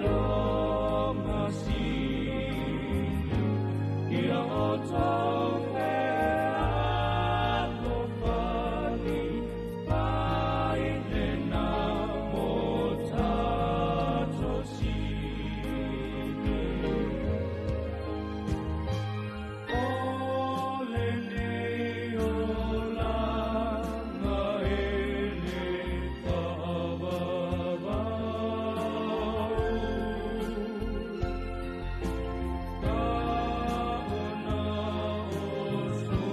Faailoga sili ia outou fealofani mai lena mo tatou sili. O lenei olaga e le faavavau, ka ona o so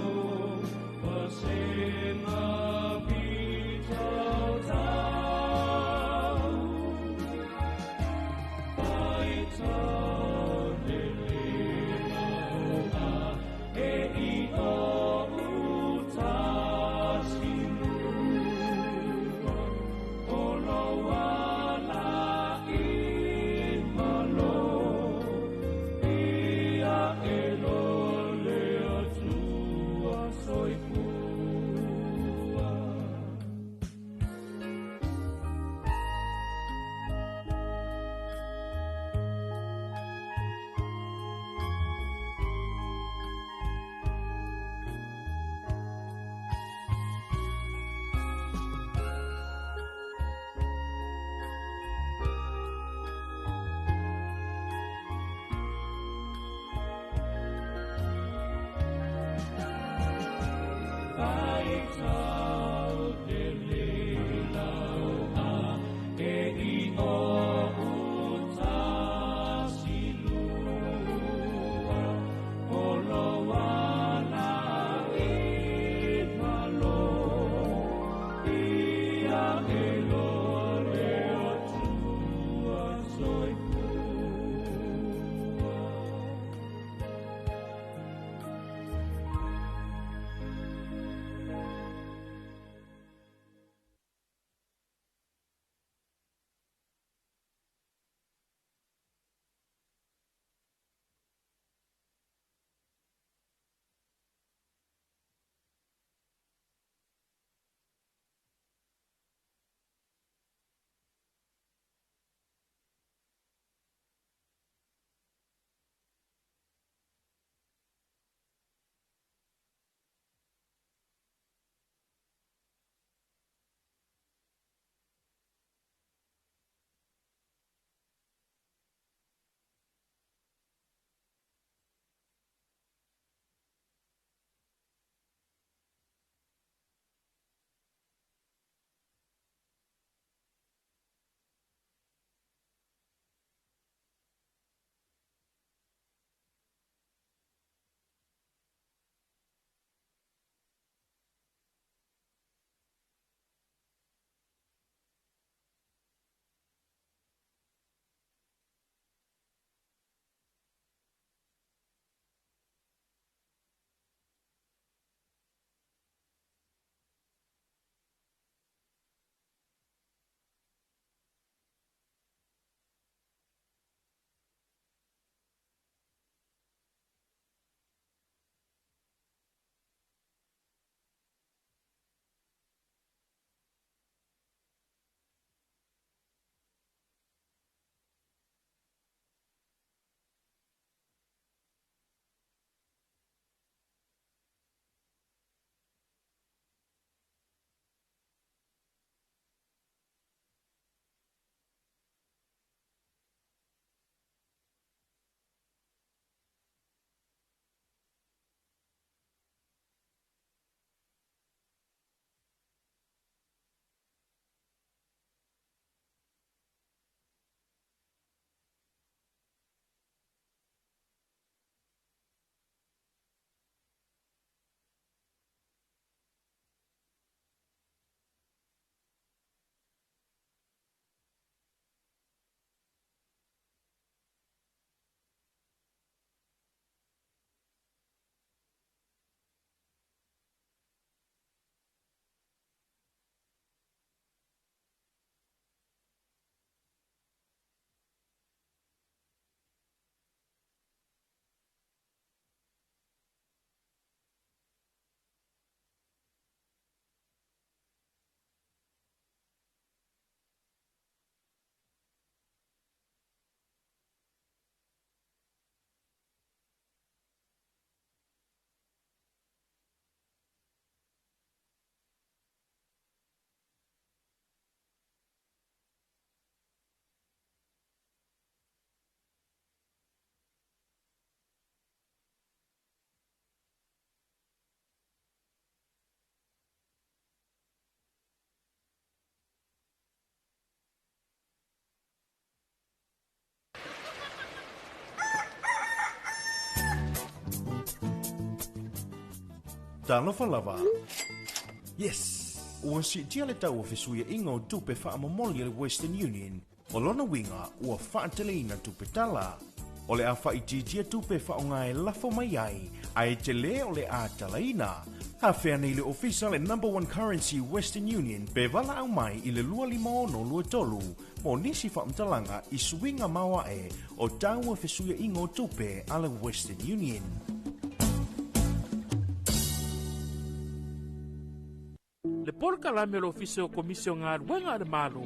vasega pitautau, faitau le le lau'a e i o utasilua, o lou ala i malo, ia e lo le Atua soifua. Faitau le le lau'a e i o utasilua, o lou ala i malo, ia e lo le Atua soifua. Talofa lava! Yes! Ua siitia le tau o fesuiaiga o tupe faamomoli a le Western Union, o lona uiga ua faateleina tupe tala. O le a faaitiitia tupe e faaaoga e lafo mai ai, ae tele o le a talaina. Afea nei le ofisa le Number One Currency Western Union pe valaau mai i le 25623 mo nisi faamatalaga i suiga maoae o tau o fesuiaiga o tupe a le Western Union. Le polokalame o le Ofisa o Komisi o Galuega a le Malo,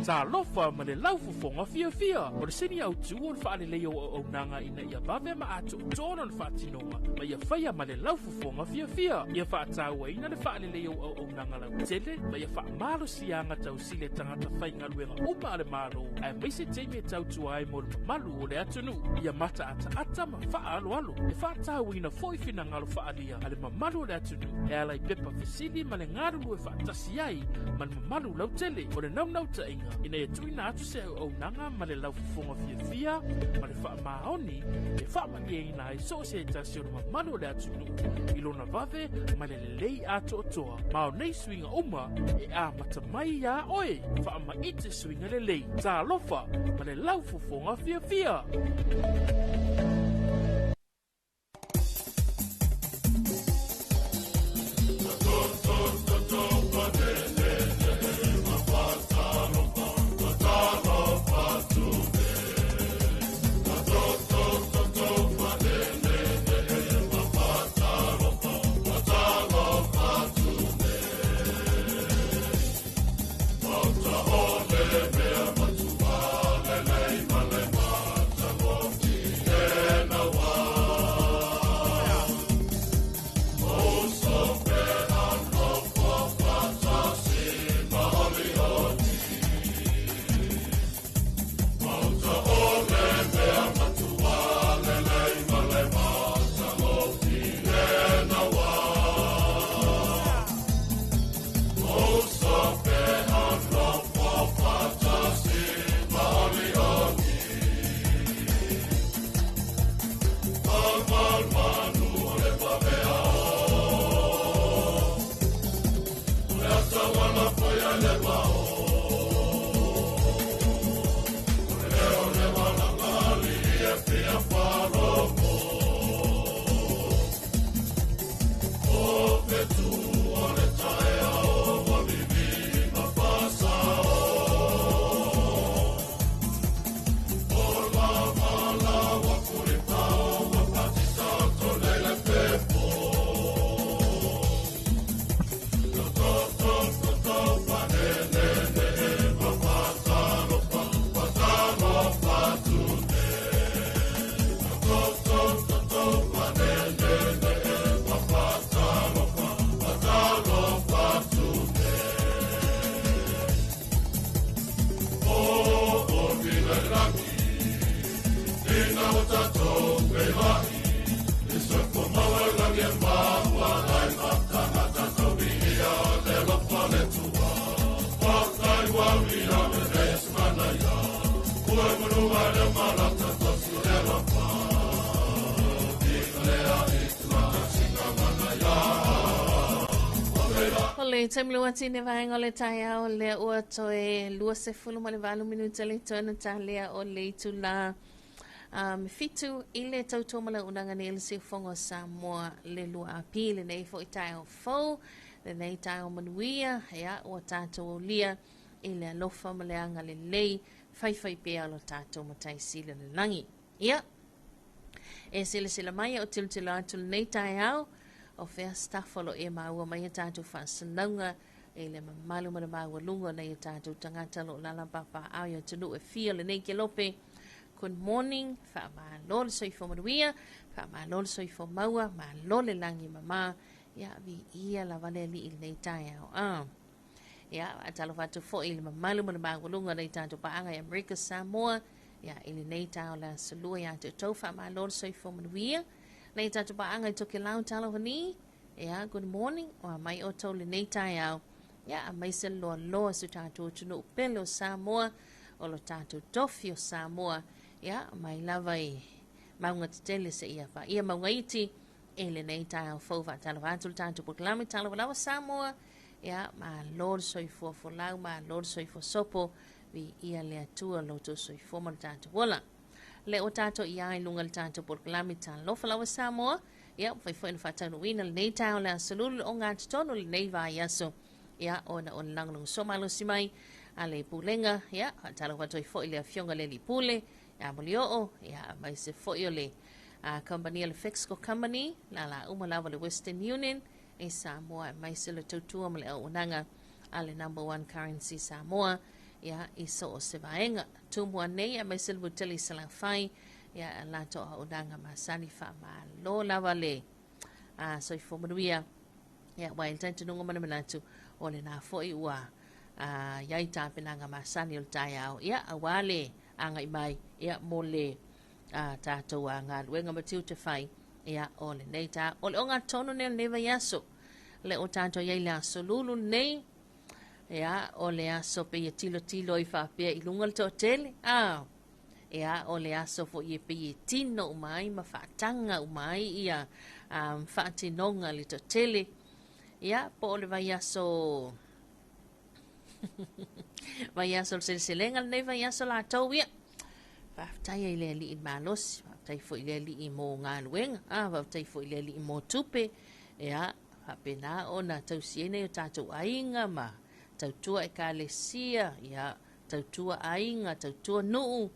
Talofa ma le Laufofoga Fiafia. O le sini autu o le faaleleia o auaunaga ina ia vave ma atoatoa lona faatinoga ma ia faia ma le laufofoga fiafia. Ia faatauaina le faaleleia o auaunaga lautele ma ia faamalosiaga tausili a tagata faigaluega uma a le Malo, aemaise taimi e tautua ai mo le mamalu o le atunuu. Ia mataataata ma faaaloalo. E faatauaina foi finagalo faaalia a le mamalu o le atunuu e ala i pepa fesili ma le galulue faatasi ai ma le mamalu lautele. O le naunautaiga ina ia tuuina atu se auaunaga ma le laufofoga fiafia ma le faamaoni e faamalieina ai so o se tasi o le mamalu o le atunuu i lona vave ma le lelei atoatoa. Ma o nei suiga uma e amata mai iā oe. Faamaite suiga lelei. Talofa ma le laufofoga fiafia! O le taimi lua tine vaega o le taeao lea ua toe 28 minute le tonu talea o le itula 7 i le tautua ma lauunaga nei le siufogo o Samoa le lua api lenei foi taeao fou lenei taeao manuia ia ua tatou aulia i le alofa ma le agalelei faifai pea o lo tatou Matai Sili o le lagi. Ia, e silasila mai o tilotilo atu lenei taeao, o fea staff o lo e maua mai a tatou faasalauga i le mamalu ma le maualuga o nai o tatou tagata o lo o lala papaao i atunuu e fia o lenei kelope. Good morning, faamalo le soifua manuia, faamalo le soifua maua, malo le lagi mama, ia viia lava le Alii i lenei taeao. Ah. Ia, faatalofa atu foi i le mamalu ma le maualuga o nai tatou paaga i Amerika Samoa, ia, i lenei taeao le aso Lua ia te outou, faamalo le soifua manuia. Nai tatou paaga i Tokelau, talofa ni, ia, good morning, ua mai outou lenei taeao, ia, aemaise le loaloa o si o tatou atunuu pele o Samoa, o lo tatou tofi o Samoa, ia, mai lava i mauga tetele seia paia mauga iti, I lenei taeao fou faatalofa atu le tatou polokalame Talofa Lava Samoa. Ia, malo le soifua folau, malo le soifua sopo, viia le Atua lo outou soifua ma le tatou ola. Lea ua tatou i ai i luga le tatou polokalame Talofa Lava Samoa. Ia, ua fai foi ona faataunuuina lenei taeao le aso Lulu o gatotonu lenei vaiaso. Ia, ona o le lagolagosua malosi mai a le Pulega. Ia, faatalofa atu ai foi le Afioga i le Alii Pule, ia Molioo, ia, aemaise foi o le kamupani a le Fexco Company, lala uma lava le Western Union i Samoa, aemaise le tautua ma le auaunaga a le Number One Currency Samoa, ia, i so o se vaega. Tumua nei, aemaise le mutele i Salafai, ia, latou auaunaga masani faamalo lava le soifua manuia. Ia, ua i le talitonuga ma le manatu, o lena foi ua iai tapenaga masani o le taeao, ia, aua le agai mai, ia, mo le tatou galuega ma tiute fai, ia, o lenei ta, o le ogatotonu nei o lenei vaiaso, le o tatou iai le aso Lulu lenei, ia, o le aso pei e tilotilo ai faapea i luga le toatele, ia, o le aso foi e pei e tino uma ai ma faataga uma ai ia faatinoga le toatele, ia, po o le vaiaso vaiaso o le seleselega lenei vaiaso latou, ia, faafetai ai le Alii i le malosi, faafetai foi i le Alii mo galuega, faafetai foi i le Alii mo tupe, ia, faapena ona tausi ai nei o tatou aiga ma tautua ekalesia, ia, tautua aiga, tautua nuu,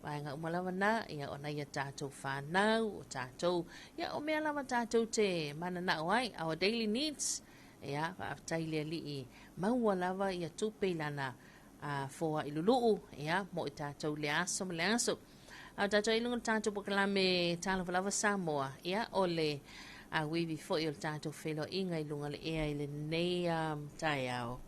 vaega uma lava na, ia, o nai a tatou whanau, o tatou, ia, o mea lava tatou te mananao ai, our daily needs, ia, faafetai le Alii, maua lava ia tupe i lana foa i luluu, ia, mo i tatou le aso ma le aso. A o tatou i luga le tatou polokalame Talofa Lava Samoa, ia, o le auivi foi o le tatou feiloaiga i luga le ea i lenei taeao.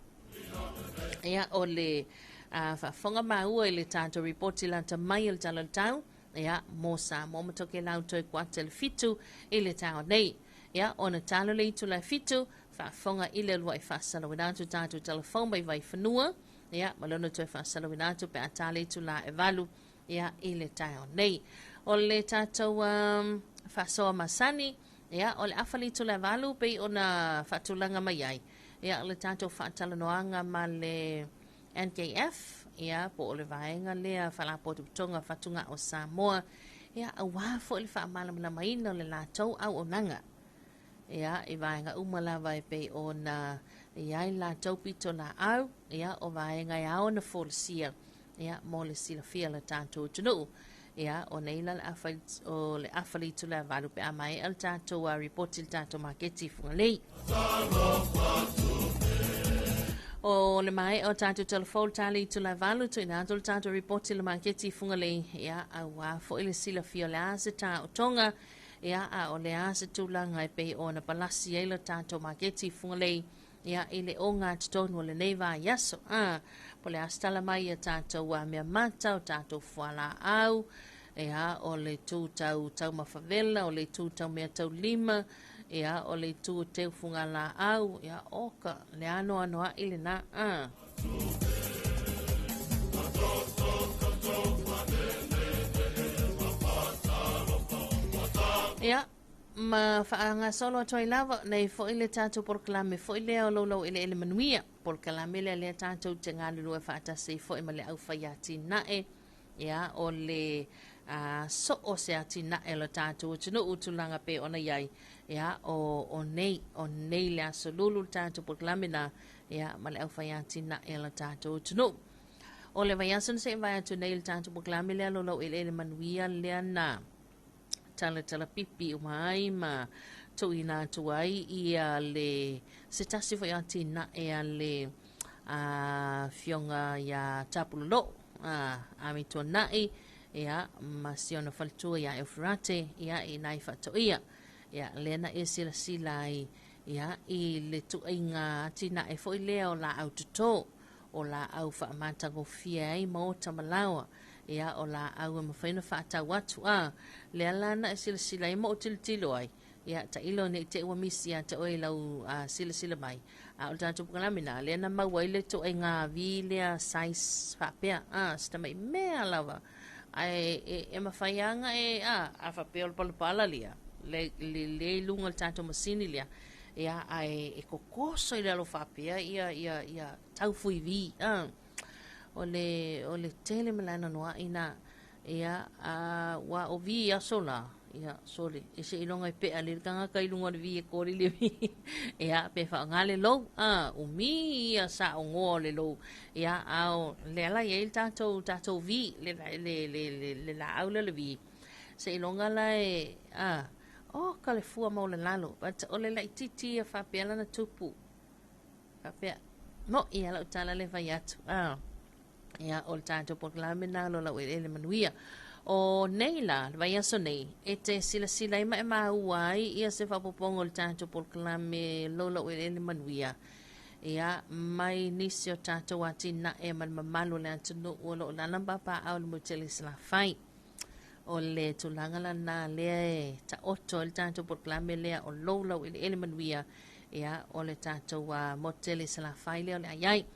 Ia, o le faafofoga maua i le tatou ripoti lata mai o le Tala o le Tau, ia, mo Samoa ma Tokelau toe kuata le 7 i le taeao nei. Ia, ona talo le itula e 7, faafofoga i le uluai faasalauina atu tatou telefoni mai Vaifanua, ia, ma lona toe faasalauina atu pe a ta le itula e 8, ia, i le taeao nei. O le tatou faasoa masani, ia, o le afa le itula e 8 pei ona faatulaga mai ai, ia, o le tatou faatalanoaga ma le NKF, ia, po o le vaega lea Faalapotopotoga Fatugao o Samoa, ia, aua foi le faamalamalamaina o le latou auaunaga. Ia, i vaega uma lava e pei ona iai latou pito laau, ia, o vaega e ao ona folasia, ia, mo le silafia le tatou atunuu. Ia, o nei la le afa, o le afa le itula e 8 pe a maea le tatou ripoti le tatou maketi i Fugalei. O le maea o tatou telefoni le tali itula e 8, tuuina atu le tatou ripoti le maketi i Fugalei, ia, aua foi le silafia o le a se taotoga, ia, a o le a se tulaga e pei ona palasi ai le tatou maketi i Fugalei, ia, i le ogatotonu o lenei vaiaso. Po le a se tala mai ia tatou mea mata, o tatou fualaau, ia, o le itu tau taumafa vela, o le itu tau mea taulima, ia, o le itu o teu fugalaau, ia, oka, le anoanoai lena. Ia, ma faagasolo atu ai lava nei foi le tatou polokalame foi lea o Loulau Eleele Manuia, polokalame lea lea tatou te galulue faatasi foi ma le aufai atinae, ia, o le soo se atinae o le tatou atunuu tulaga pe ona iai, ia, o nei, o nei le aso Lulu le tatou polokalame na, ia, ma le aufai atinae o le tatou atunuu. O le vaiaso na seʻi vae atu nei le tatou polokalame lea Loulau Eleele Manuia lea na talatala pipi uma ai ma tuuina atu ai ia le se tasi foi atinae a le afioga ia Tapuloloo Amituanai, ia, ma si ona faletua ia Eufrate, ia, i nai faatoia. Ia, lea na e silasila ai, ia, i le tuaiga atinae foi lea o laau toto, o laau faamatagofie ai maota ma laoa, ia, o laau e mafai ona faatau atu, lea la na e silasila ai ma ou tilotilo ai, ia, tailo nei te ua misi ia te oe lau silasila mai, a o le tatou polokalame na, lea na maua ai le tuaiga vi lea size faapea, se tamai mea lava, ae e mafai lava ona e, a faapea o le palapala lia, le le le i luga o le tatou masini lea, ia ae e kokoso i lalo faapea ia ia ia taufuivi a. O le o le tele ma le anoanoai na ia a ua o vi aso la ia sole e seiloga e pea le tagata i luga o le vi e koli le vi ia pe faaaoga le lou a umi ia saogoa o le lou ia a o lea la e i ai le tatou tatou vi le le le le, le laau lea o le vi seiloga la e a oka le fua maulalalo but o le laitiiti ia faapea lana tupu faapea mo'i a lau tala le fai atu a ia o le tatou polokalame na lo lau eleele manuia. O nei la, le vaiaso nei, e te silasila ai ma e maua ai ia se faaopoopoga o le tatou polokalame lo lau eleele manuia. Ia, mai nisi o tatou atinae ma le mamalu o le atunuu o lo o lala ma papaaao i le motu tele i Salafai. O le tulaga lena lea e taoto ai le tatou polokalame lea o lou laueleele manuia, ia, o le tatou motu tele i Salafai lea o le a i ai.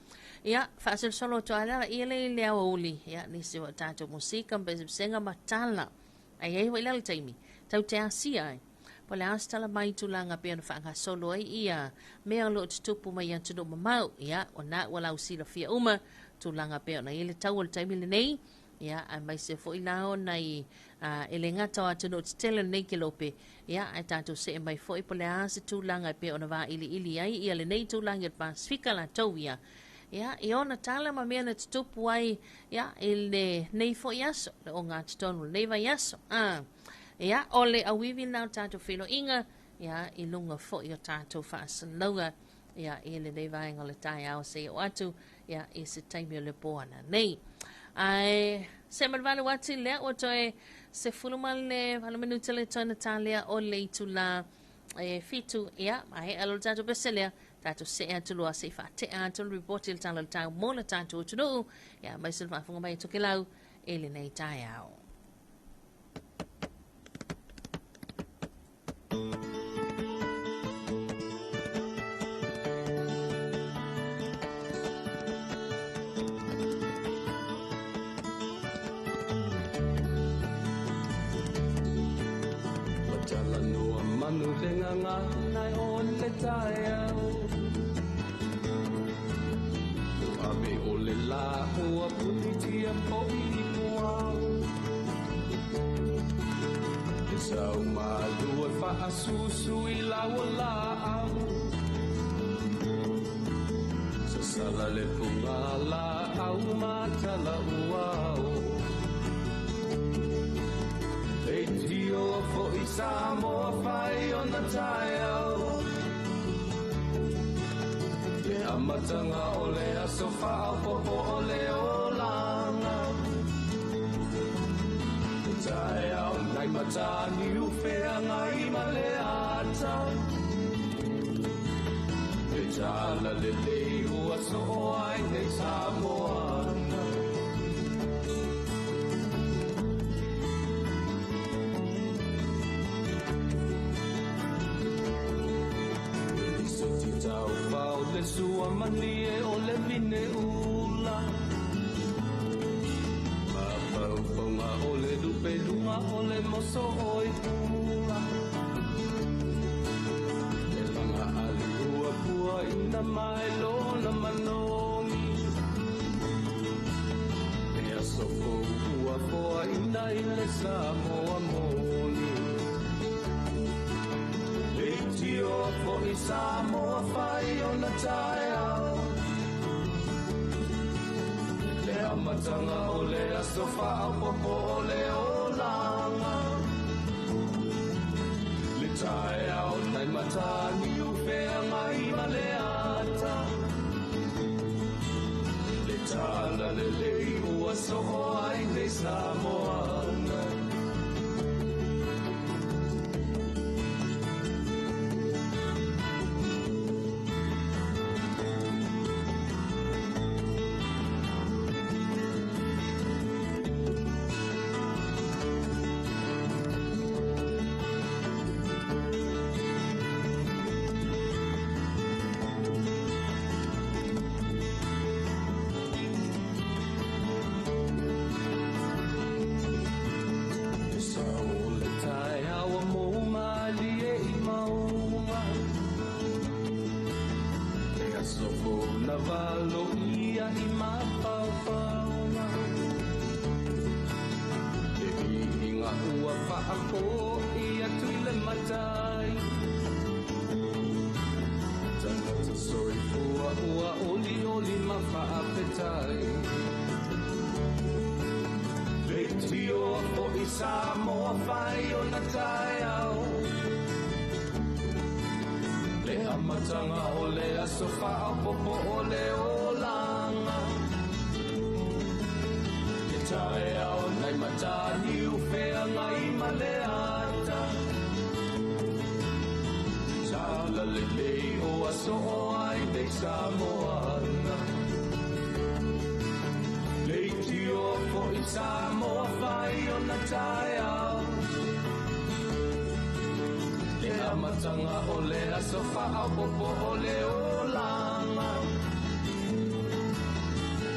Ia, faasolosolo atu lava la ia le i le aoauli, ia, nisi o tatou musika ma pesepesega ma tala. Ae i ai foi la le taimi, tatou te asia ai, po o le a se tala mai i tulaga pei ona faagasolo ai ia mea o lo o tutupu mai atunuu mamao. Ia, o lena ua lausilafia uma tulaga pei ona i ai le tau o le taimi lenei, ia, aemaise foi la ona i e le gata o atunuu tetele o lenei kelope, ia, ae tatou see mai foi po o le a se tulaga e pei ona vailiili ai ia lenei itulagi o le Pasefika latou ia, ia, i ona tala ma mea na tutupu ai, ia, i lenei foi aso, le ogatotonu o lenei vaiaso. Ia, o le auivi lena o le tatou feiloaiga, ia, i luga foi o tatou faasalalauga, ia, i lenei vaega o le taeao seia oo atu, ia, i se taimi o le po ananei. Ae se ma le valu ati lea ua toe 18 minute le toe na talea o le itula e 7, ia, maea lo le tatou pese lea, tatou see atu loa se i faatea atu le ripoti o le Tala o le Tau mo le tatou atunuu, ia, aemaise le faafofoga mai a Tokelau i lenei taeao. Ua talanoa manu le gagana o le taeao Ua ave o le lā ua punitia foi i puao E sau malua faasusu i lau laau Sasala le puga laau matala uao E tio foi Samoa fai ona taeao Le amataga o le aso faaopoopo o le olaga Le taeao nai mataniu feagai ma le ata Le tala lelei ua soo ai nei Samoana Lisoti taufao le sua malie o le vine ula Mafaufauga o le lupeluga o le moso oi pula E laga aliua pua ina mai lona manogi E aso fou ua foaina i le Samoa moni E tio foi Samoa fai ona taeao Le amataga o le aso faaopoopo o le olaga Le taeao nai mataniu feagai ma le ata Le tala lelei ua soo ai nei Samoana Samoa fai ona taeao. Le amatanga o le aso faaopopo o le olaga. Le taeao nai Mataniu Feagai ma le ata. Talalelei o aso o ai nei Samoana. Le itio fo'i Samoa fai ona taeao. Le amatanga o le aso faaopopo o le olaga.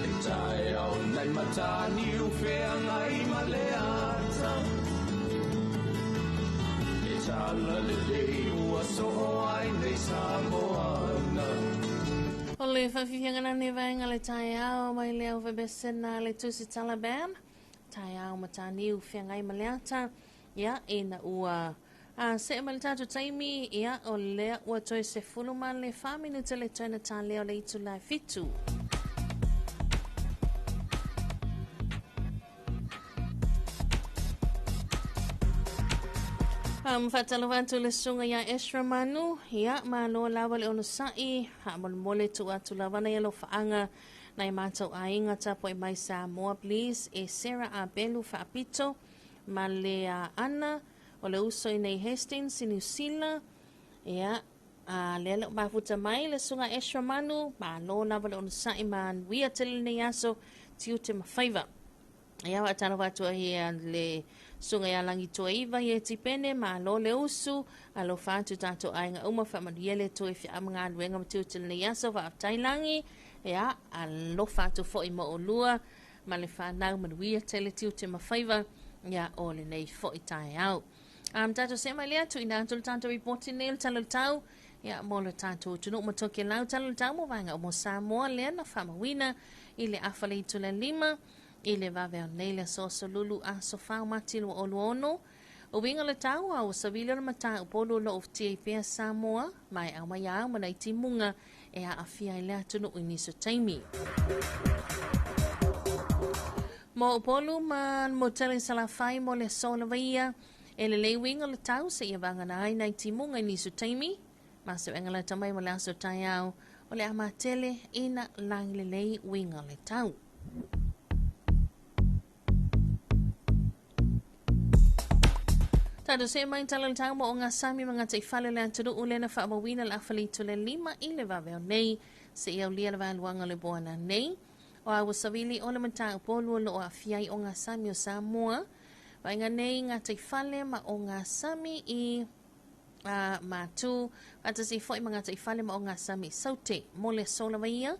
Le taeao nai Mataniu Feagai ma le ata. Le talalelei ua soo ai nei Samoana. O le faafiafiaga lenei vaega o le taeao mai le au faapesena le Tusi Taliban, taeao Mataniu Feagai ma le ata, ia ina ua see mai le tatou taimi, ia o lea ua toe 14 minute le toe na talea o le itula e 7. Faatalofa atu le susuga ia Ezra Manu, ia malo lava le onosai, faamolemole tuu atu lava nai alofaaga nai matou aiga tapuai mai Samoa please e Sarah Abelu Faapito ma le Ana o le uso i nei Hastings i New Zealand. Ia, lea le o mafuta mai le susuga Ezra Manu, malo lava le onosai manuia tele lenei aso tiute ma faiva. Ia faatalofa atu ai le susuga ia Lagituaiva i Etipene, malo le usu, alofa atu tatou aiga uma faamanuia le Atua i feaa ma galuega ma tiute lenei aso, faafetai lagi, ia alofa atu foi mo olua ma le fanau manuia tele tiute ma faiva, ia o lenei foi taeao. Tatou see mai lea tuuina atu le tatou ripoti nei o le Tala o le Tau, ia mo le tatou atunuu ma Tokelau. Tala o le Tau mo vaega o mo Samoa lea na faamauina i le afa le itula 5 i le vave o nei le aso Solulu aso 4 o Mati 2026. O uiga o le tau a ua savili o le matā Upolu o loo ufitia i pea Samoa ma e aumai au ma nai timuga e aafia ai le atunuu i nisi o taimi. Mo Upolu ma le motele i Salafai mo le aso lava ia, e lelei uiga o le tau seia vagana ai nai timuga i nisi o taimi, ma se uega lata mai mo le aso taeao o le a matele ina lagi lelei uiga o le tau. Tatou see mai tala o le tau mo o ngā sami ma ngā taifale o le atunuu lea na faamauina le afa le itula 5 i le vave o nei seia aulia le vaeluaga o le boana nei. O a ua savili o le matā Upolu o loo aafia ai o ngā sami o Samoa. Vaega nei ngā taifale ma o ngā sami i Matu, faatasi foi ma ngā taifale ma o ngā sami i Saute. Mo le aso lava ia,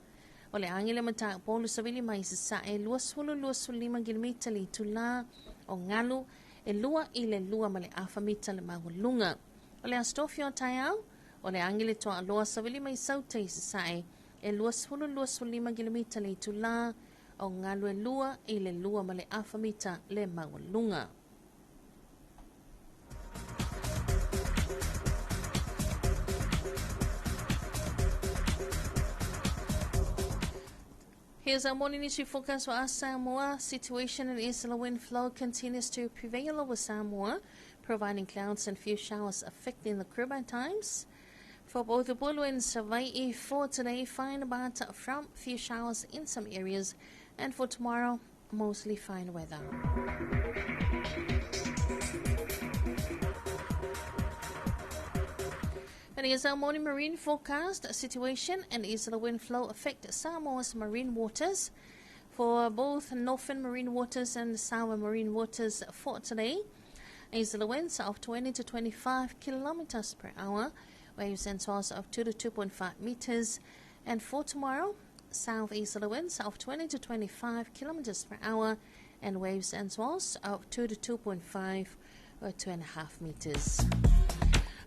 o le agi le matā Upolu savili mai sasae 20-25 kilomita le itulā o galu e 2 i le 2 ma le afa mita le maualuga. O le aso tofi o taeao, o le agi le toaaloa savili mai Saute i sasae e 20-25 kilomita le itulā o galu e 2 i le 2 ma le afa mita le maualuga. Here's our morning issue forecast for us Samoa. Situation in easterly wind flow continues to prevail over Samoa, providing clouds and few showers affecting the Caribbean times. For both Upolu and Savai'i for today, fine but from few showers in some areas, and for tomorrow, mostly fine weather. And here's our morning marine forecast. Situation and easterly wind flow affect Samoa's marine waters. For both northern marine waters and southern marine waters for today, easterly winds of 20 to 25 kilometers per hour, waves and swells of 2 to 2.5 meters. And for tomorrow, southeasterly winds of 20 to 25 kilometers per hour and waves and swells of 2 to 2.5 or 2.5 meters.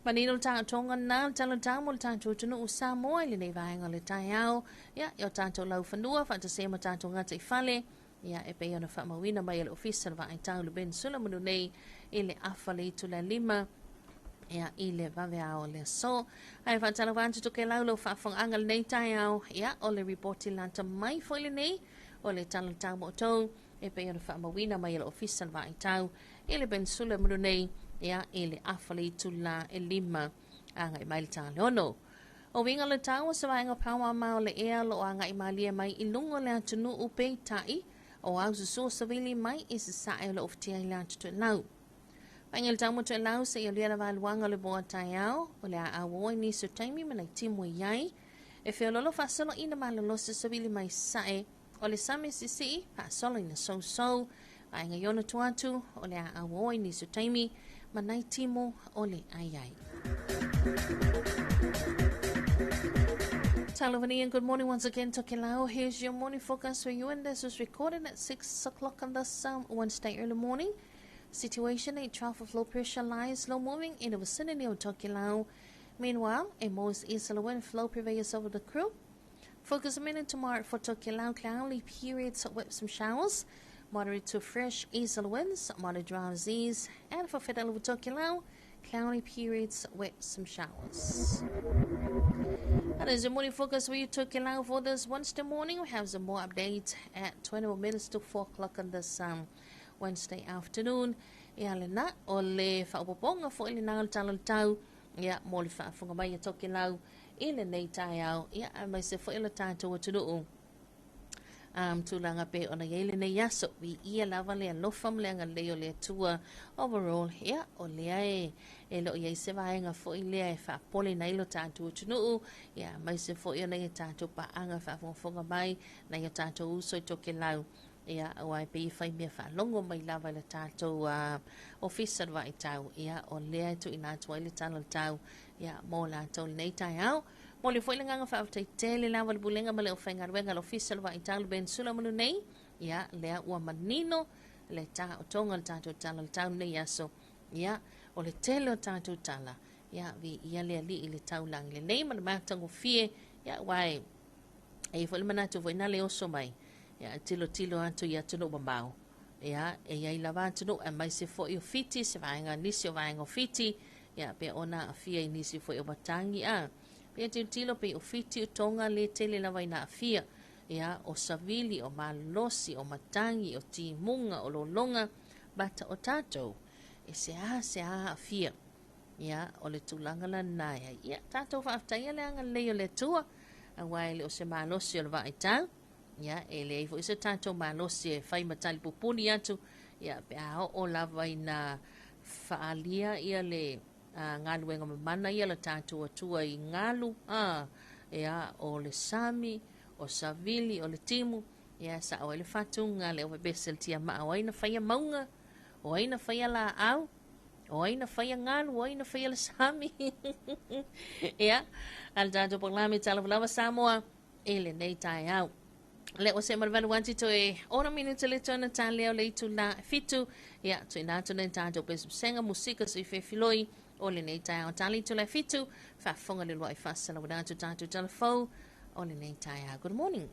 Manino tatou na tala tau mo le tatou atunuu Samoa i lenei vaega o le taeao, ia e o tatou laufanua faatasi ai ma tatou gataifale, ia e pei ona faamauina mai e le Ofisa o le Vaai Tau le Ben Sulamanu nei i le afa le itula 5 ia i le vaveao o le aso. Ae faatalofa atu Tokelau lau faafofogaaga lenei taeao, ia o le ripoti lata mai foi lenei o le tala tau mo outou e pei ona faamauina mai e le Ofisa o le Vaai Tau i le Peninsula Mulunei, ia, i le afa le itulā e lima agai mai le ta le ono. O uiga o le tau o se vaega paoamao o le ea o lo o agai malie mai i luga o le atunuu peitai o au susu o savili mai i sasae o lo o ofatia i le atu toelau. Vaega le tau mo toelau seia alia le valuaga o le moa taeao o le a auoa i nisi o taimi ma nai timu e i ai e feololo faasoloina malolosi savili mai sasae o le sami sisii faasoloina sousou vaega i ona tua atu o le a auoa i nisi o taimi ma nai timu o le aiai. Talovani and good morning once again, Tokelau. Here's your morning forecast for you, and this was recorded at 6 o'clock on this Wednesday early morning. Situation, a trough of low pressure lies low moving in the vicinity of Tokelau. Meanwhile, a most easterly wind flow prevails over the crew. Focus a minute tomorrow for Tokelau, cloudy periods with some showers, moderate to fresh easterly winds, moderate drowsies, and for Fidel Tokelau, cloudy periods with some showers. That is the morning focus for you Tokelau for this Wednesday morning. We have some more updates at 20 minutes to 4 o'clock on this Wednesday afternoon. Ia lena o le faaopoopoga foi lena o le tala o le tau ia mo le faafofoga mai a Tokelau i lenei taeao ia aemaise foi o le tatou atunuu tulaga pei ona i ai lenei aso. Viia lava le alofa ma le agalelei o le Atua overall. Ia, o lea e, e le o i ai se vaega foi lea e faapoleina ai lo tatou atunuu, ia, aemaise foi o nai a tatou paaga faafogafoga mai, nai o tatou uso i Tokelau. Ia, aua e pei e fai mea faalogo mai lava i le tatou ofisa o le vaitau. Ia, o lea e tuuina atu ai le tala o le tau, ia, mo latou lenei taeao. Momoli foi le agaga faafetai tele lava le Pulega ma le Aufaigaluega a le Ofisa o le Vaitau le Peninsula ma Lunei. Ia, lea ua manino le taotoga o le tatou tala o le tau lenei aso. Ia, o le tele o tatou tala, ia, viia le Alii i le taulagi lenei ma le matagofie. Ia, aua e i ai foi le manatu foi na le oso mai, ia, tilotilo atu i atunuu mamao. Ia, e i ai lava atunuu aemaise foi o Fiti, se vaega nisi o vaega o Fiti, ia, pe ona aafia i nisi foi o matagi, a. Pe tilotilo pei o Fiti, o Tonga, le tele lava ina aafia. Ia, o savili, o malosi, o matagi, o timuga, o lologa, but o tatou, e seāseā aafia. Ia, o le tulaga lena e ai. Ia, tatou faafetaia le agalelei o le Atua, aua e le o se malosi o le vaitau. Ia, e leai foi se tatou malosi e fai ma talipupuni atu, ia, pe a oo lava ina faaalia ia le galuega mamana ia le tatou Atua i galu, a, ia, o le sami, o savili, o le timu, ia, sao ai le faatuga le ovebese le tiamaa, o ai na faia mauga, o ai na faia laau, o ai na faia galu, o ai na faia le sami. Ia, a le tatou polokalame Talofa Lava Samoa i lenei taeao. Le ua se ma le valu ati toe 6 minute le tona ta leo le itula 7. Ia, tuuina atu nei tatou pesepesega musika sui fefiloi o lenei taeao. Tali itula 7, faafofoga le luai faasalauina atu tatou talafou o lenei taeao. Good morning.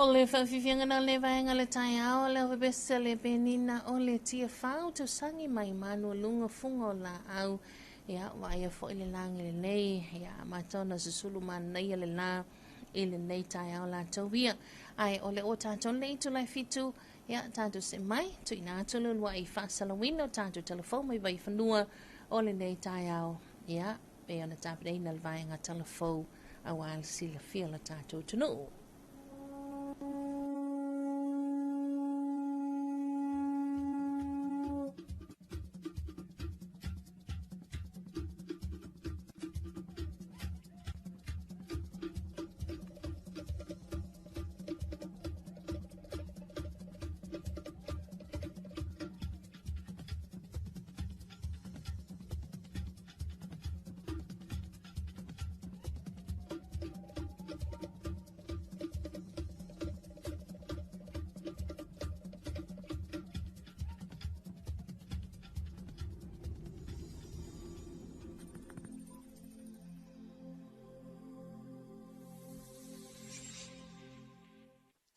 O le faafiafiaga na le vaega le taeao le pepesa le penina o le tiafau tausagi mai manu luga fuga o laau. Ia vaaia foi le lagi lenei, ia amata ona susulu manaia le la i lenei taeao latou ia. Ae o le ua tatou le itula e 7, ia tatou se mai, tuuina atu le uluai faasalauina o tatou talafou mai Vaifanua o lenei taeao. Ia, pei ona tapenaina le vaega talafou aua le silafia o le tatou atunuu.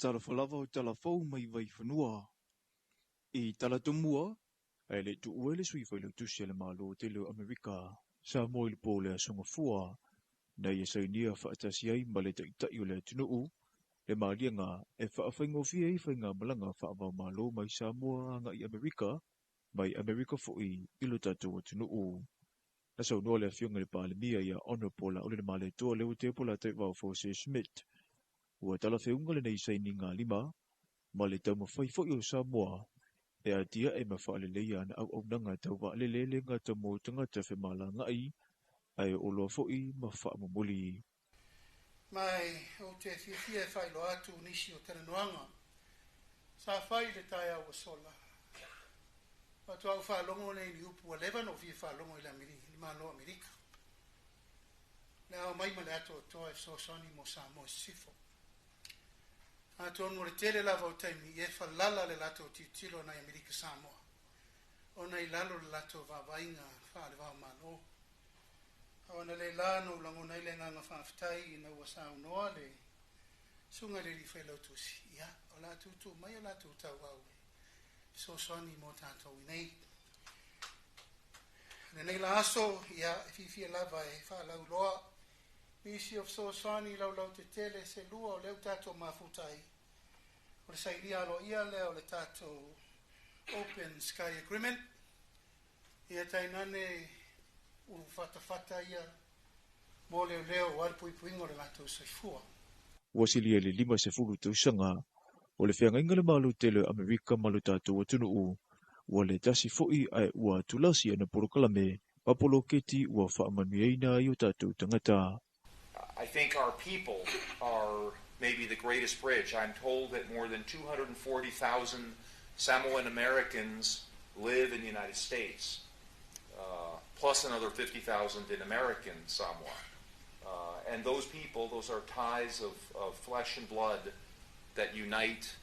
Talofa lava o talafou mai Vaifanua. I Talatumua, ae le tuua le sui failautusi a le Malo tele o Amerika, Samoa i le po o le Aso Gafua, na ia sainia faatasi ai ma le taitai o le atunuu, le maliega e faafaigofie ai faigamalaga faava-o-Malo mai Samoa agai Amerika, mai Amerika foi i lo tatou atunuu. Na saunoa le afioga i le Palemia ia Honourable Laaulialemalietoa Leuatea Polataivao Fosi Schmidt, ua talafeuga lenei sainiga lima ma le taumafai foi o Samoa e atiae ma faaleleia ana auaunaga tau vaalele le gata mo tagata femalagai ae oloa foi ma faamomoli. Ma ou te fiafia e faailoa atu nisi o talanoaga sa fai i le taeao ua sola. Faatoa ou faalogo lea i ni upu ua leva ona ou fia faalogo i le Malo o Amerika. Le ao mai ma le atoatoa e fesoasoani mo Samoa i sisifo. Atonu o le tele lava o taimi e falala le latou tilotilo nai Amerika Samoa, ona i lalo le latou vaavaiga faale-vao-malo. A ona le la na ou lagona ai le agaga faafetai ina ua saunoa le susuga i le alii failautusi, ia, o le a tuutuu mai o latou tauau e fesoasoani mo tatou i nei. Lenei la aso, ia, e fiafia lava e faalauiloa nisi o fesoasoani laulautetele se lua o lea ua tatou mafuta ai. O le sainia aloaia lea o le tatou Open Sky Agreement. Ia tainane ulu fatafata ia mo leoleo aua le puipuiga o le latou soifua. Ua silia i le 50 tausaga o le feagaiga le Malo tele o Amerika ma lo tatou atunuu, ua le tasi foi ae ua tulasi ana polokalame ma poloketi ua faamanuiaina ai o tatou tagata. I think our people are maybe the greatest bridge. I'm told that more than 240,000 Samoan Americans live in the United States, plus another 50,000 in American Samoa. And those people, those are ties of flesh and blood that unite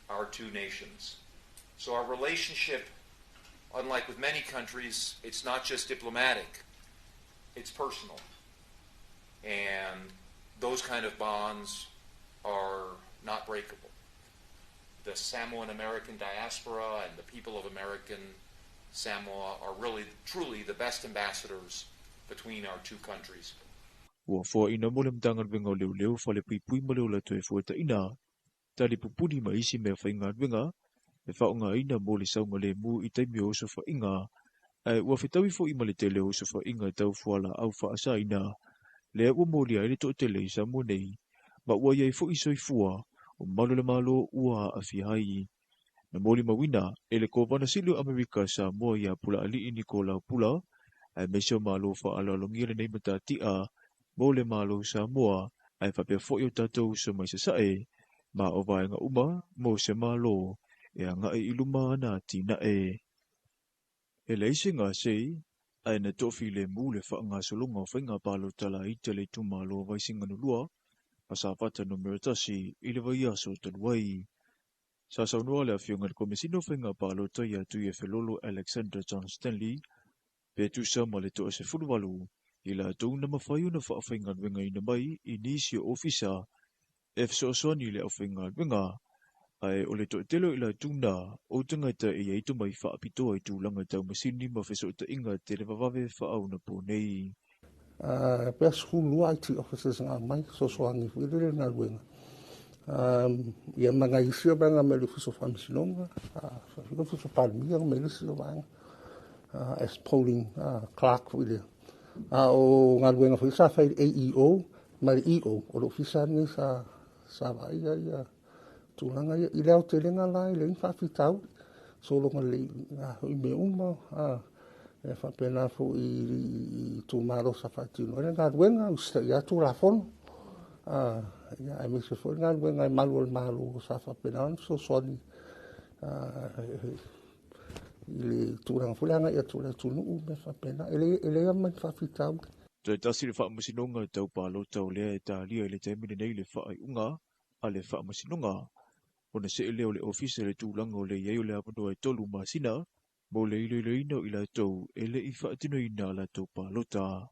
our two nations. So our relationship, unlike with many countries, it's not just diplomatic, it's personal. And those kind of bonds are not breakable. The Samoan American diaspora and the people of American Samoa are really, truly the best ambassadors between our two countries. Ua foaina mo le Matagaluega o Leoleo, Falepuipui ma le Ola Toefuataiga, talipupuni ma isi mea faigaluega e faaaogaina mo le saogalemu i taimi o osofaiga, ae ua fetaui foi ma le tele o osofaiga tau fualaau faasaina, lea ua molia ai le toatele i Samoa nei, ma ua iai foi soifua o malu o le Malo ua aafia ai. Na molimauina e le Kovana Sili o Amerika Samoa ia Pulaalii Nikolau Pula, aemaise o Malo faaaloalogia lenei matatia mo le Malo Samoa, ae faapea foi o tatou uso mai sasae, ma o vaega uma mo se Malo e agai i luma ana atinae. E leai se gasei, ae na toafilemu le faagasologa o faiga palota laiti a le itumalo o Vaisigano 2 ma Safata numera 1 i le vaiaso talu ai. Sa saunoa le afioga i le Komesina o Faiga Palota ia Tuiefelolo Alexander John Stanley, pe tusa ma le 18 i latou na mafai ona faafaigaluegaina mai i nisi o ofisa e fesoasoani i le aufaigaluega, ae o le toatele o i latou na o tagata e i ai tomai faapitoa i tulaga tau masini ma fesootaiga televavave faaonaponei. Pe 12 IT officers na aumai fesoasoani foi lele i le galuega. Ia ma nai isi o vaega mai le Ofisa o Faamasinoga, le Ofisa o Palemia ma isi o vaega as polling clerk foi lea. A o galuega foi sa fai i le AEO ma le EO, o le ofisa lenei sa vaaia ia tulaga ia. I le aotelega la e leai ni faafitauli, sologa lelei i mea uma, e faapena foi i itumalo sa faatino ai le galuega, usitaia lava Tulafono, ia aemaise foi le galuega e malu o le Malo sa faapena ona fesoasoani i le tulaga foi le agai atu o le atunuu, mea faapena. E leai lava ma ni faafitauli. Toe tasi le faamasinoga tau palota o lea e talia i le taimi lenei le faaiuga a le faamasinoga, ona see lea o le ofisa i le tulaga o le i ai o le avanoa e 3 masina mo le iloiloina o i latou e le i faatinoina a latou palota.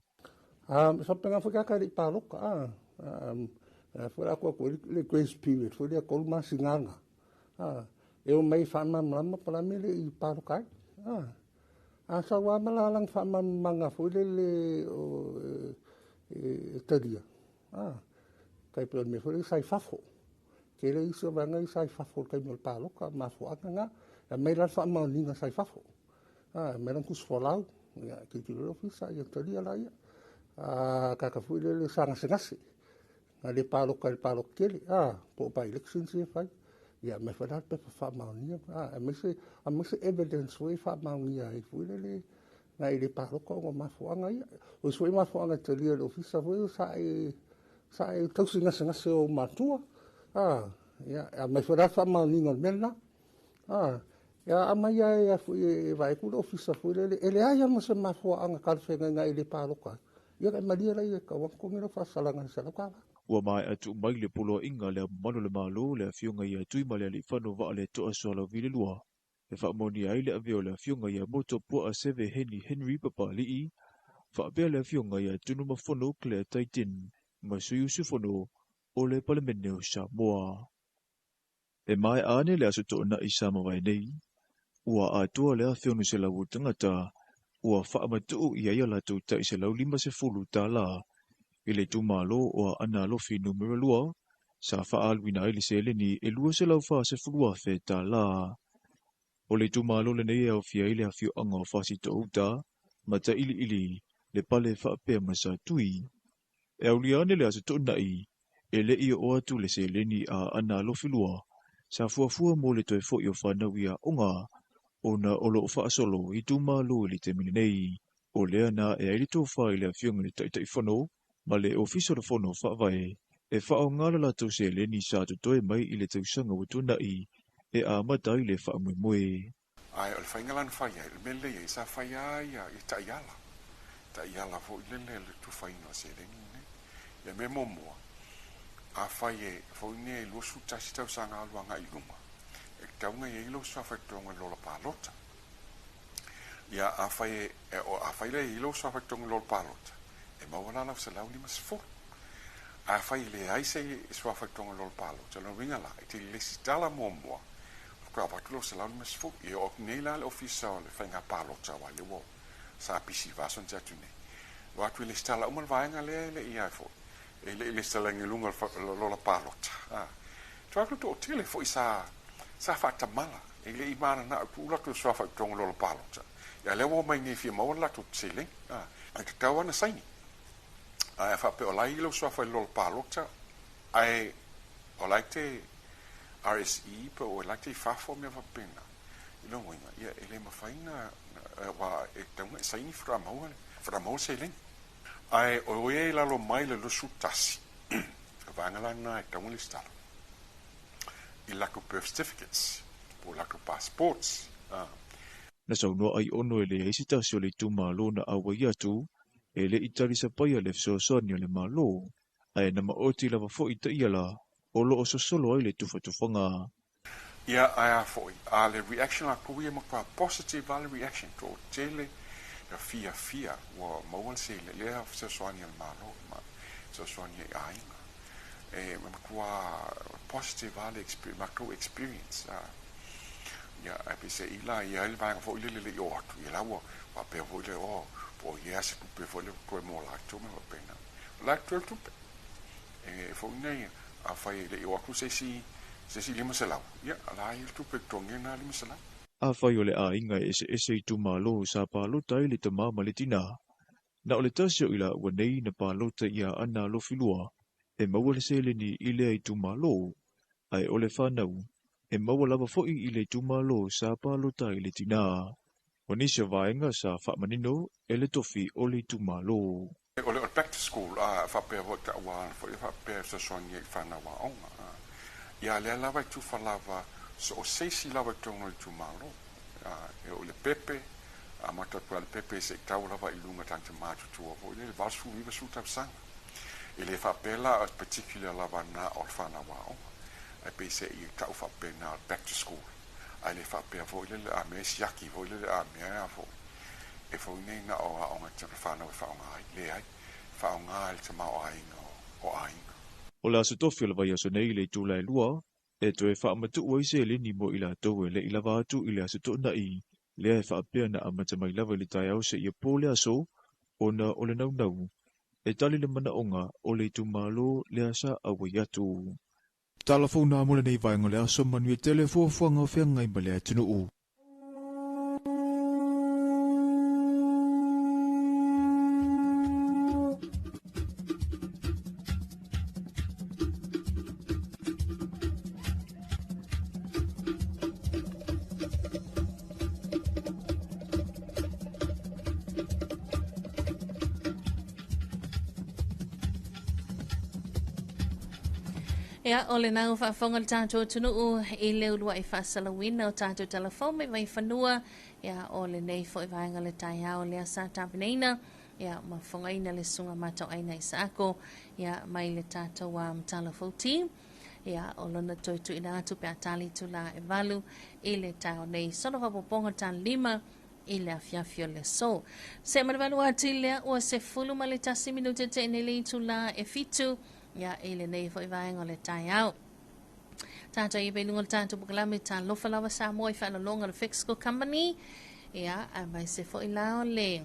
E faapena foi tagata e le i palota. Foi la atu le grace period foi lea 3 masina na. E o mai faamalamalama po o le a le mea e le i palota ai. A sau lava ma lana faamalamalamaga foi lele e talia. Tai pei o le mea foi lele sa i fafo. Tele isi o vaega ia sa i fafo i le taimi o le palota, mafuaaga na. E aumai la le faamaoniga sa i fafo. Aumai lana tusi folau, ia, tilotilo le ofisa, ia talia la ia. Tagata foi lele sa gasegase, na le palota i le palota tele, po o by elections ia fai. Ia, aumai foi la le pepa faamaonia, aemaise evidence foi e faamaonia ai foi lele na i le palota ona o mafuaaga ia. O isi foi mafuaaga e talia e le ofisa foi sa e tausi gasegase o matua. Ia, aumai foi la le faamaoniga o le mea lena. Ia, aumai lava e vaai atu le ofisa foi lele, e leai lava ma se mafuaaga talafeagai e le palota ai. Ia, e malie la ia e tau atu totogi lau faasalaga i le $100. Ua maea tuu mai le poloaiga le Ao Mamalu o le Malo le afioga ia Tuimalealiifano Vaaletoa Sualauvi II, e faamaonia ai le avea o le afioga ia Moto Puaa Seve Heni Henry Papali'i, faapea le afioga ia Tunumafono Claire Taitin ma sui usufono o le Palemene o Samoa. E maea ane le aso toonai sa mavae nei, ua atoa le 1,600 o tagata ua faamatuu i ai a latou tai $150 i le itumalo o Aana Alofi numera 2, sa faaaluina ai le seleni e $240,000. O le itumalo lenei e aofia ai le afioaga o Fasitouta, Matailiili, le Pale faapea ma Satui. E aulia ane le aso toonai, e le i oo atu le seleni a Aana Alofi 2, sa fuafua mo le toe foi o whanau i aoga, ona o loo faasolo i itumalo i le taimi lenei. O lea na e ai le tofa i le afioga i le Taitaifono ma le Ofisa o le Fono Faavae e faaaoga le latou seleni sa totoe mai i le tausaga ua tuanai e amata ai le faamoemoe. Ae o le faiga la na fai ai, o le mea lelei ai, sa fai lava ia taiala. Taiala foi lele le tufaina o seleni lenei. Ia mea muamua, afai e foi nei 21 tausaga alu agai i luma, e tatau ona i ai lou suafa i totonu o le lola palota. Ia afai afai le i ai lou suafa i totonu o le lola palota, e maua la lau 150. Afai e leai se suafa i totonu o le lola palota, lona uiga la, e te lesitala muamua, faatoa avatu lau 150. Ia oo atu nei la le ofisa o le faiga palota, aua lea ua sa pisi i vaso na te atu nei. Ua atu i lesitala uma le vaega lea e le i ai foi, e le i lesitalaina i luga o le lola palota. Tua atu toatele foi sa faatamala, e le i mananao tuu latou suafa i totonu o le lola palota. Ia lea ua omai nei fia maua le latou seleni. Ae tatau lava ona saini. Ae a faapea o la e i ai lau suafa i le lola palota, ae o la e te RSE po o la e te i fafo mea faapena, i lona uiga, ia e le mafai na aua e tatau ona e saini faatoa maua le seleni. Ae o e i lalo mai le 21, o vaega la lena e tatau ona lesitala i latou birth certificates po o latou passports. Na saunoa ai ono e leai se tasi o le itumalo na auai atu e le i talisapaia le fesoasoani a le Malo, ae na maoti lava foi taiala o loo sosolo ai le tufatufaga. Ia ae a foi, a le reaction latou ia matua positive lava le reaction, toatele ia fiafia ua maua le seleni lea fesoasoani a le Malo, ma fesoasoani ai aiga. E matua positive lava le matou experience. Ia, ae peiseai la e i ai le vaega foi lele e le i oo atu, ia la ua faapea foi lea, oh, po o i ai lava se tupe foi lea ua toe mo latou ma faapena. O la e totoe le tupe. E foi nei, afai e le i oo atu se isi, se isi 500, ia, o la e i ai le tupe e totogi ai lena 500. Afai o le aiga e eseese itumalo sa palota ai le tama ma le tinā, na o le tasi o i laua nei na palota i Aana Alofilua e maua le seleni i lea itumalo, ae o le fanau e maua lava foi i le itumalo sa palota ai le tinā. O nisi o vaega sa faamanino e le tofi o le itumalo. O le back to school a faapea foi taua ana foi faapea e fesoasoani ai i fanau aoga a. Ia lea lava e tufa lava so o se isi lava i totonu o le itumalo a e oo i le pepe amata atu lava i le pepe se i tau lava i luga tagata matutua foi lele 80 90 tausaga. E le faapea la o particular lava na o le fanau aoga ae peiseai e tau faapena o le back to school ae le faapea foi lele a mea e siaki foi lele a mea a foi e foi nei na o aoga te fanau e faaaoga ai. Leai, faaaoga e le tamaoaiga o aiga. O le aso tofi o le vaiaso nei i le itula e 2, e toe faamatuu ai seleni mo i latou e le i lava atu i le aso Toonai, lea e faapea na amata mai lava i le taeao seia po le aso, ona o le naunau e tali le manaoga o le itumalo lea sa auai atu. Tala fou nā mo lenei vaega o le aso, manuia tele fuafuaga o feagai ma le atunuu. Ia, o lena ua faafofoga le tatou atunuu i le uluai faasalauina o tatou talafou mai Vaifanua. Ia, o lenei foi vaega o le taeao lea sa tapenaina. Ia, ma fofogaina le susuga Matauaina Isaako, ia, mai le tatou talafou team. Ia, o lona toe tuuina atu pe a tali itula e 8 i le taeao nei. Sono faaopoopoga tali 5 i le afiafi o le aso. Se ma le valu atu lea ua 11 minute te nei le itula e 7, ia, i lenei foi vaega o le taeao. Tātou i pei lunga o le tātou polokalame Talofa Lava Samoa i faalologa o le Fexco Company. Ia, a mai se foi la o le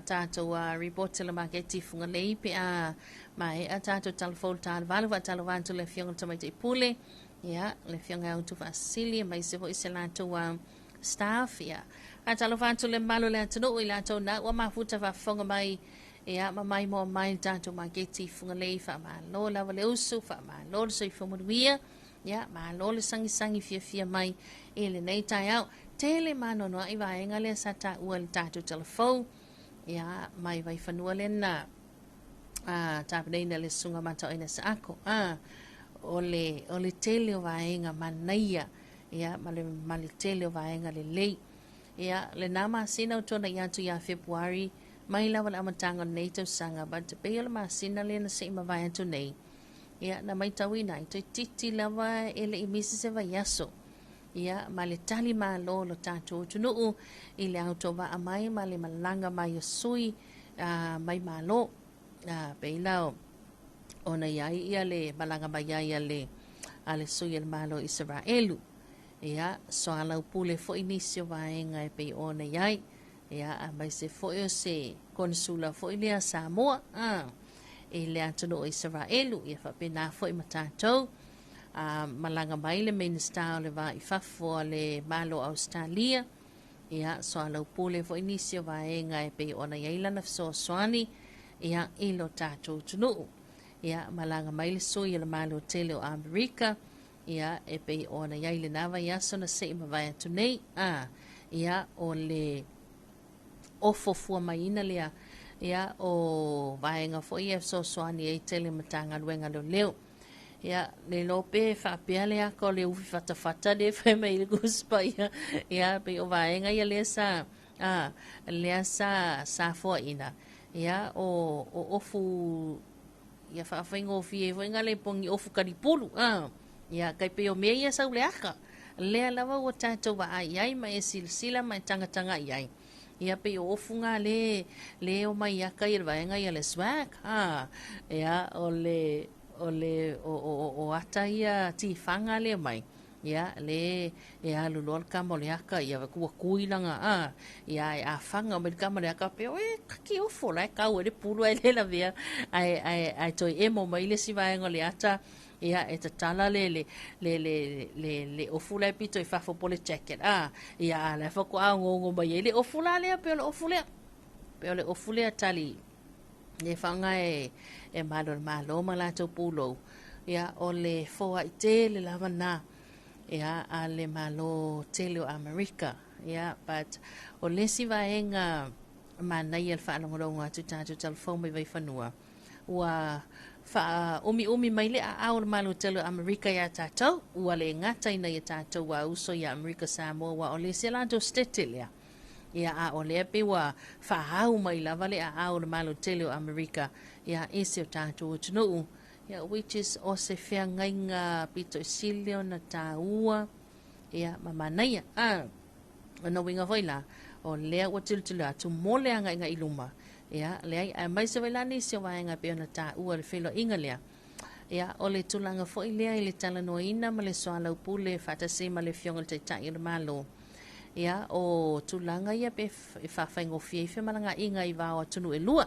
tātou report le maketi Fugalei pe a maea tātou talafou le tālevalu faatalofa atu le afioga i le Tamaitai Pule. Ia, le afioga ia Utu Faasili mai se foi se latou staff. Ia, faatalofa atu le mamalu o le atunuu i latou na ua mafuta faafofoga mai. Ia, ma maimoa mai le tatou maketi i Fugalei, faamalo lava le usu, faamalo le soifua manuia, ia, malo le sagisagi fiafia mai i lenei taeao. Tele maanoanoa'i vaega lea sa taua i le tatou talafou, ia, mai Vaifanua lea na tapenaina le susuga Mataoina Saako. O le, o le tele o vaega manaia, ia, ma le, ma le tele o vaega lelei. Ia, lena masina o tuana'i atu ia Fepuari, mai lava le amataga o lenei tausaga, but e pei o le masina lea na se i mavae atu nei, ia, na maitauina ai, toeitiiti lava e le i misi se vaiaso, ia, ma le tali malo o lo tatou atunuu i le autovaa mai ma le malaga mai o sui mai malo. Pei la ona i ai ia le malaga mai ai a le, a le sui o le Malo o Isaraelu. Ia, soalaupule foi nisi o vaega e pei ona i ai. Ia, aemaise foi o se konesula foi lea a Samoa, i le atunuu o Isaraelu, ia faapena foi ma tatou. Malaga mai le Minista o le Va i Fafo a le Malo o Ausetalia, ia, soalaupule foi nisi o vaega e pei ona i ai lana fesoasoani, ia, i lo tatou atunuu. Ia, malaga mai le sui o le Malo tele o Amerika, ia, e pei ona i ai lena vaiaso na se i mavae atu nei, ia, o le ofo fua maiina lea, ia, o vaega foi ia e fesoasoani ai tele Matagaluega leoleo. Ia, le iloa pe faapea le aka o le ufi fatafata lea e fai mai ai le Tusi Paia, ia, pei o vaega ia lea sa, lea sa, sa foaina, ia, o, o ofu Ia faafaigofie ai foi nga le pogi ofu kalipulu, a. Ia, kai pei o mea ia sau le aka. Lea lava ua tatou vaai i ai ma e silasila ma e tagataga i ai. Ia, pei o ofu nga le, le omai aka ia le vaega ia le swag, a. Ia, o le, o le o, o, o, o ata ia tifaga lea mai, ia, le e alu loa le kama o le aka, ia ua kui laga a, ia e afaga mai le kama o le aka pe oe kaki ofo la e kau e le pulu ai le lavea ae ae ae toe emo mai le isi vaega o le ata ia e tatala le le le le le le ofu la e pito i fafo po le jacket a ia a la e faatoa ongoongo mai ai le ofu la lea pe o le ofu lea pe o le ofu lea tali le faaaoga e e malo le Malo ma latou pulou ia o le foai tele lava na ia a le Malo tele o Amerika ia but o le isi vaega manaia le faalogologo atu tatou talafou mai Vaifanua ua faaumiumi mai le aao o le Malo tele o Amerika iā tatou ua le gata ina ia tatou ua uso iā Amerika Samoa ua o le isi latou state lea ia a o lea pei ua faaau mai lava le aao o le Malo tele o Amerika ia i si o tatou atunuu ia which is o se feagaiga pito i sili ona tāua ia ma manaia. A o na uiga foi la o lea ua tilotilo atu mo le agaiga i luma ia leai aemaise foi la nisi o vaega pei ona taua le feiloaiga lea ia o le tulaga foi lea i le talanoaina ma le soalaupule faatasi ma le Afioga i le Taitai o le Malo ia o tulaga ia pe e faafaigofie ai femalagaaiga i va o atunuu e lua.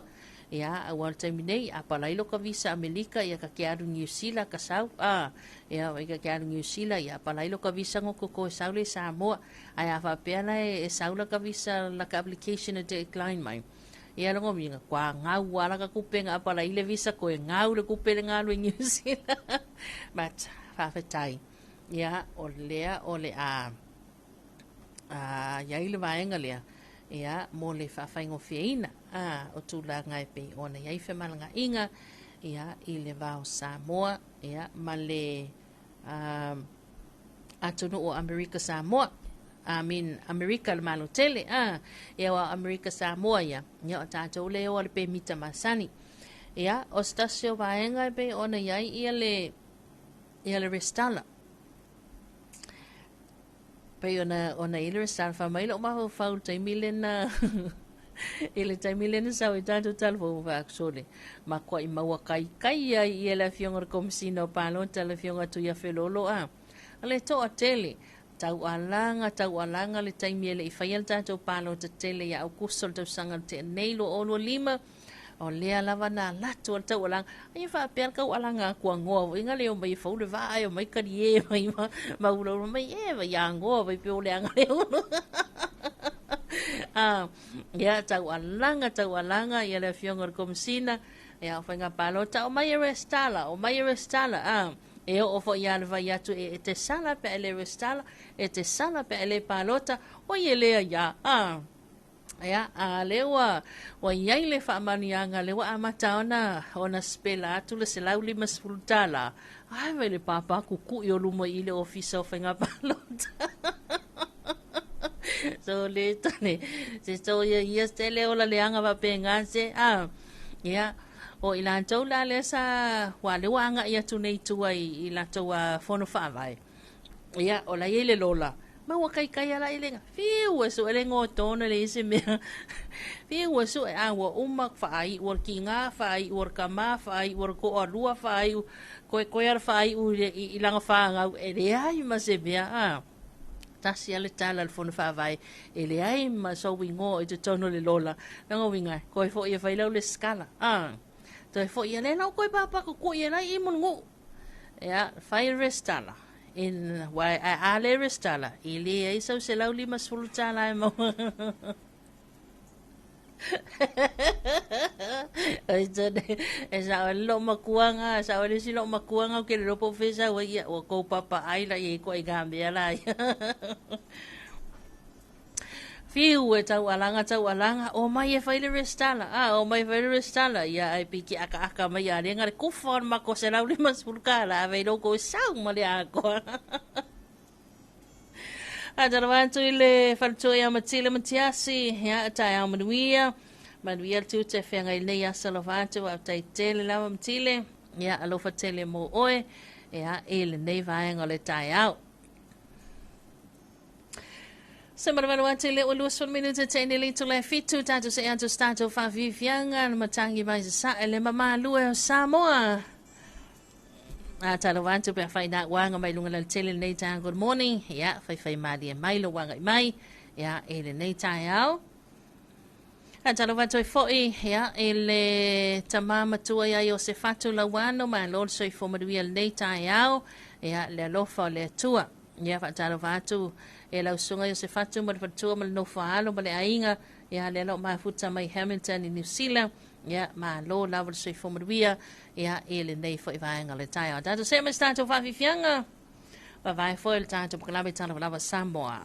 Ia, aua o le taimi nei, a palai lo ka visa Amelika, ia ka ke alu Niu Sila ka sau, a, ia, i ka ke alu Niu Sila, ia palai lo ka visa ngo koko e sau le Samoa. Ae a faapea la e, e sau la ka visa la ka application e decline mai. Ia longa uiga, kua ngau ala ka kupenga a palai le visa koe ngau le kupe le ngalu i Niu Sila. But, faafetai. Ia, o lea o le a a iai le vaega lea, ia, mo le faafaigofieina, a, o tulaga e pei ona iai femalagaaiga, ia, i le va o Samoa, ia, ma le, a, atunuu o Amerika Samoa. I mean, Amerika le Malo tele, a, ia, o Amerika Samoa ia, ia, o tatou le o le pemita masani. Ia, o se tasi o vaega e pei ona iai ia le, ia le resitala. Pei ona, ona i le resitala, fai mai lou mafaufau i le taimi lena, i le taimi lena sau ai tatou talafou fai atu sole, matuai maua kaikai ai ia le afioga i le Komesina o Palota, le afioga Tuiafelolo a. Le toatele, taualaga, taualaga le taimi e le i faia le tatou palota tele ia Aukuso le tausaga na tea nei 2025, O lea lava na alu atu a le taualaga. Ai faapea le taualaga atu angoa foi na le omai e fou le vaa ai omai kalie mai ma ma ulaula mai e vai angoa vai pe o le aga le ulu. Ah, ia taualaga taualaga ia le afioga o le Komesina ia o faiga palota o mai e resitala o mai e resitala ah e oo foi ia le vai atu e, e te sala pe a e le resitala e te sala pe a e le palota oi e lea ia ah Ia, a lea ua, ua i ai le faamanuiaga, lea ua amata ona, ona sipela atu le $150. Ai vai le pāpā kukuʻi o luma i le ofisa o faiga palota. So le tane, se so ia ia se le ola leaga faapena se, a, ia, o i latou la lea sa, ua lea ua agai atu nei i tua i, i latou a fono faavae. Ia, o la i ai le lola. Ma ua kaikai ala i le fiu e sue le ngotona le isi mea. Fiu e sue a ua uma whaai ua ki ngā, whaai ua ka mā, whaai ua ko a lua, whaai u koe koe ara whaai u i, i, i langa whāngau. E leai ma se mea a. Tasi a le tala le fono whaavae. E leai ma so wingo i te tono le lola. Langa winga, koe fo ia whailau le skala. A. Toe fo ia le lau koe pāpā ko kui e lai i mungu. Ia, fai resitala. In, wa, a, a le resitala, i le ai sau $150 e maua. Ai tane, e sa o lo makuanga, sa o le si lo makuanga ke le lopo fesa wa ia, o kou papa ai la i ko i ngā mea la. Whiu e taualaga, taualaga, omai e fai le resitala, a, omai e fai le resitala, ia ai piki akaaka mai a lenga le kufa o le mako $150 kāla, a vei loko e sau ma le akoa. A tala atu i le faletua ia Matile Matiasi, ia taeao manuia, manuia le tiute feagai nei aso alofa atu, faafetai tele lava Matile, ia alofa tele mo oe, ia i lenei vaega o le taeao. Se malumalu atu i le ua 20 minute te ine le itula e fitu, tatou se atu se tatou faafiafiaga, le matangi mai sasae le mamalu e o Samoa. A talofa atu pe afai na uaga mai luga lautele lenei taeao. Good morning. Ia, faifai malie mai lou agai mai, ia, i lenei taeao. A talofa atu ai foi, ia, i le tamā matua ia Iosefatu Lauano, malo le soifua manuia lenei taeao, ia, le alofa o le Atua. Ia, faatalofa atu e lau susuga Iosefatu ma le faletua ma le nofo a alo ma le aiga, ia, lea la o mafuta mai Hamilton i Niu Sila. Ia, malo lava le soifua manuia, ia, i lenei foi vaega o le taeao. Tatou see mai se tatou faafiafiaga, vavae foi le tatou polokalame Talofa Lava Samoa.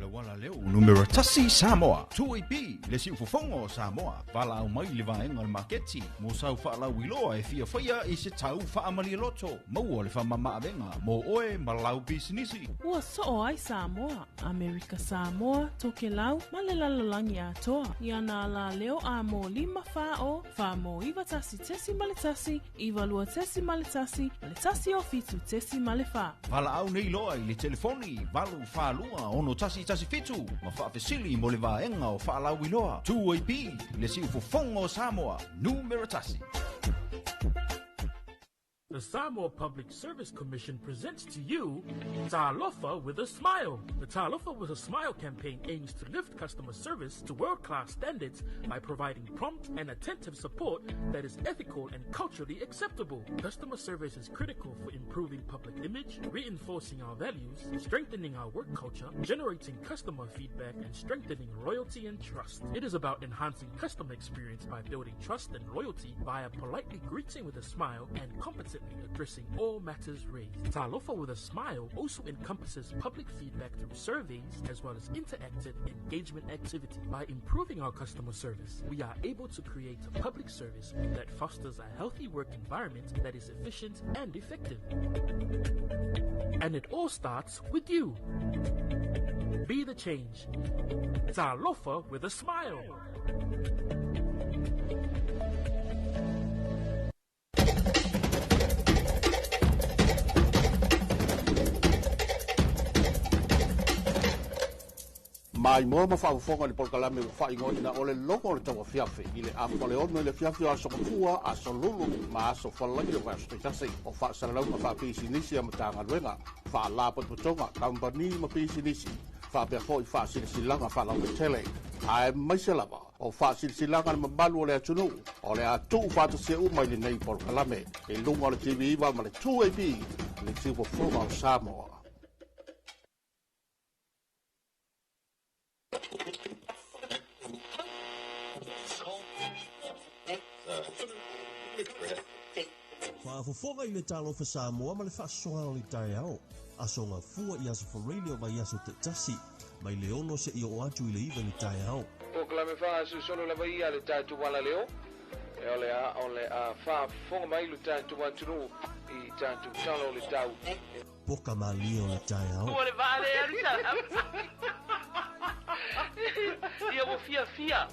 auala leo numera tasi Samoa. 2AP, le siufofoga o Samoa. Valaau mai i le vaega o le maketi mo sau faalauiloa e fia faia i se tau faamalialoto. Maua le faamamaavega mo oe ma lau pisinisi. Ua soo ai Samoa, Amerika Samoa, Tokelau ma le lalolagi atoa i ana alaleo a mo 5 4 0 4 mo 9 1.1 9 2.1 ma le 1 o 7.4. Valaau nei loa i le telefoni 8 4 2 6 1 7 ma faafesili mo le vaega o faalauiloa. 2AP, le siufofoga o Samoa, numera tasi. The Samoa Public Service Commission presents to you Talofa with a Smile. The Talofa with a Smile campaign aims to lift customer service to world-class standards by providing prompt and attentive support that is ethical and culturally acceptable. Customer service is critical for improving public image, reinforcing our values, strengthening our work culture, generating customer feedback, and strengthening loyalty and trust. It is about enhancing customer experience by building trust and loyalty via politely greeting with a smile and competently addressing all matters raised. Talofa with a Smile also encompasses public feedback through surveys as well as interactive engagement activity. By improving our customer service, we are able to create a public service that fosters a healthy work environment that is efficient and effective. And it all starts with you. Be the change. Talofa with a Smile. Mai moa ma faafofoga i le polokalame ua faaigoaina o le logo o le tauafiafi i le afa le 6 i le afiafi o aso Gafua, aso Lulu ma aso Falagi o vaiaso taitasi o faasalalauga faapisinisi a Matagaluega, faalapotopotoga, kamupani ma pisinisi, faapea foi faasilasilaga faalauaitele. Ae maise lava o faasilasilaga le mamalu o le atunuu o le a tuufaatasia uma i lenei polokalame i luga o le TV9 ma le 2AP, le siufofoga o Samoa. Faafofoga i le Talofa Samoa ma le faasoa o le taeao. Aso Gafua i aso Faraile o vaiaso taitasi. Mai le 6 seia oo atu i le 9 i le taeao. Polokalame faasolosolo lava ia le tatou alaleo. E o le a o le a faafofoga mai lo tatou atunuu i tatou tala o le tau. Poka malie o le taeao. Ua le vaa le alu Ia ua fiafia.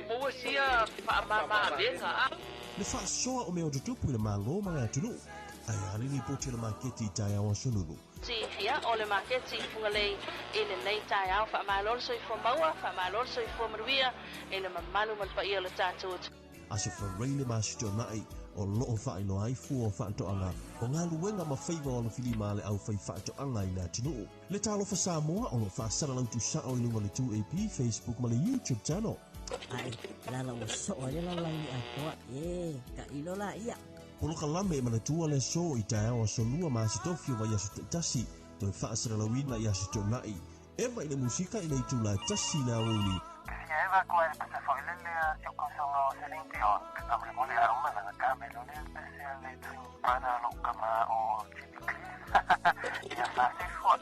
Maua sia faamamaavega. Le faasoa o mea o tutupu i le Malo ma le atunuu. Ae a le lipoti a le maketi i taeao aso Lulu. Ia o le maketi i Fugalei i lenei taeao. Faamalo le soifua maua, faamalo le soifua manuia i le mamalu ma le paia o le tatou. Aso Faraile ma Aso Toonai o loo faailoa ai fua o faatoaga o galuega ma faiva o alofilima a le aufai faatoaga i le atunuu. Le Talofa Samoa o loo faasalalau tusao i luga o le 2AP, Facebook ma le YouTube channel. Ai, lala ua soo ai le lalolagi atoa, e, tailo la ia. Polokalame e manatua le aso i taeao aso Lua ma Aso Tofi o vaiaso taitasi, toe faasalalauina i Aso Toonai. Eva i le musika i le itula e tasi i le aoauli.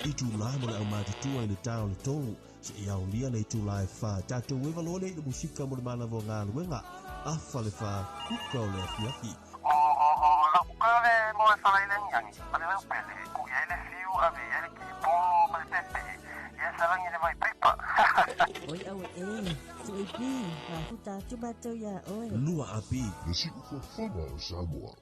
Itula mo le aumatutua i le tā o le 3, seia aolia le itula e 4, tatou eva loa lea i le musika mo le manava o galuega, afa le 4, kuka o le afiafi. Oi au e, 2AP, mafuta atu matou ia oe. Lua AP. Le siufofoga o Samoa.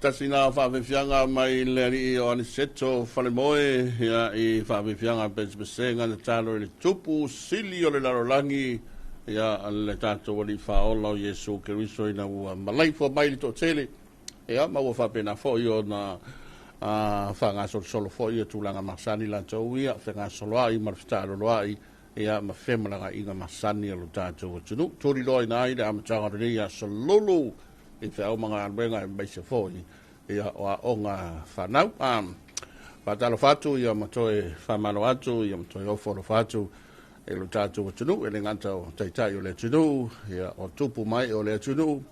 Tasi na faafefiaga mai le alii o Aniseto Falemoe ia i faafefiaga pesepesega na talo i le tupu sili o le lalolagi ia le tatou alii faaola o Iesu Keriso ina ua malaifua mai le toatele ia ma ua faapena foi ona faagasolosolo foi ia tulaga masani latou ia fegasoloai ma le fetaaloloai ia ma femalagaiga masani a lo tatou atunuu. Tuliloaina ai le amataga o lenei aso lulu i feau ma galuega e maise foi ia o aoga fanau. Faatalofa atu ia ma toe faamalo atu ia ma toe ofo alofa atu e lo tatou atunuu, e le gata o taitai o le atunuu ia o tupu mai o le atunuu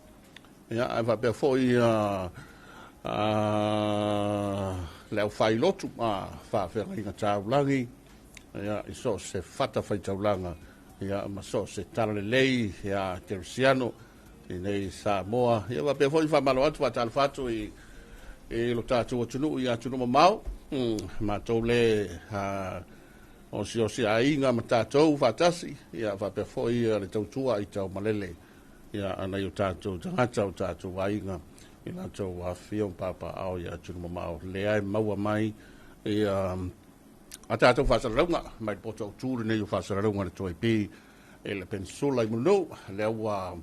ia ae faapea foi ia le aufailotu faafeagaiga taulagi ia i so o se fata faitaulaga ia ma so o se talalelei ia kerisiano i nei Samoa. Ia faapea foi faamalo atu faatalofa atu i lo tatou atunuu i atunuu mamao matou le osiosi aiga ma tatou faatasi ia faapea foi le tautua i taumalele ia anai o tatou tagata o tatou aiga i latou afifio ma papaao i atunuu mamao lea e maua mai ia a tatou faasalalauga mai le poto autu lenei o faasalalauga le 2AP e le Peninsula i Mulinuu lea ua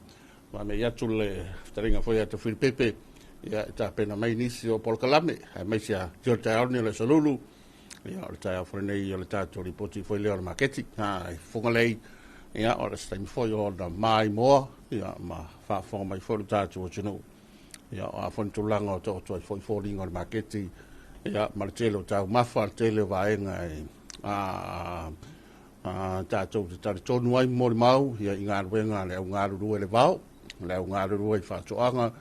faamei atu le fetalaiga foi ia Tafilipepe ia e tapena mai nisi o polokalame aemaise a tio le taeao lenei o le aso lulu ia o le taeao foi lenei o le tatou lipoti foi lea o le maketi i Fugalei ia o le se taimi foi ona maimoa ia ma faafofoga mai foi le tatou atunuu ia o a foi ni tulaga o taoto ai foi foliga o le maketi ia ma le tele o taumafa le tele o vaega e tatou te talitonu ai molimau ia i galuega a le augalulue le vao, le augalulue i faatoaga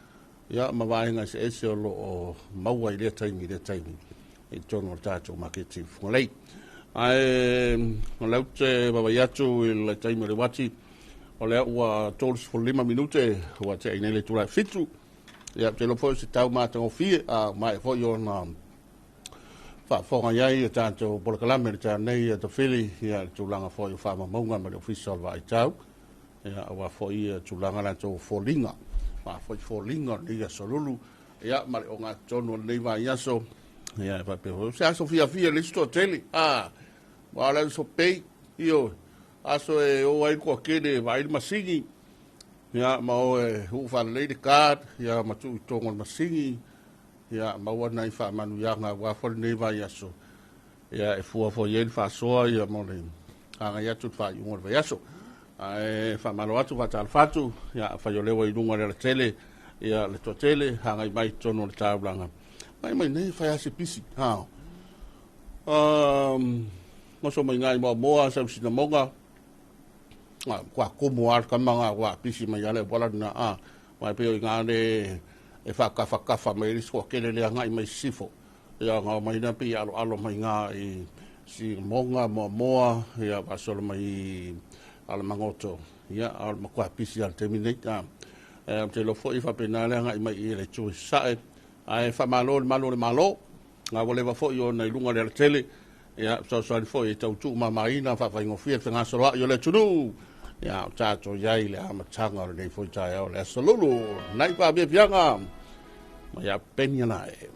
ia ma vaega eseese o lo o maua i lea taimi i lea taimi. I totonu o le tatou maketi i Fugalei. Ae o lea ou te vaavaai atu i le taimi o le uati, o lea ua 35 minute ua tea nei le itula e 7. Ia, ou te iloa foi o se tau matagofie, a ua maea foi ona faafofoga i ai a tatou polokalame i le taeao nei ia tafili ia le tulaga foi o faamaumauga ma le Ofisa o le Vaaitau, ia aua foi ia tulaga latou o foliga, aua foi foliga o lenei aso lulu, ia ma le ogatotonu o lenei vaiaso, ia e faapea foi se aso fiafia le isi toatele, a ua o le aso pei, ioe, aso e o ai le toatele e vaai le masini, ia ma o e uu faalelei le card, ia ma tuu i totonu o le masini, ia maua nai faamanuiaga aua foi lenei vaiaso, ia e fua foi i ai le faasoa ia mo le agai atu i le faaiuga o le vaiaso. Ae faamalo atu, faatalofa atu, ia afai o lea ua i luga o le alatele, ia le toatele, agai mai i totonu o le taulaga. Mai mai nei, fai lava se pisi. Ha. Oso mai ngai Moamoa, sau Sinamoga, kua kumu lava le tama na, ua pisi mai lava le auala lena. A, mai pei o i ina le e faatafatafa mai ai le isi toatele le agai mai sisifo. Ia ona omai lea pei e aloalo mai ina i Sinamoga, Moamoa, ia faasolo mai i Alamagoto. Ia, a o le matua pisi lava i le taimi nei. A, ou te iloa foi e faapena le agai mai i le itu i Sasae. Ae faamalo i le malu o le Malo, a ua leva foi ona i luga o le alatele, ia, fesoasoani foi e tau tuumamaina, faafaigofie le fegasoloai o le atunuu. Ia, o tatou i ai i le amataga o lenei foi taeao o le aso Lulu. Nai faafiafiaga mai ia Peni Anae.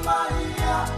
Mai.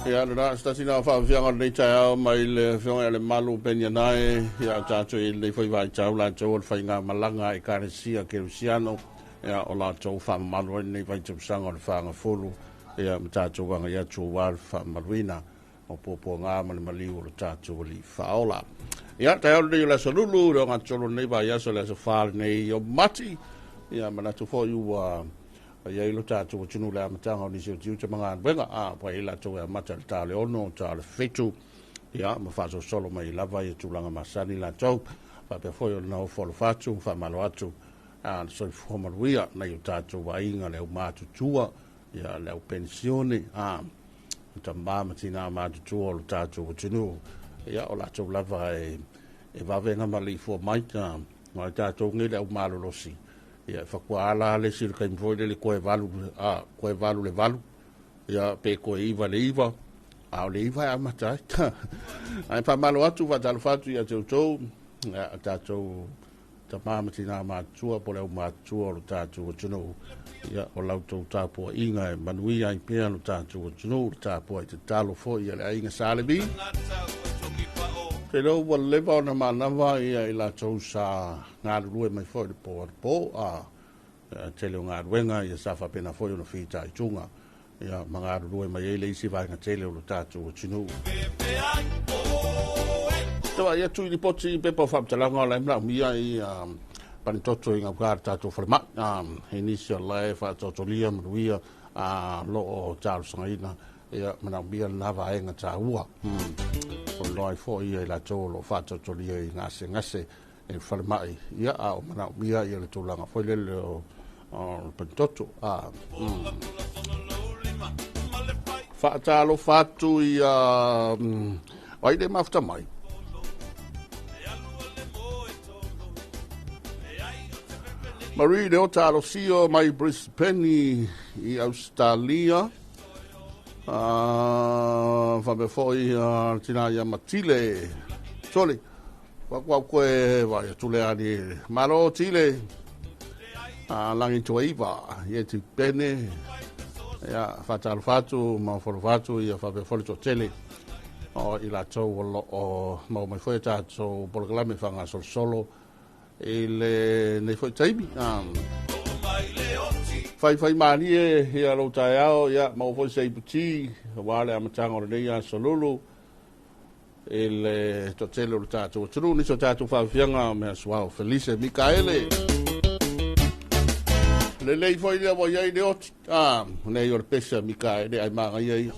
Ia, le se tasi na faafiaga o lenei taeao mai le afioga ia Lemalu Penianae, ia tatou i lenei foi vaitau latou o le faigamalaga a Ekalesia Kerisiano, ia o latou faamamalu ai lenei vaitausaga o le fagafulu, ia ma tatou agai atu aua le faamamaluina o puapuaga ma le maliu o le tatou Alii Faaola. Ia, taeao lenei o le aso Lulu, le ogatotonu o lenei vaiaso, le aso 4 lenei o Mati, ia manatu foi ua i ai lo tatou atunuu le amataga o nisi o tiute ma galuega, a ua i ai latou e amata i le ta o le 6, ta o le 7, ia ma faasolosolo mai lava i tulaga masani latou. Faapea foi o le nofo alofa atu, faamalo atu, a le soifua manuia nai o tatou aiga, le au matutua, ia le au penisione, a tamā ma tinā matutua o lo tatou atunuu, ia o latou lava e vave ona maleifua mai, ma tatou nei le au malolosi, ia e fatua ala le isi le taimi foi lele toe 8, a toe 8 le 8, ia pe toe 9 le 9, a o le 9 e amata ai. Ae faamalo atu, faatalofa atu ia te outou, ia tatou tamā ma tinā matutua po o le au matutua o lo tatou atunuu, ia o la outou tapuaiga e manuia ai pea lo tatou atunuu, le tapuai tatalo foi a le aiga Sa Levi. Te leo ua leva ona manava ia i latou sa galulue mai foi le po anapo, a tele o galuega ia sa faapena foi ona fitaituga, ia ma galulue mai ai le isi vaega tele o lo tatou atunuu. Tawa ia tui ripoti pepa o faamatalaga o la e manaomia i panetoto i gauka le tatou falemai, e nisi o la e faatoatolia manuia lo o talosagaina, ia manaomia lena vaega taua. O loa ai foi ia i latou o lo o faatoatolia i gasegase e falemai, ia a o manaomia ia le tulaga foi lele o le panetoto. Faatalofa atu ia ai le mafuta mai. Marie Leota Alosio mai Brisbane i Australia. Faapea foi tina ia Matile. Sole, kwa koe vai atu le ani. Malo Tile. Langi tuaiva, ia te pene. Ia faatalofa atu ma folofa atu ia faapea foi le toatele o i latou o lo o maua mai foi tatou polokalame faagasolosolo i lenei foi taimi. Faifai malie ia lou taeao, ia maua foi se iputi aua le amataga o lenei aso Lulu i le toatele o le tatou atunuu, nisi o tatou faafiaga mea suao Felice Mikaele. Lelei foi lea ua iai le oti, nei o le pese a Mikaele ai magaia ia.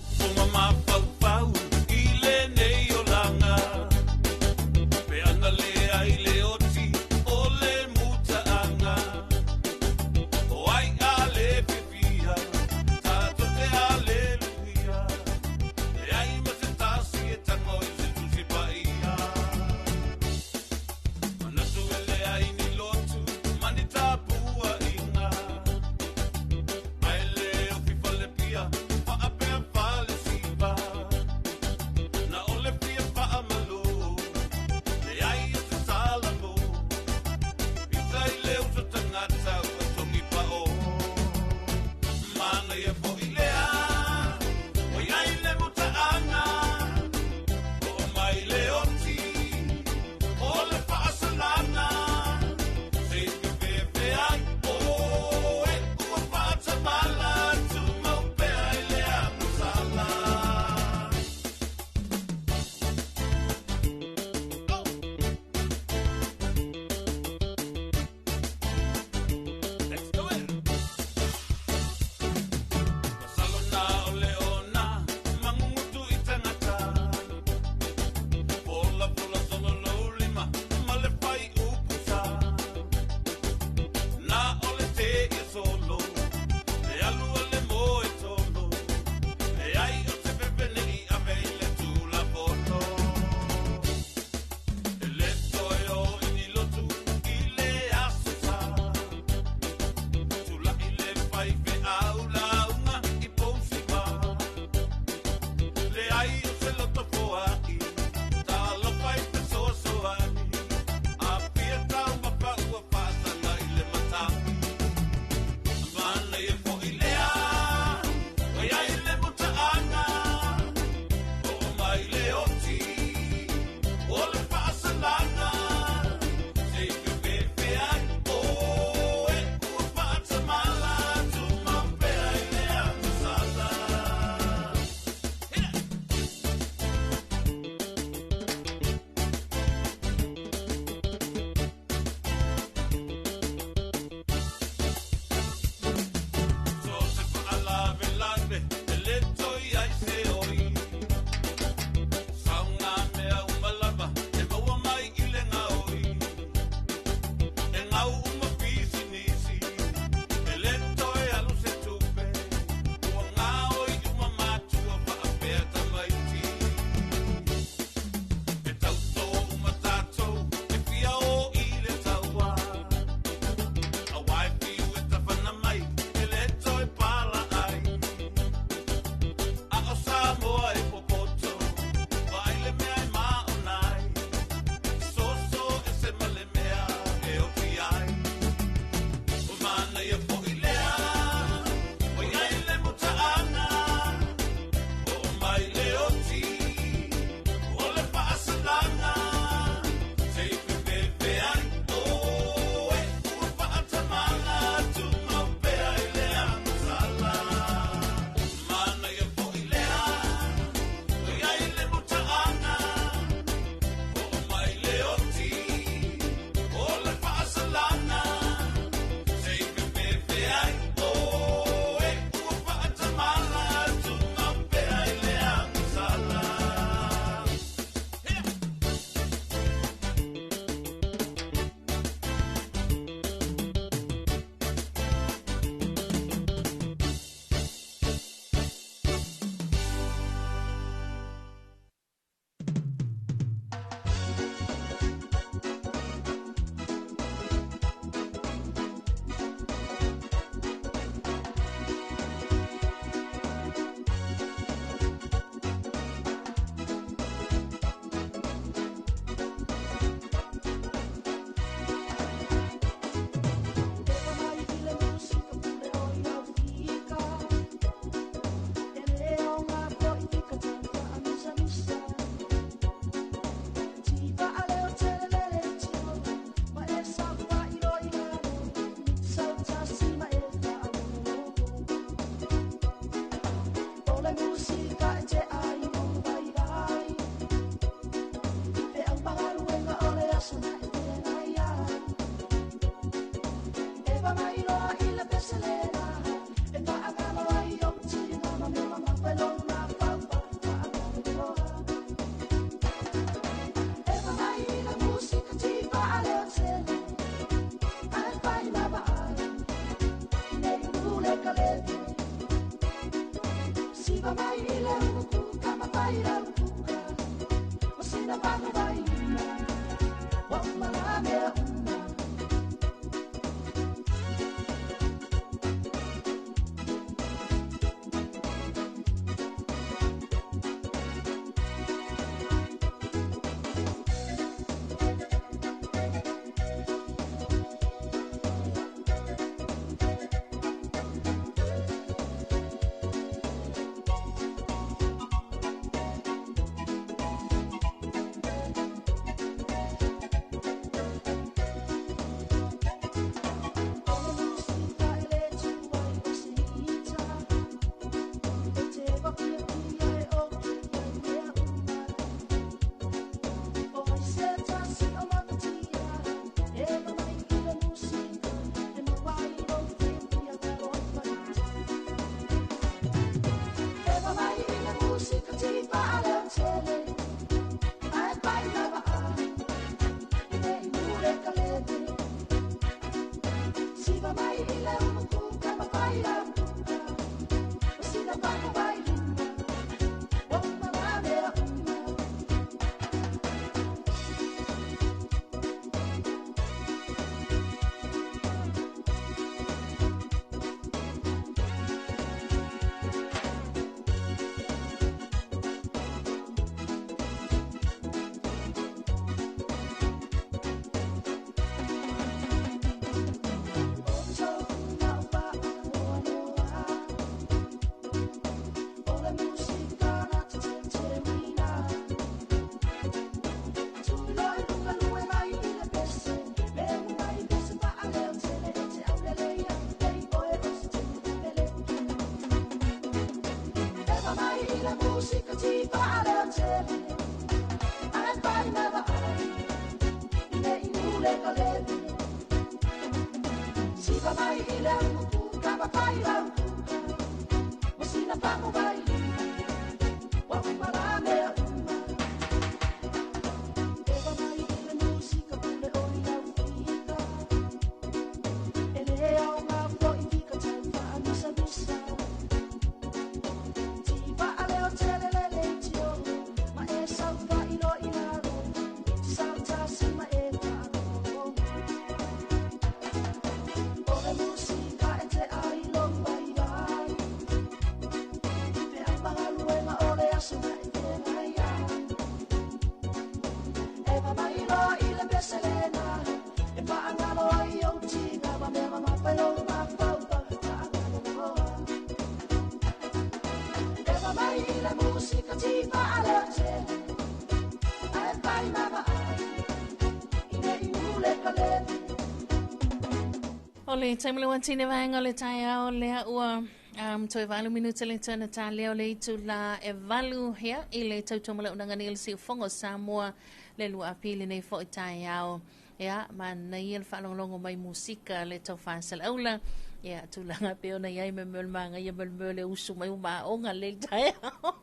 O le taimi le watine vaega o le taeao lea ua um, toe valu minute le tana tā leo le itu la e valu hea i le tautomalaunaga nei o le siufogo o Samoa le lua apili nei fo'i taeao. Ia, manaia le faalogologo mai musika le tau faasalaula. Ia, tulaga pei ona i ai me mea o le magaia ma le mea o le usu mai ua maoga lelei le taeao.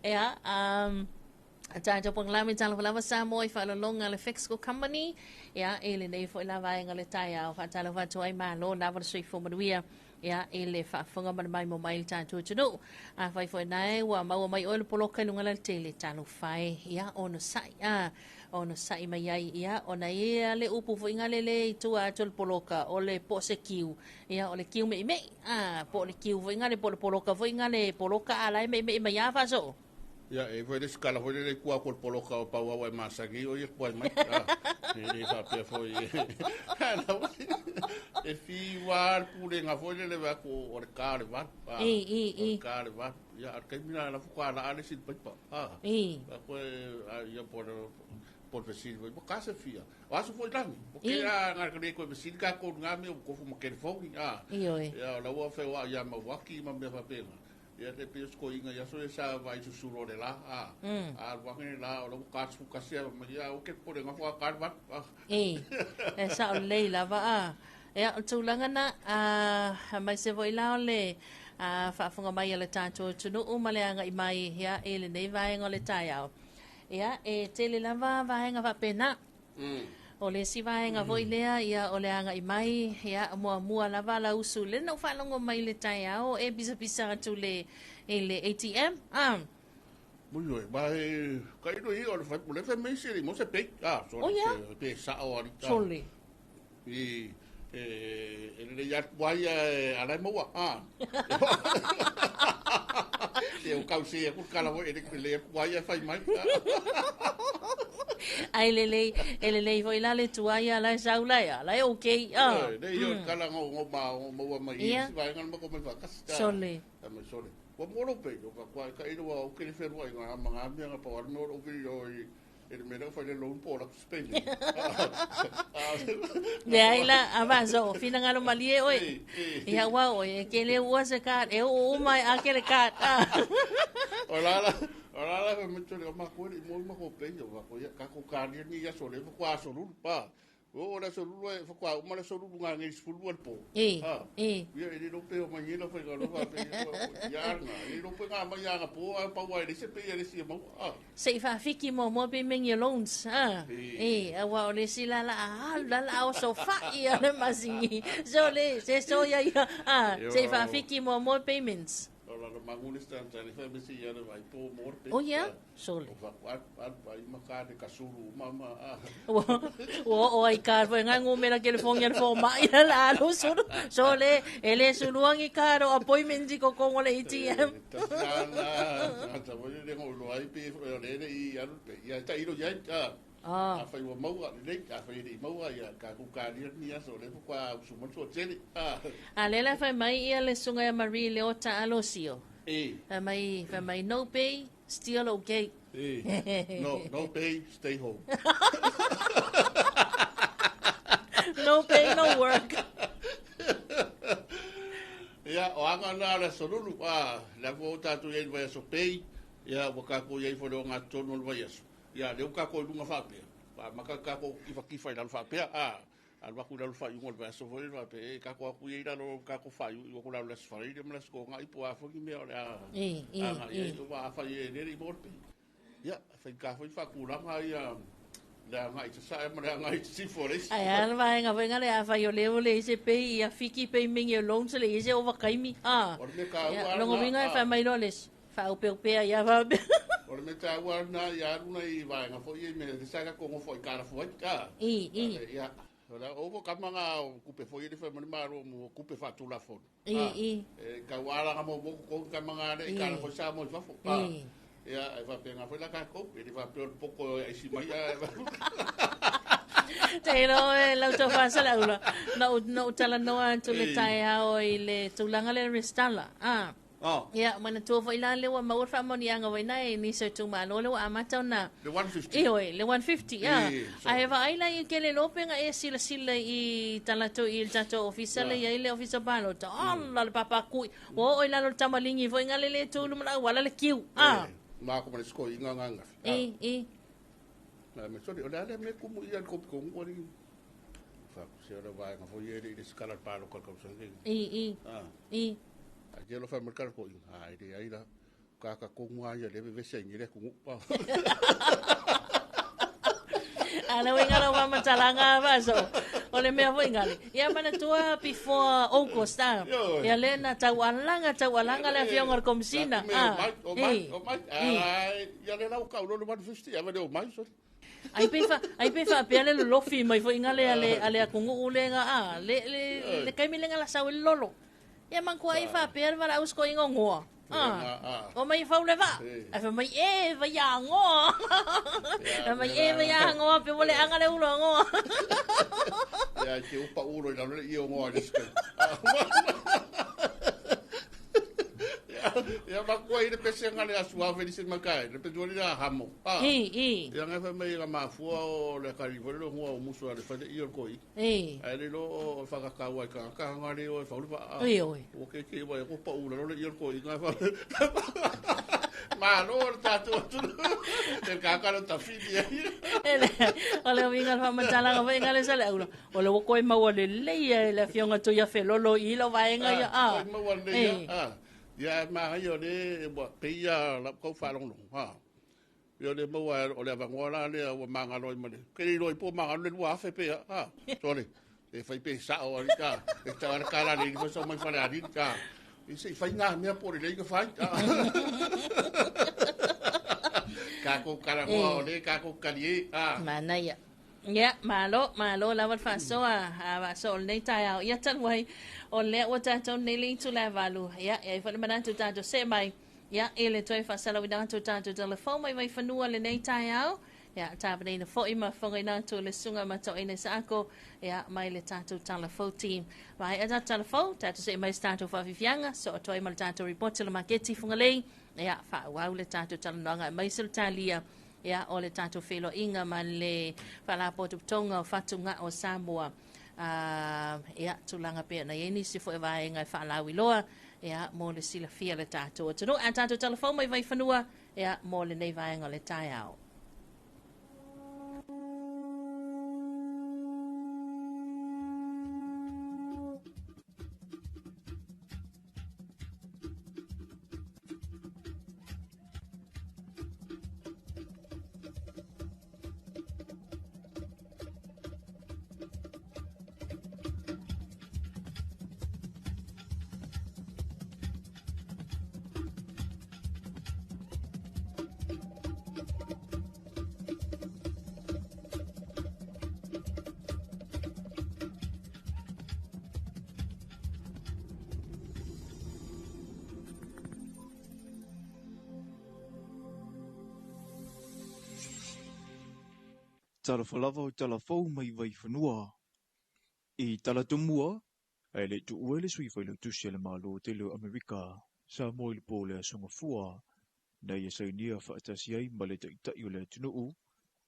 Ia, um, tatou polokalame Talofa Lava Samoa i faalologa le Fexco Company. Ia, i lenei foi la vaega o le taeao, faatalofa atu ai malo lava le soifua manuia. Ia, i le faafofoga ma le maimoa mai i le tatou atunuu. Afai foi nae ua maua mai oe le poloka i luga lautele, talofa e, ia, onosai, a, onosai mai ai, ia, ona e ia le upu foi ngale le i tua atu o le poloka, o le po o se kiu, ia, o le kiu meʻimeʻi, a, po o le kiu foi ngale, po o le poloka foi ngale, poloka a la e meʻimeʻi mai a faasoo. Ia, e i ai foi le isi kala foi lele i tua atu o le poloka o pau au e masani o ia tuai mai. Ah, e le faapea foi. E fiu lava le pulega foi lele vae atu o le ta o le 8. Ah, I, i, o le i. ta o le 8. Ia, a o le taimi lena la faatoa laa le isi i le paipa. Ah, I. vae atu e, a, ia po o le po o le fesili foi, ua ta se fia. O aso foi lagi. O ke I. a ngā kare koe fesili kākou ngā mea ua tofu ma telefoni. Ah, Ioe. ia, o la ua feoai ia Mauaki ma mea faapena. Ia te pei o se toeaina i aso ia sa vaai susulo o le la, a, a alu ane le la, o la ua 41 a mai, ia, aua ke popolega fua ka alu atu, a. E, e sao lelei lava a. Ia, o le tulaga na, a, aemaise foi la o le, a faafofoga mai a le tatou atunuu ma le agai mai ia i lenei vaega o le taeao. Ia, e tele lava vaega faapena. O le isi vaega foi lea, ia, o le agai mai, ia, muamua lava lau usu, lea na ou faalogo mai i le taeao e pisapisa atu le, i le ATM, ah. Ui oi, ma e, ka ilo i o le fai, le fai mai se le mo se pe, ah, sole, Oh, yeah. se pe sa o ali. Sole. I, e, e le ia kuai e ala maua, ah. E o kau se ku kala wo e le le kuai e fai mai. Ai lelei, e lelei foi la le tuai a la e sau la ia, la e okay, ah. Le io kala ngo ngo ma ngo maua mai Ia. si vai ngal ma ko mai fa kas. Sole. Ma sole. Ua mo pe o ka kwa ka ilo wa o ke le ferua i ngā ma ngā mea ngā pa wale mo o ke o i e le mea fai le loan po la spend. Le ai la avanzo, finangalo malie oi. Ia wa oi, e ke le ua se ka, e o o mai a ke le ka. Ah. O la la o la la me tole o ma ko le mo ma ko pe o ka ko ya ka ko ka ni ni ya sole ko a solu pa. O la solu e fa kwa o ma la solu ngā ngi sulu al po. E, Ah. e. Ia e le lope o mai la fai ka lo fa pe ya nga e lope nga mai ya nga po a pa wa le se pe ya le si mo. Ah. Se i faafiki muamua pe mengi loans ah. E aua o le isi la la a la la o sofa ia le masigi. So le se so ia ia ah se i faafiki muamua payments. O la la manguli stan tani fa me si ya le vai po mo pe. Oh yeah, sole. O fa kwa kwa vai ma ka de kasuru mama. Ah. Ua ua o ai ka foi ngai ngumela telefoni le fo mai la la lo sulu. Sole ele suluangi ka ro appointment ko ko le ATM. Ta ta mo le ngo lo ai pe le le i alu pe. Ya ta ilo ya ah. Ah. A fai ua maua le a fai le maua ya ka ku ka ni ni aso le kwa su mo so tele. Ah. A le la fai mai ia le sunga ya Marie le ota alosio. E. Fai mai no pay, still okay. E. No, no pay, stay home. No pay, no work. Ia, o anga na le solulu, a, la fo tātou iai vai aso pei, ia, wa kako iai fo le o ngā tonu o le vai aso. Ia, leo kako i lunga whapea. Pa, maka kako kifa kifa i lalo whapea, a, a waku lalo whai ungo le vai aso fo le whapea, e, kako aku iai lalo kako whai, i waku lalo les whai, le mala sko ngā ipo a whangi mea o le a, E, e, a ngā e. ia, o a whai e lere i mōre pe. Ia, whai ka whai whakuranga ia, le a ngā i te sae ma le a ngā i te sifo le isi. Ai a le vaega foi ngale a fai o le o le ise pe ia fiki pe mingi o loans le ise o wakaimi. Ah. O le mea ka Ia, ua longo na, winga e ah. fai mai lo les. Fa upe upea ia fa upe. O le mea tā ua na ia aruna i vaenga fo i me te saka kongo fo i kara fo ai ka. I, i. Ia, o la o ka manga o kupe fo i le fa mani maro mo kupe fa tula fo. I, i. E ka wala nga mo mo ko ka manga le I. kara fo sa mo i fafo. I. Ia, e fa pe nga fo la ka ko, e le fa pe o poko e si mai a. Te ro e lau tau whasa la ula. Na u, na u tala noa atu le E. tai ao i le tūlanga le restala. Ah. Oh, Ia, mana tua foi la le ua maua whaamonianga wai nai ni sau tū malo le ua amata ona. le 150. E oi, le 150, ia. E, so- A e vaai la i ke le lopenga e sila sila i talato i le tato ofisa le ia i le ofisa palo. Ta ala le papakui. Ua oi lalo le tamalingi foi ngale le tūlu mala wala le kiu. Ah. Ma ko mane sko i nga nga nga. E, e. Na me sori, o le ale me kumu i al kopi ko ngori. Fa ko se ora vaenga fo i le skala palo ka ka sa. I, i. Ah. I. A te lo fa merkar ko i ai le ai la ka ka ko ngā ia le vese ngi le ku pa. Ala winga la wama talanga vaso. O le mea foi ngale. Ia mana tua before August ah. Yo. Ia le na tau alanga le afionga le komisina. Ah, o mai, Eh. o mai. Ai ia le lau ka lo 150 ia le o mai so. Ai pe fa ai pe fa pe le lofi mai foi ngale ale ale akungu ulenga ah le le le kai milenga la sau le lolo. Ia man ko ai fa pe le wala usko ingo ngoa. Ah. Ah. O mai fau le va. Eh. Ai fa mai e va ya ngoa. Ai mai e va ya ngoa pe wale anga le ulo ngoa. Ia te upa ulo i lalo le i o ngoa le sko. Ia ma ko i le pese ngale a suave ni se makai, le pe la hamo. Ah. I i. Ia ngai fa mai ga mafua o le kari fo le ngoa o musu ale fa i o ko i. E. Ai le lo o whakakau ai ka ka ngare o e whauru pa. Oi, oi. O ke ke wai ko pa ula lo le i o ko i ngai fa. Ma lo o tātou atu. Te kākaro tawhiti ai. Ele, o le winga le whamatalaga wai ngale sa le aula. O le wako e maua le leia e le afionga tu ia whelolo i lo vaenga ia. Ah, Ah, koe maua le Eh. ia. Ah. Ia manaia o lea ua pei lava lau tau faalogologo, ha. Ia o lea maua o le avanoa la lea ua magalo ai ma le. Ou te le iloa ai po o magalo le 2,000 pe a, ha. Sole, e fai pe sao alii, ha. E tatau lava le tala a le alii sau mai Falealili, ha. Ia se i fai na mea po o lelei ona fai, ha. Tatou talanoa o lea tatou te talie, ha. Manaia. Ia, malo, malo lava le faasoa, a faasoa o lenei taeao. Ia talu ai, o lea ua tatou nei le itula e 8. Ia, e i ai foi le manatu tatou see mai, ia, i le toe faasalauina atu o tatou talafou mai Vaifanua lenei taeao. Ia, tapenaina foi ma fofogaina atu le susuga ma Toeaina Saako, ia, mai le tatou talafou team. Maea tatou talafou, tatou see mai i se tatou faafiafiaga, soo atu ai ma le tatou ripoti o le maketi Fugalei. Ia, faaauau le tatou talanoaga aemaise o le talia ia, o le tatou feiloaiga ma le Faalapotopotoga o Fatugao o Samoa. Ia, tulaga pei ona i ai nisi foi o vaega e faalauiloa, ia, mo le silafia o le tatou atunuu. Ae tatou talafou mai Vaifanua, ia, mo lenei vaega o le taeao. Talofa lava o tala fou mai Vaifanua. I tala tumua, ae le i tuua le sui failautusi a le Malo tele o Amerika, Samoa i le po o le Aso Gafua, na ia sainia faatasi ai ma le Taitai o le atunuu,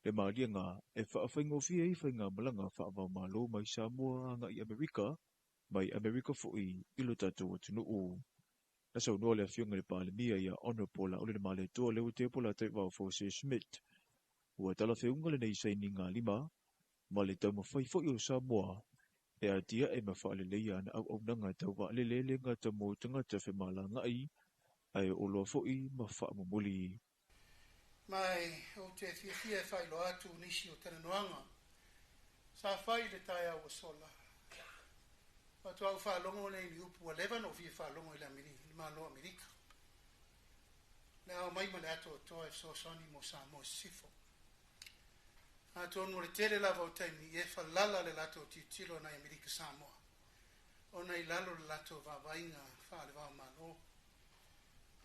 le maliega e faafaigofie ai faigamalaga faava-o-Malo mai Samoa agai i Amerika, mai Amerika foi i lo tatou atunuu. Na saunoa le Afioga i le Palemia ia Honourable Laaulialemalietoa Leuatea Polataivao Fosi Schmidt, ua talafeauga lenei sainiga lima ma le taumafai foi o Samoa e atiae ma faaleleia ana auaunaga tau vaalele le gata mo tagata femalagai ae oloa foi ma faamomoli. Ma ou te fiafia e faailoa atu nisi o talanoaga sa fai i le taeao ua sola. Faatoa ou faalogo lea i ni upu ua leva ona ou fia faalogo i le Malo o Amerika. Le ao mai ma le atoatoa e fesoasoani mo Samoa i Sisifo. Atonu o le tele lava o taimi e falala le latou tilotilo nai Amerika Samoa, ona i lalo le latou vaavaiga faale-vao-Malo.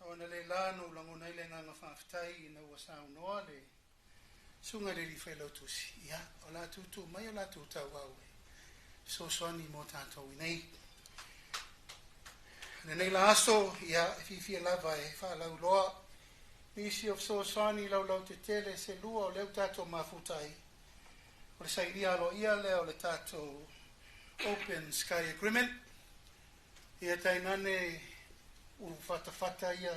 A ona le la na ou lagona ai le agaga faafetai ina ua saunoa le susuga i le alii failautusi, ia, o le a tuutuu mai o latou tauau e fesoasoani mo tatou i nei. Lenei la aso, ia, e fiafia lava e faalauiloa nisi o fesoasoani laulautetele se lua o lea ua tatou mafuta ai, o le sainia aloaia lea o le tatou Open Sky Agreement. Ia tainane ulu fatafata ia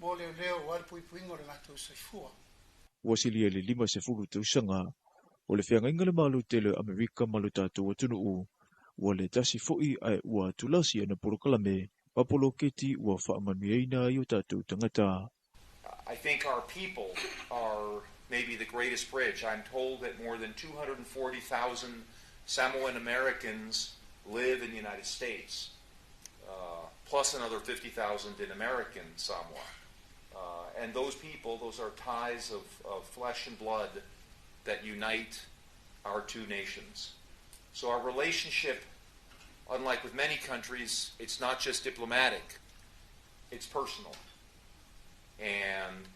mo leoleo aua le puipuiga o le latou soifua. Ua silia i le 50 tausaga o le feagaiga le Malo tele o Amerika ma lo tatou atunuu, ua le tasi foi ae ua tulasi ana polokalame ma poloketi ua faamanuiaina ai o tatou tagata. I think our people are maybe the greatest bridge. I'm told that more than 240,000 Samoan Americans live in the United States, plus another 50,000 in American Samoa. And those people, those are ties of flesh and blood that unite our two nations. So our relationship, unlike with many countries, it's not just diplomatic, it's personal. And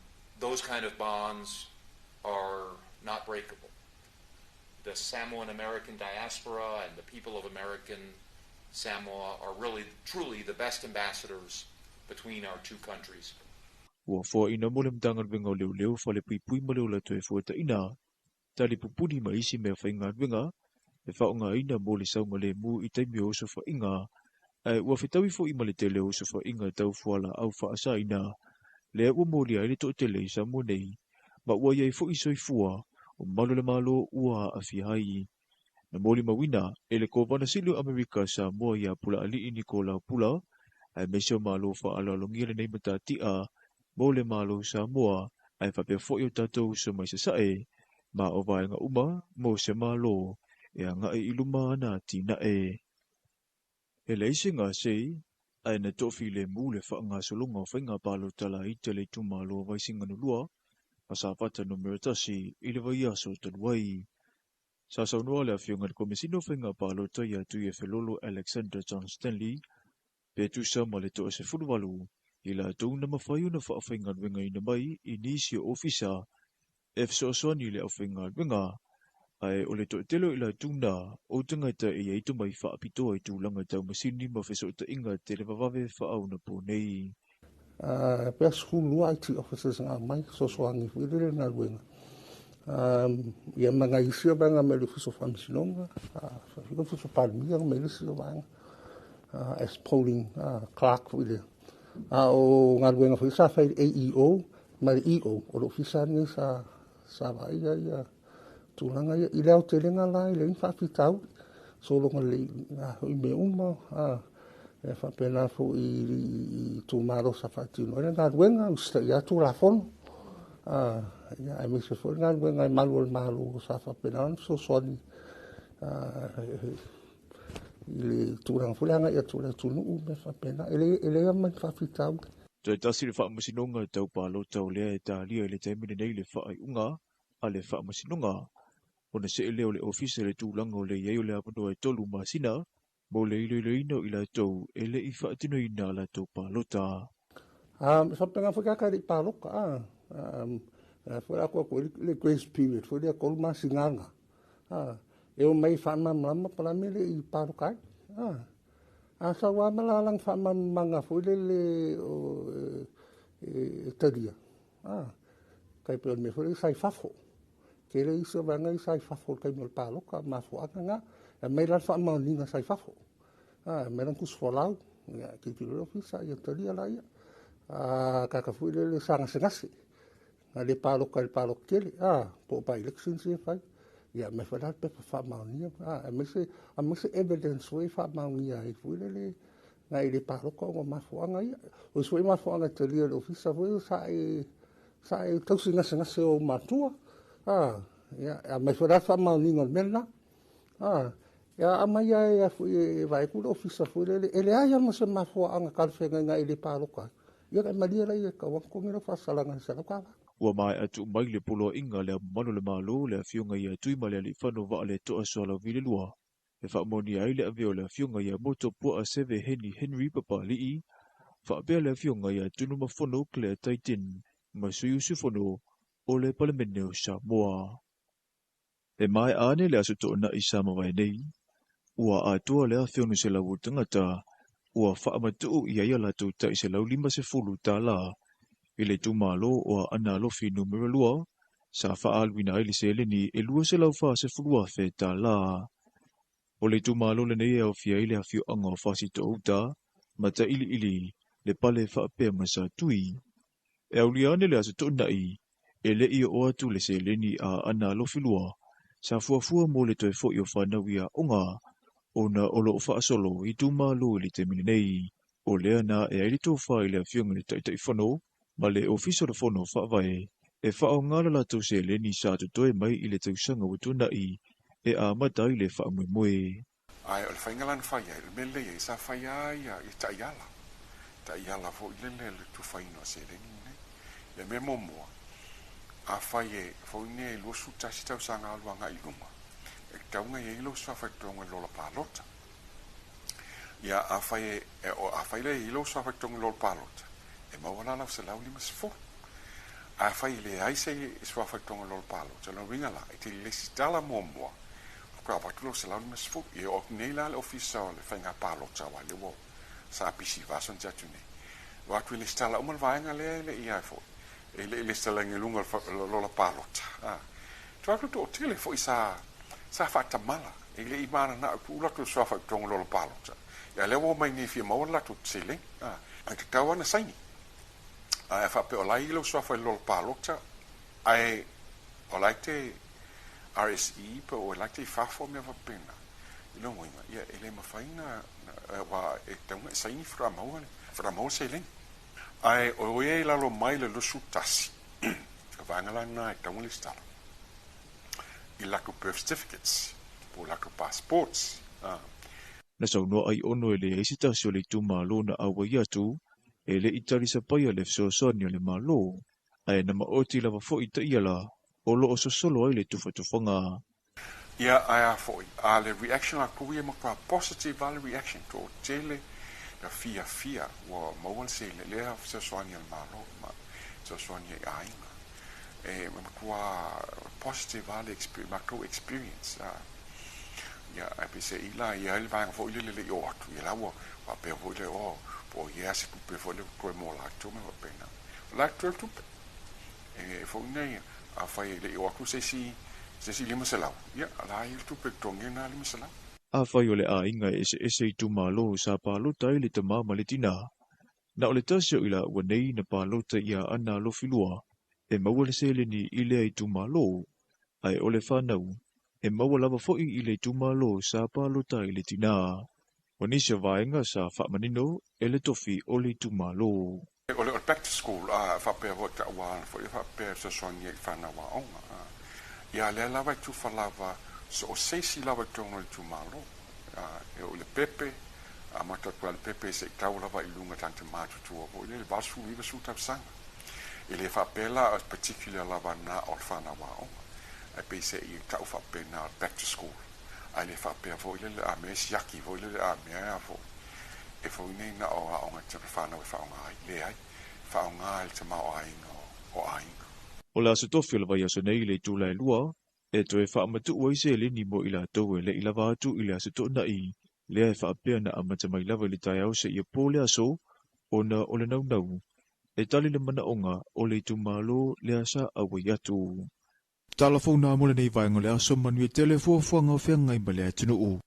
those kind of bonds are not breakable. The Samoan American diaspora and the people of American Samoa are really, truly the best ambassadors between our two countries. Ua foaiina mo le Matagaluega o Leoleo Falepuipui ma le Ola Toefuataiga, talipupuni ma isi mea faigaluega e faaaogaina mo le saogalemu i taimi o osofaiga, ae ua fetaui foi ma le tele o osofaiga tau fualaau faasaina, lea ua molia ai le toatele i Samoa nei, ma ua i ai foi soifua o malu o le Malo ua aafia ai. Na molimauina e le Kovana Sili o Amerika Samoa ia Pulaalii Nikolao Pula, Aemaise o Malo faaaloalogia lenei matatia mo le Malo o Samoa ae faapea foi o tatou uso mai Sasae ma o vaega uma mo se Malo e agai i luma ana atinae. E leai se gasei, ae na toafilemu le faagasologa o faiga palota laiti a le itumalo o Vaisigano 2 ma Safata Numera 1 i le vaiaso talu ai. Sa saunoa le Afioga i le Komesina o Faiga Palota ia Tuiefelolo Alexander John Stanley pe tusa ma le 18 i latou na mafai ona faafaigaluegaina mai i nisi o ofisa e fesoasoani i le aufaigaluega, ae o le toatele o i latou na o tagata e i ai tomai faapitoa i tulaga tau masini ma fesootaiga televavave faaonaponei. Pe 12 IT officers na aumai fesoasoani foi lele le galuega. Ia ma nai isi o vaega mai le Ofisa o Faamasinoga, le Ofisa o Palemia ma isi o vaega as polling clerk foi lea. A o galuega foi sa fai i le AEO ma le EO, o le ofisa lenei sa vaaia ia tulaga ia. I le aotelega la e leai ni faafitauli, sologa lelei foi mea uma, e faapena foi i itumalo sa faatino ai le galuega, usitaia Tulafono, ia, aemaise foi le galuega e malu o le Malo sa faapena ona fesoasoani i le tulaga foi le agai atu o le atunuu, mea faapena. E leai lava ma ni faafitauli. Toe tasi le faamasinoga tau palota o lea e talia i le taimi lenei le faaiuga a le faamasinoga ona see lea o le ofisa i le tulaga o le i ai o le avanoa e 3 masina mo le iloiloina o i latou e le i faatinoina a latou palota. E faapena foi tagata e le i palota, foi la atu le grace period foi lea 3 masina na. E o mai faamalamalama po o le a le mea e le i palota ai. A sau lava ma lana faamalamalamaga foi lele e talia, tai pei o le mea foi lea sa i fafo. Tele isi o vaega ia sa i fafo i le taimi o le palota, mafuaaga na. E aumai la le faamaoniga sa i fafo. Aumai lana tusi folau, ia, tilotilo le ofisa, ia talia laia. Tagata foi lele sa gasegase, na le palota i le palota tele, po o by elections ia e fai. Ia, aumai foi la le pepa faamaonia, aemaise evidence foi e faamaonia ai foi lele na i le palota ona o mafuaaga ia. O isi foi mafuaaga e talia e le ofisa foi sa e tausi gasegase o matua, ia, aumai foi la le faamaoniga o le mea lena. Ia, aumai lava e vaai atu le ofisa foi lele, e leai lava ma se mafuaaga talafeagai na e le palota ai. Ia, e malie la ia e tau atu togi lau faasalaga i le $100. Ua maea tuu mai le poloaiga le mamalu o le Malo le Afioga ia Tuimalealiifano Vaaletoa Sualauvi II e faamonia ai le avea o le Afioga ia Moto Puaa Seve Heni Henry Papali'i faapea le Afioga ia Tunumafono Claire Taitin ma sui usufono o le Palemene o Samoa. E maea ane le aso toonai sa mavae nei, ua atoa le 1,600 o tagata ua faamatuu i ai a latou tai $150 i le itumalo o Aana Alofi Numera 2 sa faaaluina ai le seleni e $240,000. O le itumalo lenei e aofia ai le afioaga o Fasitoo-uta, Matailiili, le Pale faapea ma Satui. E aulia ane le aso toonai e le i oo atu le seleni a Aana Alofi 2 sa fuafua mo le toe foi o fanau i aoga ona o loo faasolo i itumalo i le taimi lenei. O lea na e ai le tofa i le Afioga i le Taitaifono ma le Ofisa o le Fono Faavae e faaaoga le latou seleni sa totoe mai i le tausaga ua tuanai e amata ai le faamoemoe. Ae o le faiga la na fai ai, o le mea lelei ai, sa fai lava ia taiala, taiala foi lele le tufaina o seleni lenei. Ia mea muamua, afai e foi nei e 21 tausaga alu agai i luma, e tatau ona i ai lou suafa i totonu o le lola palota. Ia afai e afai le i ai lou suafa i totonu o le lola palota, e maua la lau 150. Afai e leai se suafa i totonu o le lola palota, o lona uiga la, e te lesitala muamua, faatoa avatu lau 150. Ia oo atu nei la le ofisa o le faiga palota, aua lea ua sa pisi i vaaso na tea atu nei. Ua atu e lesitala uma le vaega lea e le i ai foi, e le i lesitalaina i luga o le lola palota. Tua atu toatele foi sa faatamala, e le i mananao tuu latou suafa i totonu o le lola palota. Ia lea ua omai nei e fia maua le latou seleni. Ae tatau lava ona saini. Ae a faapea o la e i ai lau suafa i le lola palota, ae o la e te RSE po o la e te i fafo mea faapena, i lona uiga, ia e le mafai na, aua e tatau ona e saini faatoa maua le. Faatoa maua seleni. Ae o ia i lalo mai le 21, o vaega la lena e tatau ona lesitala i latou birth certificates po o latou passports. Na saunoa Aiono e leai se tasi o le itumalo na auai atu e le i talisapaia le fesoasoani a le Malo, ae na maoti lava foi taiala o lo o sosolo ai le tufatufaga. Ia, ae a foi, a le reaction a kou ia matua positive lava le reaction, toatele na fiafia ua maua le seleni, lea fesoasoani a le Malo ma fesoasoani ai aiga. E matua positive lava le matou experience. Ia, ae peiseai la e i ai le vaega foi lele le i oo atu, ia la ua faapea foi le, oh, po o i ai lava se tupe foi lea ua toe mo latou ma faapena. O la e totoe le tupe. E foi nei, afai e le i oo atu se isi se isi 500, ia, o la e i ai le tupe e totogi ai lena 500. Afai o le aiga e eseese itumalo sa palota ai le tama ma le tinā, na o le tasi o i laua nei na palota i Aana Alofi 2 e maua le seleni i lea itumalo, ae o le fanau e maua lava foi i le itumalo sa palota ai le tinā. O nisi o vaega sa faamanino e le tofi o le itumalo. O le back to school, a faapea foi tau foi e faapea e fesoasoani ai i fanau aoga. Ia lea lava e tufa lava so o se isi lava i totonu o le itumalo. E oo i le pepe, amata atu lava i le pepe seia tau lava i luga tagata matutua foi lele, 80, 90 tausaga. E le faapea la particular lava na o le fanau aoga, ae peiseai e tau faapena o le back to school. Ae le faapea foi lele a mea e siaki foi lele a mea e a foi. E foi nei na o aoga te whanau e whaonga ai, leai, faaaoga e le tamaoaiga o aiga. O le aso tofi o le vaiaso nei i le itula e 2, e toe faamatuu ai seleni mo i latou e le i lava atu i le aso Toonai, lea e faapea na amata mai lava i le taeao seia po le aso, ona o le naunau, e tali le manaoga o le itumalo lea sa auai atu. Tala fou nā mo lenei vaega o le aso, manuia tele fuafuaga o feagai ma le atunuu.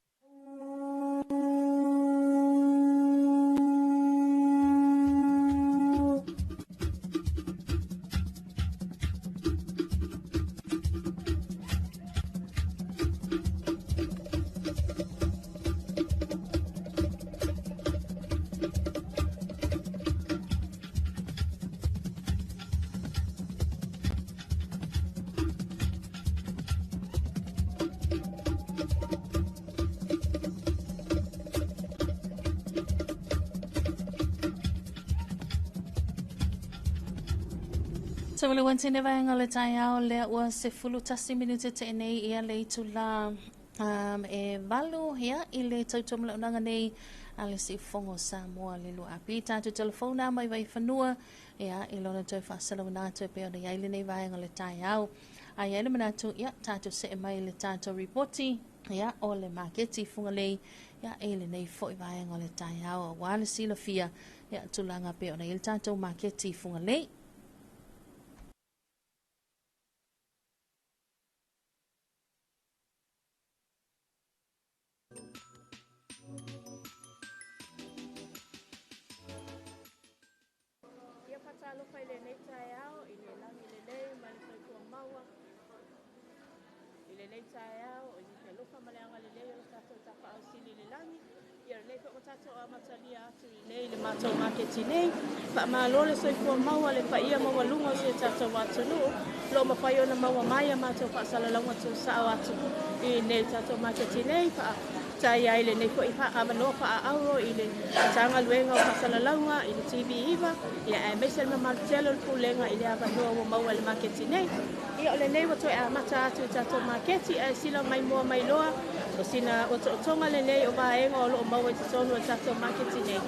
Sa vaega o le taeao lea ua 11 minute te nei ia le itula e 8 ia i le tautua nei a le Siufogo Samoa le lua api tātou telefona mai Vaifanua ia i lona toe faasalauina atu e pei ona i ai lenei vaega o le taeao. Ae i ai le manatu ia tātou see mai le tātou ripoti ia o le maketi Fugalei ia i lenei foi vaega o le taeao auā le silafia ia tulaga pei ona i ai le tātou maketi Fugalei. Ia faatalofa i lenei taeao i le lagi lelei ma le soifua maua i lenei taeao i le alofa ma le agalelei o le tatou Tapaau Sili i le lagi. Ia lenei foi ua tatou amatalia atu i nei le matou maketi nei. Faamalo le soifua maua le paia maualuga o si o tatou atunuu lo mafai ona maua mai a matou faasalalauga tuusao atu i nei tatou maketi nei. Faafetai ai lenei foi avanoa faaauro i le Matagaluega o Faasalalauga i le TV9, ia aemaise le mamalu tele o le Pulega i le avanoa ua maua i le maketi nei. Ia o lenei ua toe amata atu i tatou maketi, ae sila mai moa mai loa o sina otootoga lenei o vaega o loo maua i totonu o le tatou maketi nei.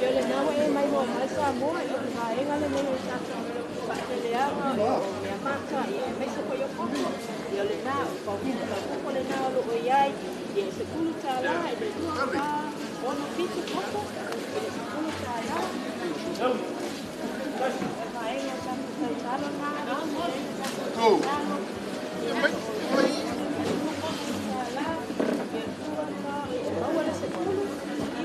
Ia o lena ua e mai moa mai Samoa, ia o le vaega lenei o tatou faaeleeleaga o mea mata, ia aemaise foi o koko. Ia o lena o paukoko lena o loo i ai, ia e $10 i le 2, 4, 6, 7 koko i le $10. O le vaega o tatou tautalo na, le tatou tautalo, ia maua le 10, 90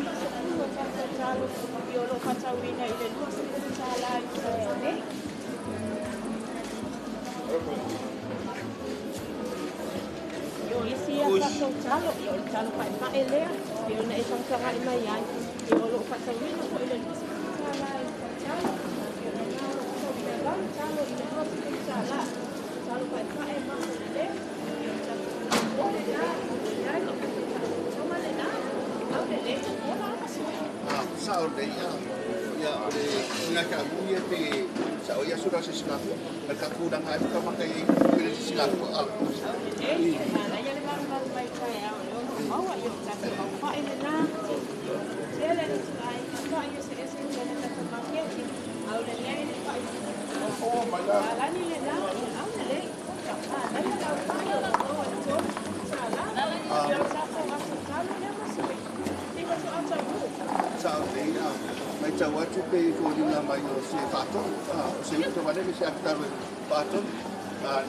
o tatou talo, ia o loo faatauina i le $20 i le taeao nei. O isi ia tatou talo, ia o le talo paepae lea, pei ona e tagatagai mai ai. Ia o loo faatauina foi le $20 i le talo. Ia o lena o loo faatauina ai valu talo i le $20. Talo paepae ma lelei. Ia o tatou o lena i ai o lena au lelei ola ma sui. Sao lelei ia o le ina ka mu ia pe sa o ia sura se sila ka ka ku danga ai ka maka i pe se sila ko a. Lelei manaia le malumalu mai taeao le ono maua ia o tatou aufa'i lena tele le tulai fa'i eseese i le tatou maketi au lelei le fa'i alani lena au lelei manaia le aufa'i o lo maua i le $30 ia o tatou aso talo lea ma sui tiva so ata mu. Sao lelei a mai tau atu pe foliga mai o se faatonu o se uta vale se akitalu faatonu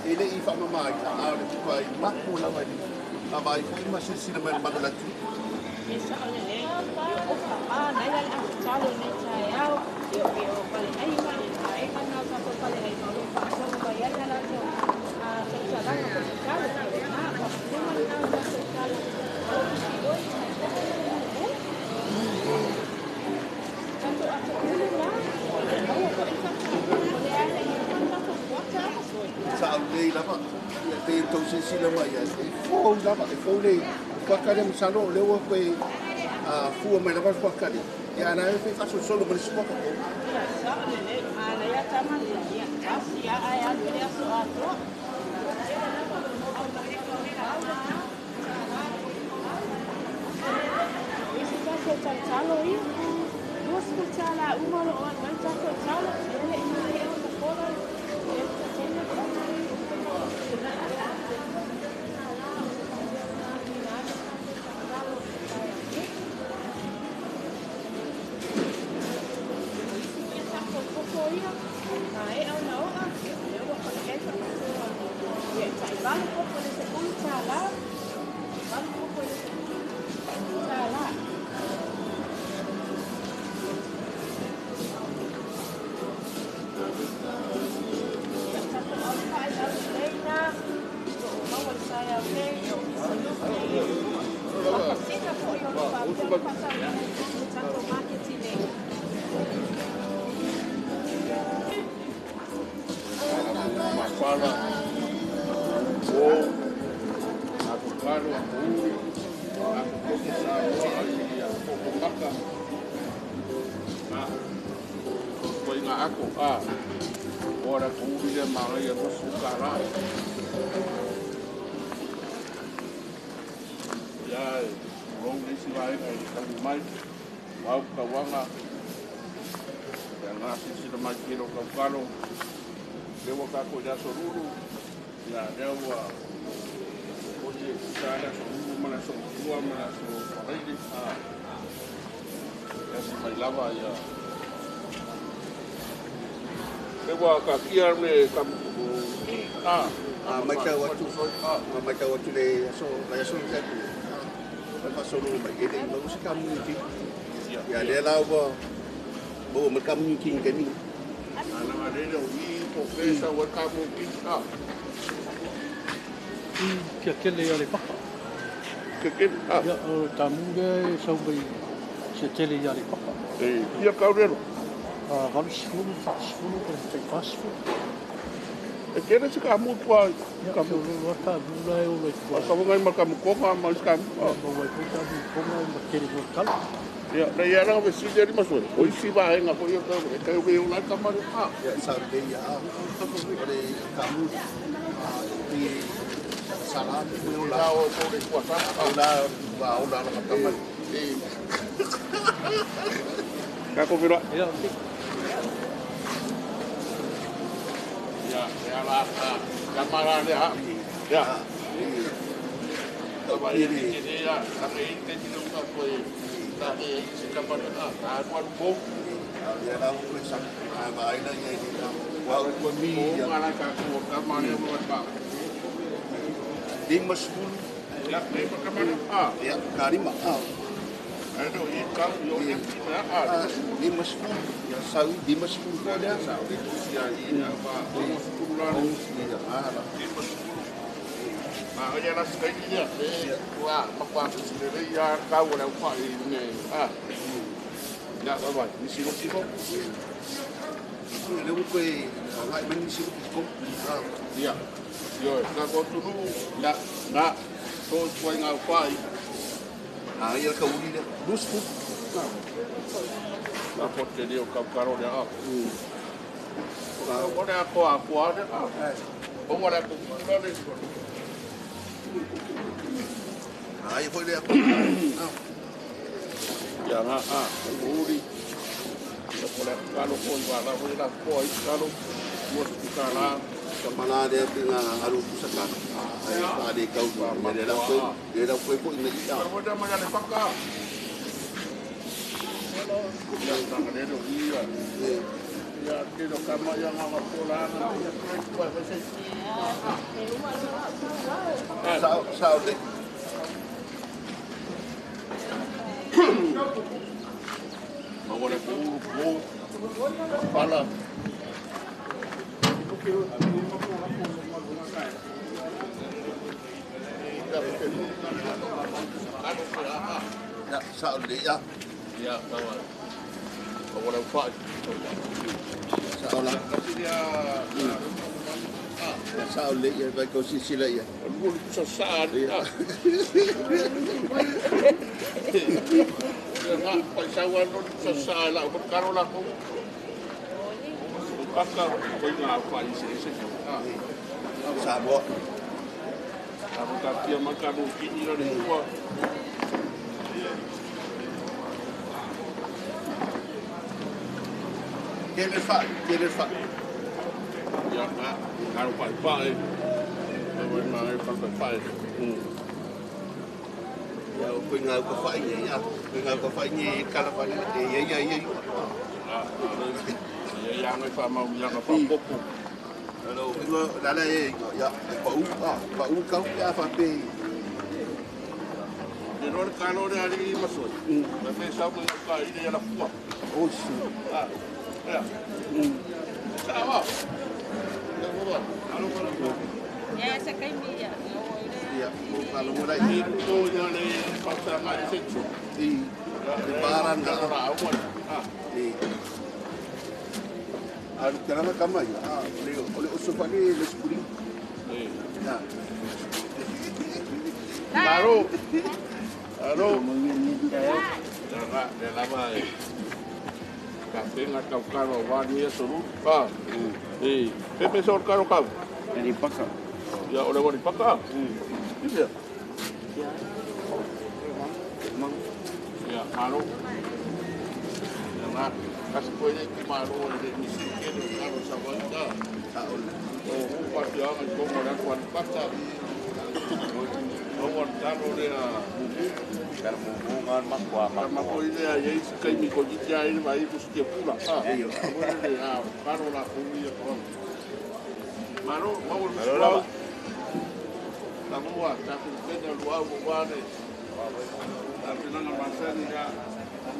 e le i faamamaina a o le tuai mapu lava i a vai foi ma silasila mai le malu latu. E sa'o lelei ia ofa manaia le aso talo nei taeao ia o pale aiga i le aega na o tatou pale aiga o loo faasolo mai ai a latou tautalaga po tatalo lena faapuluma lena o tatou talo o oi tatou ato ulu la maua foi tatou o le ale i tatou kuata ma soi. Sao lelei lava ia pe tou silasila mai ai e fou lava e fou le fuaka lea masalo o lea ua koe fua mai lava le fuaka lea ia ana e fai faasolosolo ma le isi fuaka fou. Ia sa'o lelei manaia tama ia tasi a'a e alu i le aso atoa. Isi tatou talotalo ia $20 uma o loo alu ai tatou talo e le'i maea ona fola le entertainment. Koko ia maea ona o'a lea ua faia faapitoa ia e taʻivalu koko le $10 valu koko le $10. Ia tatou aufa'i aulelei na loo maua le taeao nei e ofisa lupe makasina fo'i o loo faapea ona faatauina i totonu o tatou maketi nei. Mafala, o, avocado, uri, akoko Samoa, ai ia koko maka. Ko inga ako, a, ora ko uri le manga ia no sukara. Ia, rou nisi vaega i talu mai, wau kawanga, ia ngā sisila mai kilo kaukalo, lea ua kākou i le aso lulu, ia lea ua o te sa le aso lulu ma le aso matua ma le aso faraili, a, ia si mai lava ia. Lea ua kakia le kamu, a, A mai tau atu a mai tau atu le aso le aso le atu le faasolo mai e le i maua se community ia lea la ua maua ma le community i taimi. Ana nga lele o i po pesa ua kamu ki, a. Kia tele ia le papa. Kia tele, a. Ia, o tamu lea e sau mai se tele ia le papa. E, ia kaurero. A, 80, 40, pe te 40. E tele se kamu tua. Ia, kamu. Ke ata mula e ola i tua. A kamu ngai ma kamu konga ma isi kamu. Ma wai po tamu konga ma kere mo kala. Ia, na ia ranga ve sili ari masue. O isi vaenga ko ia kau, e kau e ola kamari. A. Ia, sao lelei ia o le kamu a e sala le ola. La o ko le kua sa. Ola wa ola la kamari. E. Ka ko vira. Ia. Ia, ia la, kamara le ha. Ia. Ka i te ia, ka i te tino ka koe. Ta e se kamara a, ka aru aru po. Ia la o sa a vai na ia i wa ua mi ia. O ngala ka ko kamara mo pa. 50. Ia, le kamara a. Ia, karima a. Ano i ka yo e a. 50. Ia sau 50 ko lea. Sau i ia i a pa o sukuru la. Ia, ala. 50. Ma ia la skai ia. E wa ma kwa se le ia ka o le pa i ne. A. Ya, vai, nisi loki ko. Le u koe ngai mai nisi loki ko. Ia. Io, ka ko tunu ya na to tuai ngā whai. A ia ka uri le. Lusku. Ka ko te leo ka karo le a. O le a ko a ko a le a. O wala ko kura le. A ia foi le a ko. Ia ngā a, uri. Ia ko le kalo ko i wala ko i la ko i kalo. Mo su ka la. Ka mana le pe ngā aru pusa ka. Ai pa le kau ma le la ko. Le la ko ko i me i a. Ka mo da le paka. Ia tanga le ro ia. Ia te ro ka mai ngā ko la na. Ia ko se. Sao sao le. Ma wala ko ko pala. Ya, sao le ya. Ya, tawa. Ma wala fa. Sao la. Sao le ya vai ko si sila ya. Mo sa sa ya. Ya pa sa wa no sa sa la ko karo la ko. Paka ko ngā whai se se. Sa mo. Ka ka tia maka no kini ra le kua. Kele fa, kele fa. Ya ka karo pa pa e. Ko ma e pa pa e. Ya ko ngā ko whai ni ya. Ko ngā ko whai ni kala whai ni ya ya ya. Ya ya ngai fa mau ya ka fa popo. Hello, la la e ya pa u pa u kau ya fa pe. Le ro ka lo re ali maso. Na fe sa ko ka i le la fua. O si. Ah. Ya. Sa wa. Ya mo ba. Alo ko. Ya se kai mi ya. Ya, mo ka lo ra i to ya le pa sa ngai se chu. I. Paran ka ra o. Ah. I. Aru te rama kama ia. Ah, le ole oso fa le le spuri. Eh. Ya. Maro. Aro. Ya le lava e. Ka tenga kau karo wa ni suru. Pa. Eh, pepe sor karo kau. Ni paka. Ya ole wani paka. Iya. Mang. Ya, maro. Ya na. Kasi koe nei ki maro e le nisi kere o karo sa waita. O o pati anga i kongo le atu ani pata. O wan taro le a mumu. Kara mumu ngā makua makua. Ka mako i lea iei si kaimi ko jiti a ere mai ko si te pula. Koe le a karo la koui a koa. Maro, mau le suau. La mua, tāku pena luau mo wane. Tā pinanga masani a.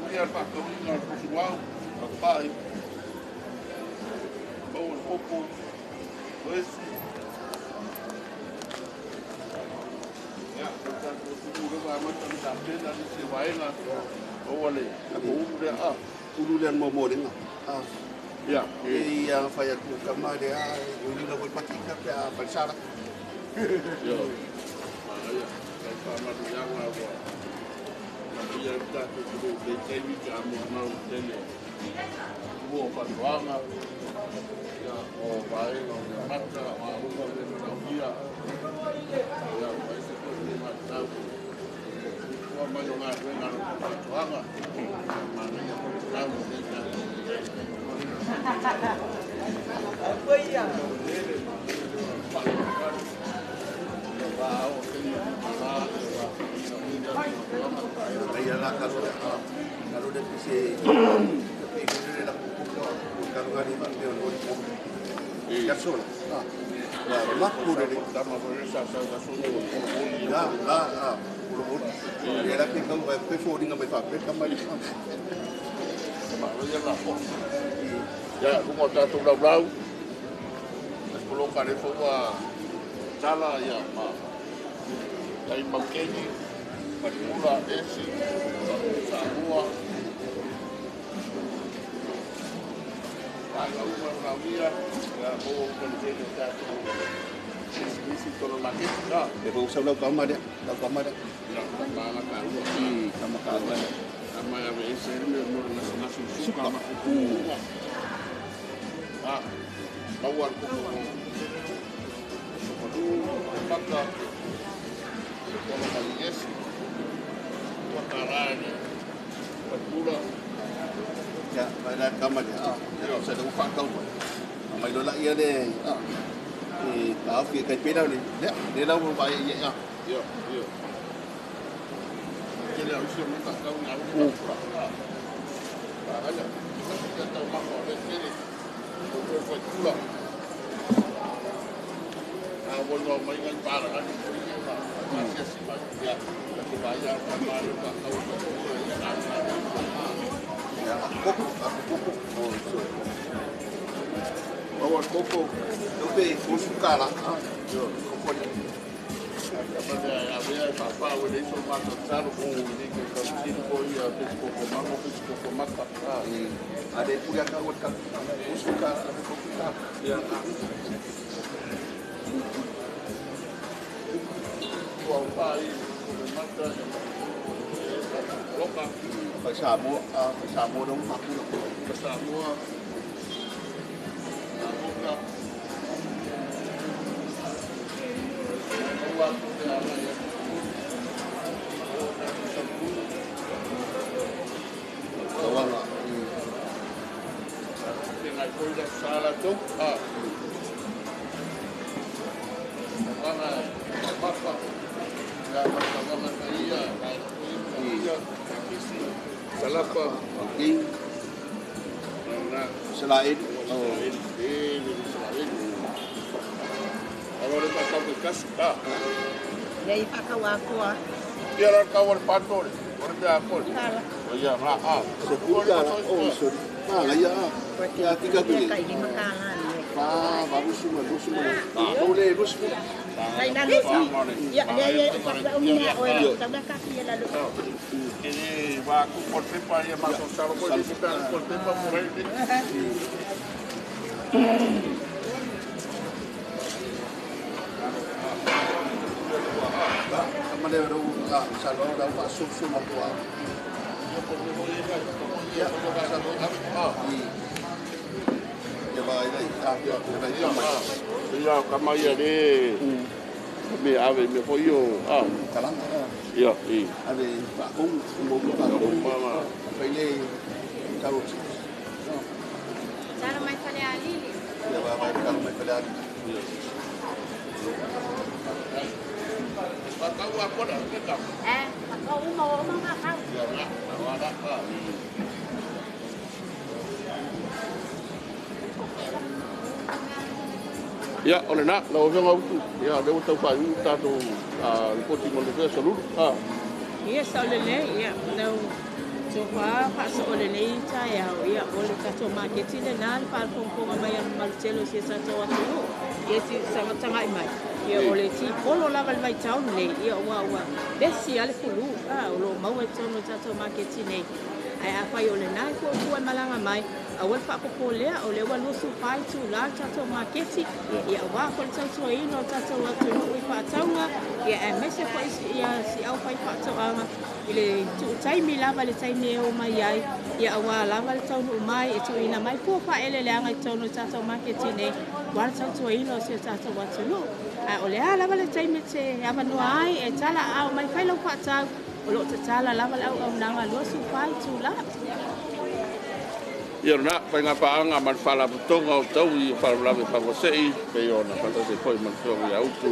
Ia whakauinga o kusuau. Papai. Mau le popo. Oesi. Ya, ko tāku tuku rewa amata ni tā pena ni te waenga. Oa le, ako ulu lea a. Ulu lea mo mo lenga. Ya. E ia whai atu ka mai le a, o ulu la wai patika pe a parisara. Yo. Ia, kai whamanu ianga wa. Na pia tāku tuku te teimi ka mo mau tele. Mua whatuanga. Ia, o waenga o le mata, o aruga le manauhia. Ia, o ese koe le matau. Kua mai o ngā ruenga no whatuanga. Mana ia ko le tau le tāku. Ia la kalo le kalo le pise pe le la kuku kalo ngari ma pe o ni ko ya sola la ma ku le sa sa sa so ni la la la ko le la pe kau pe fo ringa mai fa pe ka mai ma ia la fo ya lunga tātou lau lau ko lo ka le fo wa tala ia ma tai maukeni Patula, esi, Samoa, Vaega uma e manaomia, ia maua uma i le tele o tatou pisinisi i totonu o le maketi. E foi sau lau tama lea, lau tama lea. Ia, tama la taua. Tama taua. Tama e aveese ai le mea mo le gasegase o suka ma tutuuga. Maua le koko o manu, o maka, le kolo maliesi, ua tālā e le faipula. Ia, vai la tama lea. Ia, sa le whaatau mai. Mai lola ia le, e taofi e kai pera le, lea, le lau vai ia ia. Ia, ia. Tele au isi o mata tau ni au ni pula. Pagaia, ia tau maka o le tele. O toe faipula. A wai o mai ngai para ngai ko ia ma ma sia si mai ia la te vai ia ka ma le ka tau ka ia na na. Ia, koko, koko. Oh, so. Maua koko. Tau pe fusu kala. Yo, koko ni. Ka ma le a vea e papa o le iso ma ka talo ko ni ke ka sini ko ia pe koko mamo pe koko maka. A le puri aka o ka fusu kala, koko kala. Ia. Ua pa i o le mata e ka loka. Fai Samoa, fai Samoa dong maku lo. Fai Samoa. Samoa. Maua ku te ana ia. O ka sapu. Tawanga. Te ngai koi da sala to. Tawanga mapa. Ya tawanga ka ia, ka ia, ka kisi. Salapa, King. Na. Selain. Oh. Selain. Alo le ka ke kasi. Ia i whakawakoa. Ia la ka wale patore. Ore pe a kore. Kala. O ia ma a. Se pura la o sorry. Ma la ia. Ia tika Ia tu. kai lima kala ni. Pa ba rusu ma rusu ma. O le rusu. Nai na lusi. Ia ia ia pa o mina o e tau ka ki la lu. Ele va ku por pepa ia ma so salo ko ni pe por pepa por aí. Kama le ro ka salo ra pa su su ma tua. Ia Ia vai vai. Ia vai kama. Ia kama ia le. Me ave me foi o a. Kalanga. Ia i. Ave pa ong mo pa ong ma. Fai le karo. Tala mai fale alili. Ia vai vai karo mai fale alili. Ia. Patau a kora ke ka. Eh, patau uma o uma ka kau. Ia na, na na ka. Ia, o le na, lau afioga utu. Ia, le ua tau faaiu tatou ripoti mo le fea salulu. Ia, sa o lelei, ia, nau tōwha whaaso o lelei taeao, ia, o le tatou maketi le nā le whaalpongponga mai a malutelo si e tatou atunuu. Ia, si sangatanga i mai. Ia, o le tīpolo lava le vaitau nei, ia, ua ua besi ale fulu, o lo maua i tonu tatou maketi nei. Ai a whai o le nā i fuafua e malanga mai, a ua le whaapopo lea, o le ua lusu pai tū la tatou maketi, ia wā ko le tautua ino tatou atunuu i whaataunga, ia e mese ko ia si au whai whaatauanga, i le tuu taimi lava le taimi e o mai ai, ia a wā lava le taunu mai, e tuuina mai pua whaele leanga i tonu tatou maketi nei, wā le tautua ino si o tatou atunuu. A o le a lava le taimi te awanua ai, e tala au mai whai lau whaatau, o lo te tala lava le au au nanga luasu pai tū la. Ia na, whai ngā paanga ma le whalaputonga o tau i whalalave whawasei, pei ona whatase foi ma le whionga ia utu,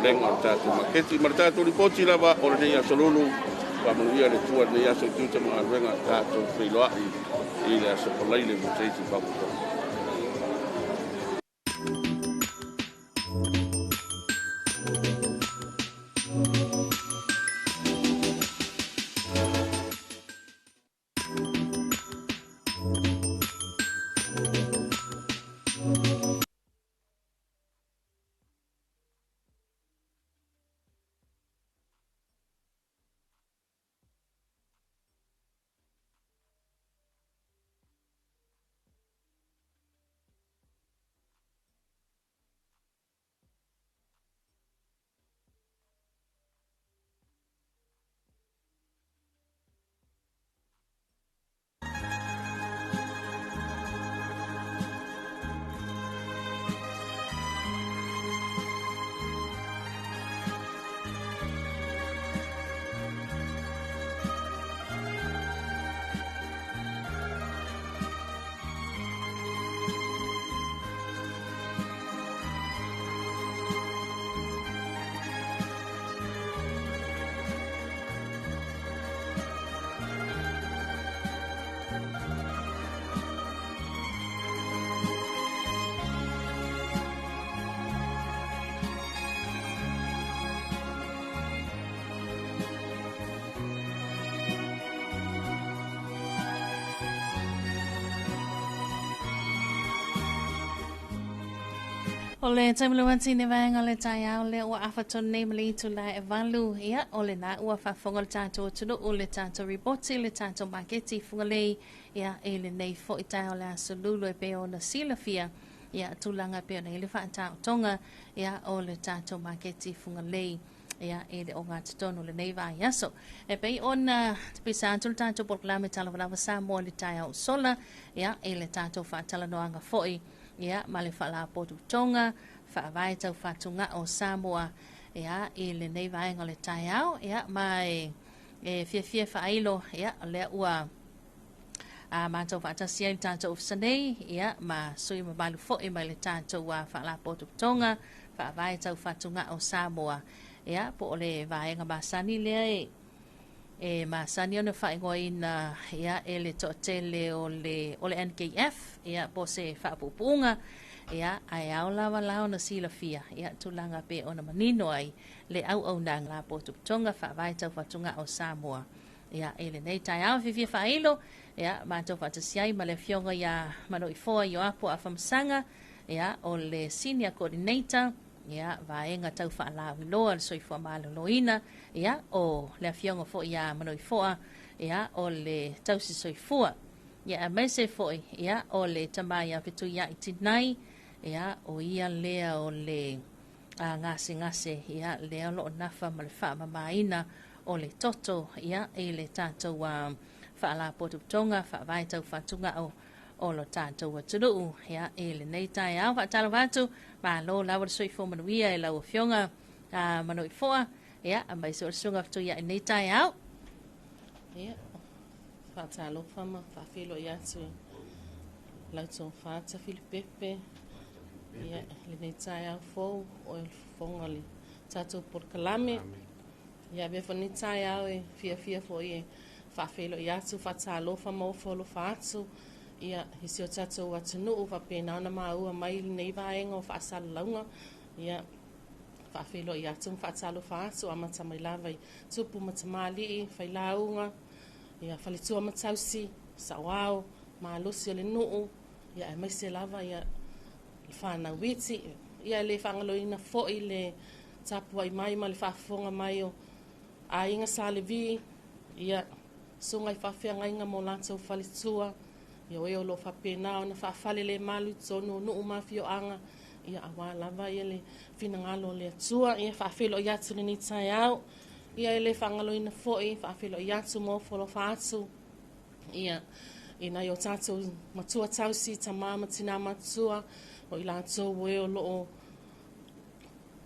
lenga o tātou maketi. Ma le tātou ripoti lava o le nei aso lulu, whamanuia le tua nei aso i tiute mga ruenga tātou whiloai i le aso palaile mo teiti whaputonga. O le taimi le wati ne vaega o le taeao lea ua afa tonu nei ma le itulā e 8, ia, o lena ua faafofoga le tatou atunuu, le tatou ripoti, le tatou maketi i Fugalei, ia, i lenei foi taeao o le Aso Lulu e pei ona silafia, ia, tulaga e pei ona i ai le faataotoga, ia, o le tatou maketi i Fugalei. Ia, e le ogatotonu o lenei vaiaso. E pei ona tapisa atu le tatou polokalame Talofa Samoa i le taeao sola, ia, i le tatou faatalanoaga foi, ia, ma le faalapotopotoga faavae tau fatugao o Samoa, ia, i lenei vaega o le taeao, ia, ma e fiafia faailo, ia, o lea ua a matou faatasi ai le tatou ofisa nei, ia, ma sui mamalu foi mai le tatou faalapotopotoga faavae tau fatugao o Samoa, ia, po o le vaega masani lea e masani ona faaigoaina, ia, e le toatele o le NKF, ia, po o se faapuupuuga, ia, ae ao lava la ona silafia, ia, tulaga pe ona manino ai le auaunaga faalapotopotoga faavae tau fatugao o Samoa. Ia, i lenei taeao fiafia faailo, ia, matou faatasi ai ma le afioga ia Manoifoa Ioapo Afamasaga, ia, o le Senior Coordinator, ia, vaega tau faalauiloa le soifua maloloina, ia, o le afioga foi ia Manoifoa, ia, o le tausi soifua. Ia, aemaise foi, ia, o le tama ia Fetuiai Tinai, ia, o ia lea o le gasegase, ia, lea o loo nafa ma le faamamaina o le toto, ia, i le tatou faalapotopotoga faavae tau fatugao o lo tatou atunuu, ia, i lenei taeao. Faatalofa atu, malo lava le soifua manuia e lau afioga Manoifoa, ia, aemaise o le susuga Fetuiai i lenei taeao. Ia, faatalofa ma faafeiloai atu i lau tofa Tafilipepe, ia, lenei taeao fou o le fofoga o le tatou polokalame. Ia, avea foi lenei taeao e fiafia foi e faafeiloai atu, faatalofa ma ofo alofa atu, ia, i si o tatou atunuu faapena ona maua mai lenei vaega o faasalalauga. Ia, faafeiloai atu ma faatalofa atu, amata mai lava i tupu ma tamalii, failauga, ia, faletua ma tausi, saoao, malosi o le nuu, ia, aemaise lava, ia, le whanau iti, ia, le faagaloina foi le tapuai mai ma le faafofoga mai o aiga Sa Levi, ia, susuga i faafeagaiga mo latou faletua, ia, o e o lo o faapena ona faafalelemalu i totonu o nuu ma afioaga, ia, aua lava, ia, le finagalo o le Atua. Ia, faafeiloai atu lenei taeao, ia, e le faagaloina foi, faafeiloai atu ma ofo alofa atu, ia, i nai o tatou matua tausi, tama ma tina matua, o i latou o e o loo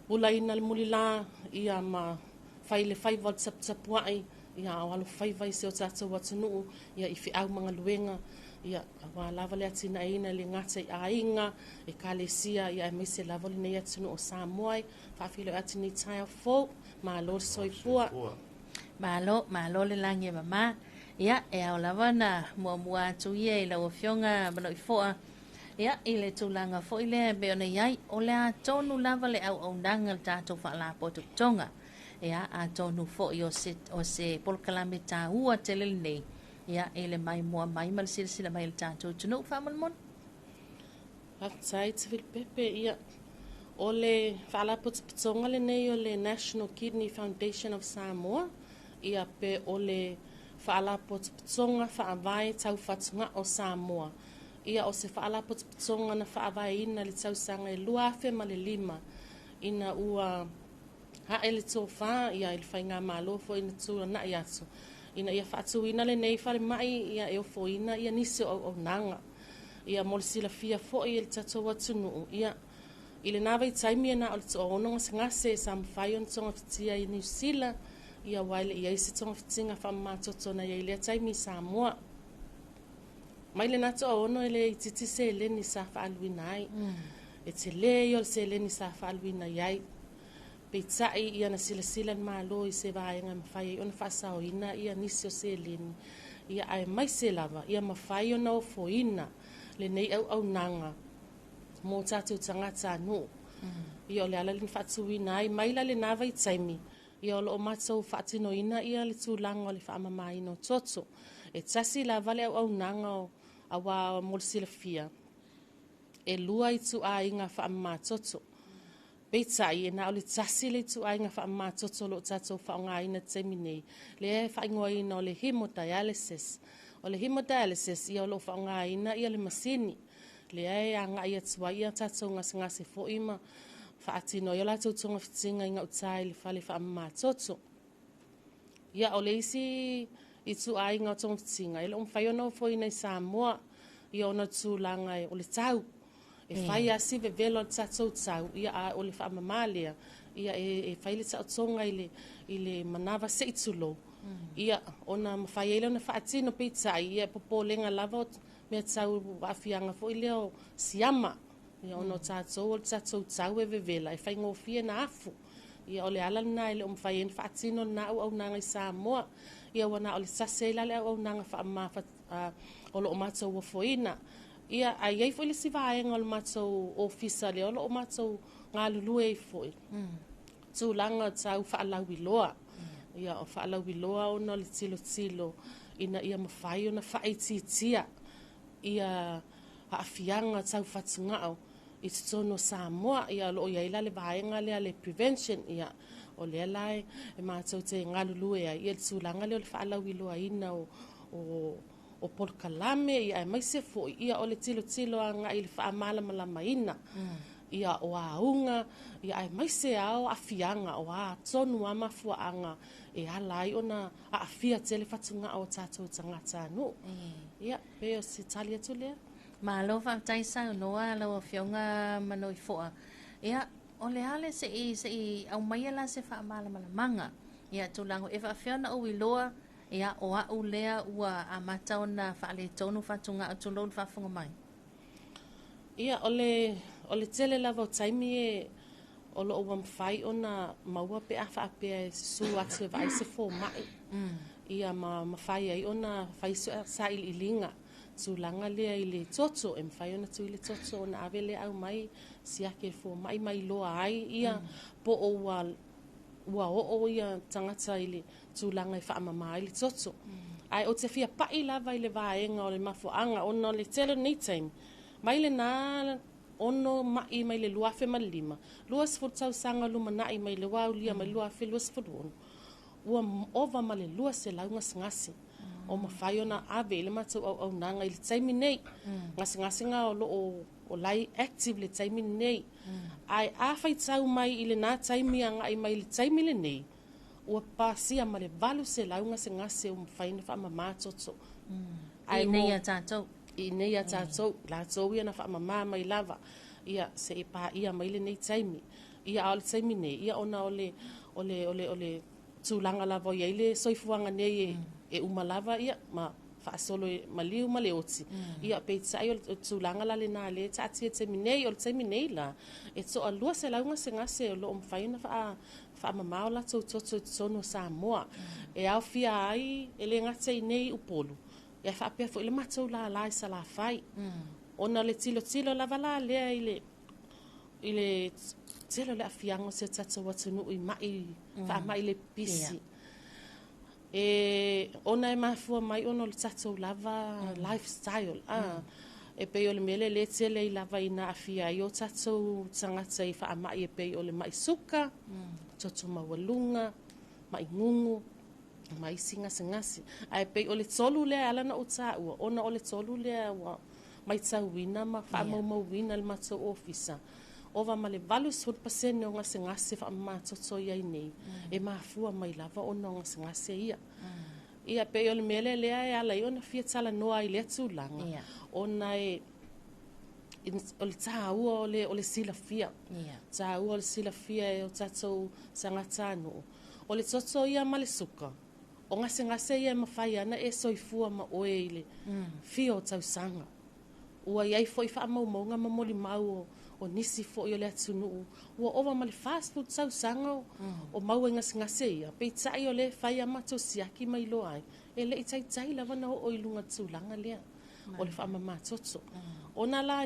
ulaina le mulilā, ia, ma fai le faiva o le taputapuai, ia, o alo faiva i se o tatou atunuu, ia, i feau ma galuega, ia, aua lava le atinaeina le gata i aiga, ekalesia, ia, aemaise lava lenei atunuu o Samoa. Faafeiloai atu lenei taeao fou, malo le soifua. Malo, malo le lagi e mama. Ia, e ao lava na muamua atu ia i lau afioga Manoifoa, ia, i le tulaga foi lea e pei ona i ai, o le a tonu lava le auaunaga le tatou faalapotopotoga. Ia, atonu foi o se polokalame tāua tele lenei, ia, i le maimoa mai ma le silasila mai i le tatou atunuu faamolemole. Faafetai Tafilipepe, ia, o le faalapotopotoga lenei o le National Kidney Foundation of Samoa, ia, pe o le faalapotopotoga faavae tau fatugao o Samoa. Ia, o se faalapotopotoga na faavaeina le tausaga e 2005, ina ua hae le tofa, ia, i le faigamalo foi na tuanai atu, ina ia faatuina lenei falemai, ia, e ofoina, ia, nisi o auaunaga. Ia, mo le silafia foi e le tatou atunuu, ia, i lena vaitaimi e na o le 60 gasegase sa mafai ona togafitia i Niu Sila, ia, aua e le i ai se togafitiga faamamatoto na iai lea taimi i Samoa. Mai lena 60 e le itiiti seleni sa faaluina ai. E tele ia o le seleni sa faaluina i ai. Peitai, ia, na silasila le Malo i se vaega e mafai ai ona faasaoina, ia, nisi o seleni, ia, aemaise lava ia mafai ona ofoina lenei auaunaga mo tatou tagatanuu. Ia, o le ala lea na faatuina ai mai la lena vaitaimi, ia, o loo matou faatinoina, ia, le tulaga o le faamamaina o toto. E tasi lava le auaunaga o, aua mo le silafia, E lua ituaiga faamamatoto. Peitai, e na o le tasi le ituaiga faamamatoto o lo o tatou faaaogaina i le taimi nei, lea e faaigoaina o le hemodialysis. O le hemodialysis, ia o lo o faaaogaina ia le masini, lea e agai atu ai ia tatou gasegase foi ma faatino ai o latou togafitiga i gauta i le fale faamamatoto. Ia, o le isi ituaiga o togafitiga, e le o mafai ona ofoina i Samoa, ia ona o tulaga o le tau. E fai lava si vevela o le tatou tau, ia a o le faamama lea, ia e fai le taotoga i le manava se i tulou, ia ona mafai ai lea ona faatino. Peitai, ia e popolega lava o mea tau aafiaga foi lea o siama, ia ona o tatou o le tatou tau e vevela, e faigofie na afu. Ia o le ala lena e le o mafai ai ona faatino lena auaunaga i Samoa. Ia ua na o le tasi ai la le auaunaga faamama o lo o matou ofoina. Ia, ae i ai foi le isi vaega o le matou ofisa lea o lo o matou galulue ai foi, tulaga tau faalauiloa. Ia, o faalauiloa ona o le tilotilo ina ia mafai ona faaitiitia ia aafiaga tau fatugao i totonu o Samoa. Ia, o lo o i ai la le vaega lea le prevention, ia, o lea la e matou te galulue ai, ia le tulaga lea o le faalauiloaina o polokalame, ia aemaise foi ia o le tilotilo agai i le faamalamalamaina ia o auga, ia aemaise lava o aafiaga, o a tonu lava mafuaaga e ala ai ona aafia tele fatugao o tatou tagatanuu. Ia, pei o se tali atu lea. Malo faafetai saunoa lau Afioga Manoifoa. Ia, o le a le se i se i aumaia la se faamalamalamaga ia tulaga e faafefea ona ou iloa ia o au lea ua amata ona faaletonu fatugao tulou le faafofoga mai. Ia, o le o le tele lava o taimi e o lo o ua mafai ona maua pe a faapea e susu atu e vaai se fomai. Ia ma mafai ai ona fai sailiiliga tulaga lea i le toto, e mafai ona tui le toto ona ave lea aumai siaki e le fomai ma iloa ai ia po o ua ua oo ia tagata i le tulaga e faamama ai le toto. Ae ou te fia pai lava i le vaega o le mafuaaga ona o le tele o nei taimi, mai lena ono ma'i mai le 2005, 20 tausaga lumanai mai le ua aulia mai le 2026, ua ova ma le 200 gasegase o mafai ona ave i le matou auaunaga i le taimi nei. Gasegase o lo o o la e active le taimi lenei. Ae a faitau mai i lena taimi agai mai i le taimi lenei, ua pasia ma le 800 gasegase ua mafai ona faamama toto. Ae i nei a tatou. I nei a tatou, latou ia na faamama mai lava, ia se i paia mai lenei taimi. Ia a o le taimi nei, ia ona o le o le o le o le tulaga lava o i ai le soifuaga nei e uma lava ia ma faasolo e maliu ma le oti. Ia peitai o le tulaga la lena lea e taatia i le taimi nei. O le taimi nei la, e toa 200 gasegase o lo o mafai ona faamama o latou toto i totonu o Samoa. E aofia ai, e le gata i nei Upolu, ia faapea foi le matou lala i Salafai. Ona o le tilotilo lava la lea i le i le tele o le aafiaga o si o tatou atunuu i mai faamai le pipisi. E ona e mafua mai ona o le tatou lava lifestyle. E pei o le mea lea lea e tele ai lava ina aafia ai o tatou tagata i faamai e pei o le mai suka, toto maualuga, mai gugu, ma isi gasegase. Ae pei o le tolu lea e ala ona ou taua, ona o le tolu lea ua maitauina ma faamaumauina e le matou ofisa, ova ma le 80% o gasegase faamamatoto i ai nei, e mafua mai lava ona o gasegase ia. Ia pei o le mea lea lea e ala ai ona fia talanoa i lea tulaga, ona e o le taua o le silafia. Taua o le silafia e o tatou tagatanuu. O le toto ia ma le suka, o gasegase ia e mafai ana e soifua ma oe i le fia o tausaga. Ua i ai foi faamaumauga ma molimau o nisi foi o le atunuu ua ova ma le 40 tausaga o maua i gasegase ia, peitai o lea e fai a matou siaki ma iloa ai, e le i taitai lava na oo i luga tulaga lea o le faamamatoto. Ona la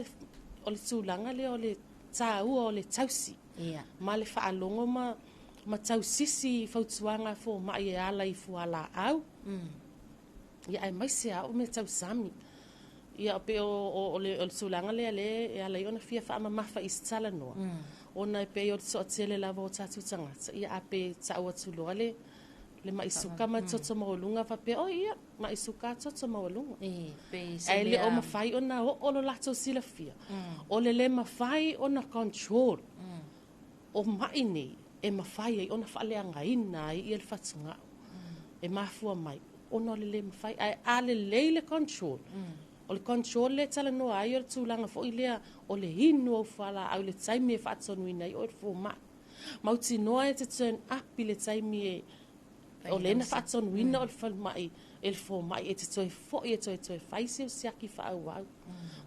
o le tulaga lea o le taua o le tausi ma le faalogo ma tausisi i fautuaga a fomai e ala i fualaau, ia aemaise lava o mea tausami. Ia, pei o le tulaga lea lea e ala ai ona fia faamamafa i se talanoa, ona e pei o le toatele lava o tatou tagata, ia a pe tau atu loa le mai suka ma le toto maualuga faapea, oi ia, mai suka toto maualuga. Ae le o mafai ona oo lo latou silafia, o le le mafai ona control o mai nei e mafai ai ona faaleagaina ai ia le fatugao. E mafua mai ona o le le mafai. Ae a lelei le control, o le control lea e talanoa ai o le tulaga foi lea o le inu o fualaau i le taimi e faatonuina ai oe e le fomai. Mautinoa e te turn up i le taimi e o lea na faatonuina oe e le falemai e le fomai e te toe foi e toe fai seu siaki faaauau.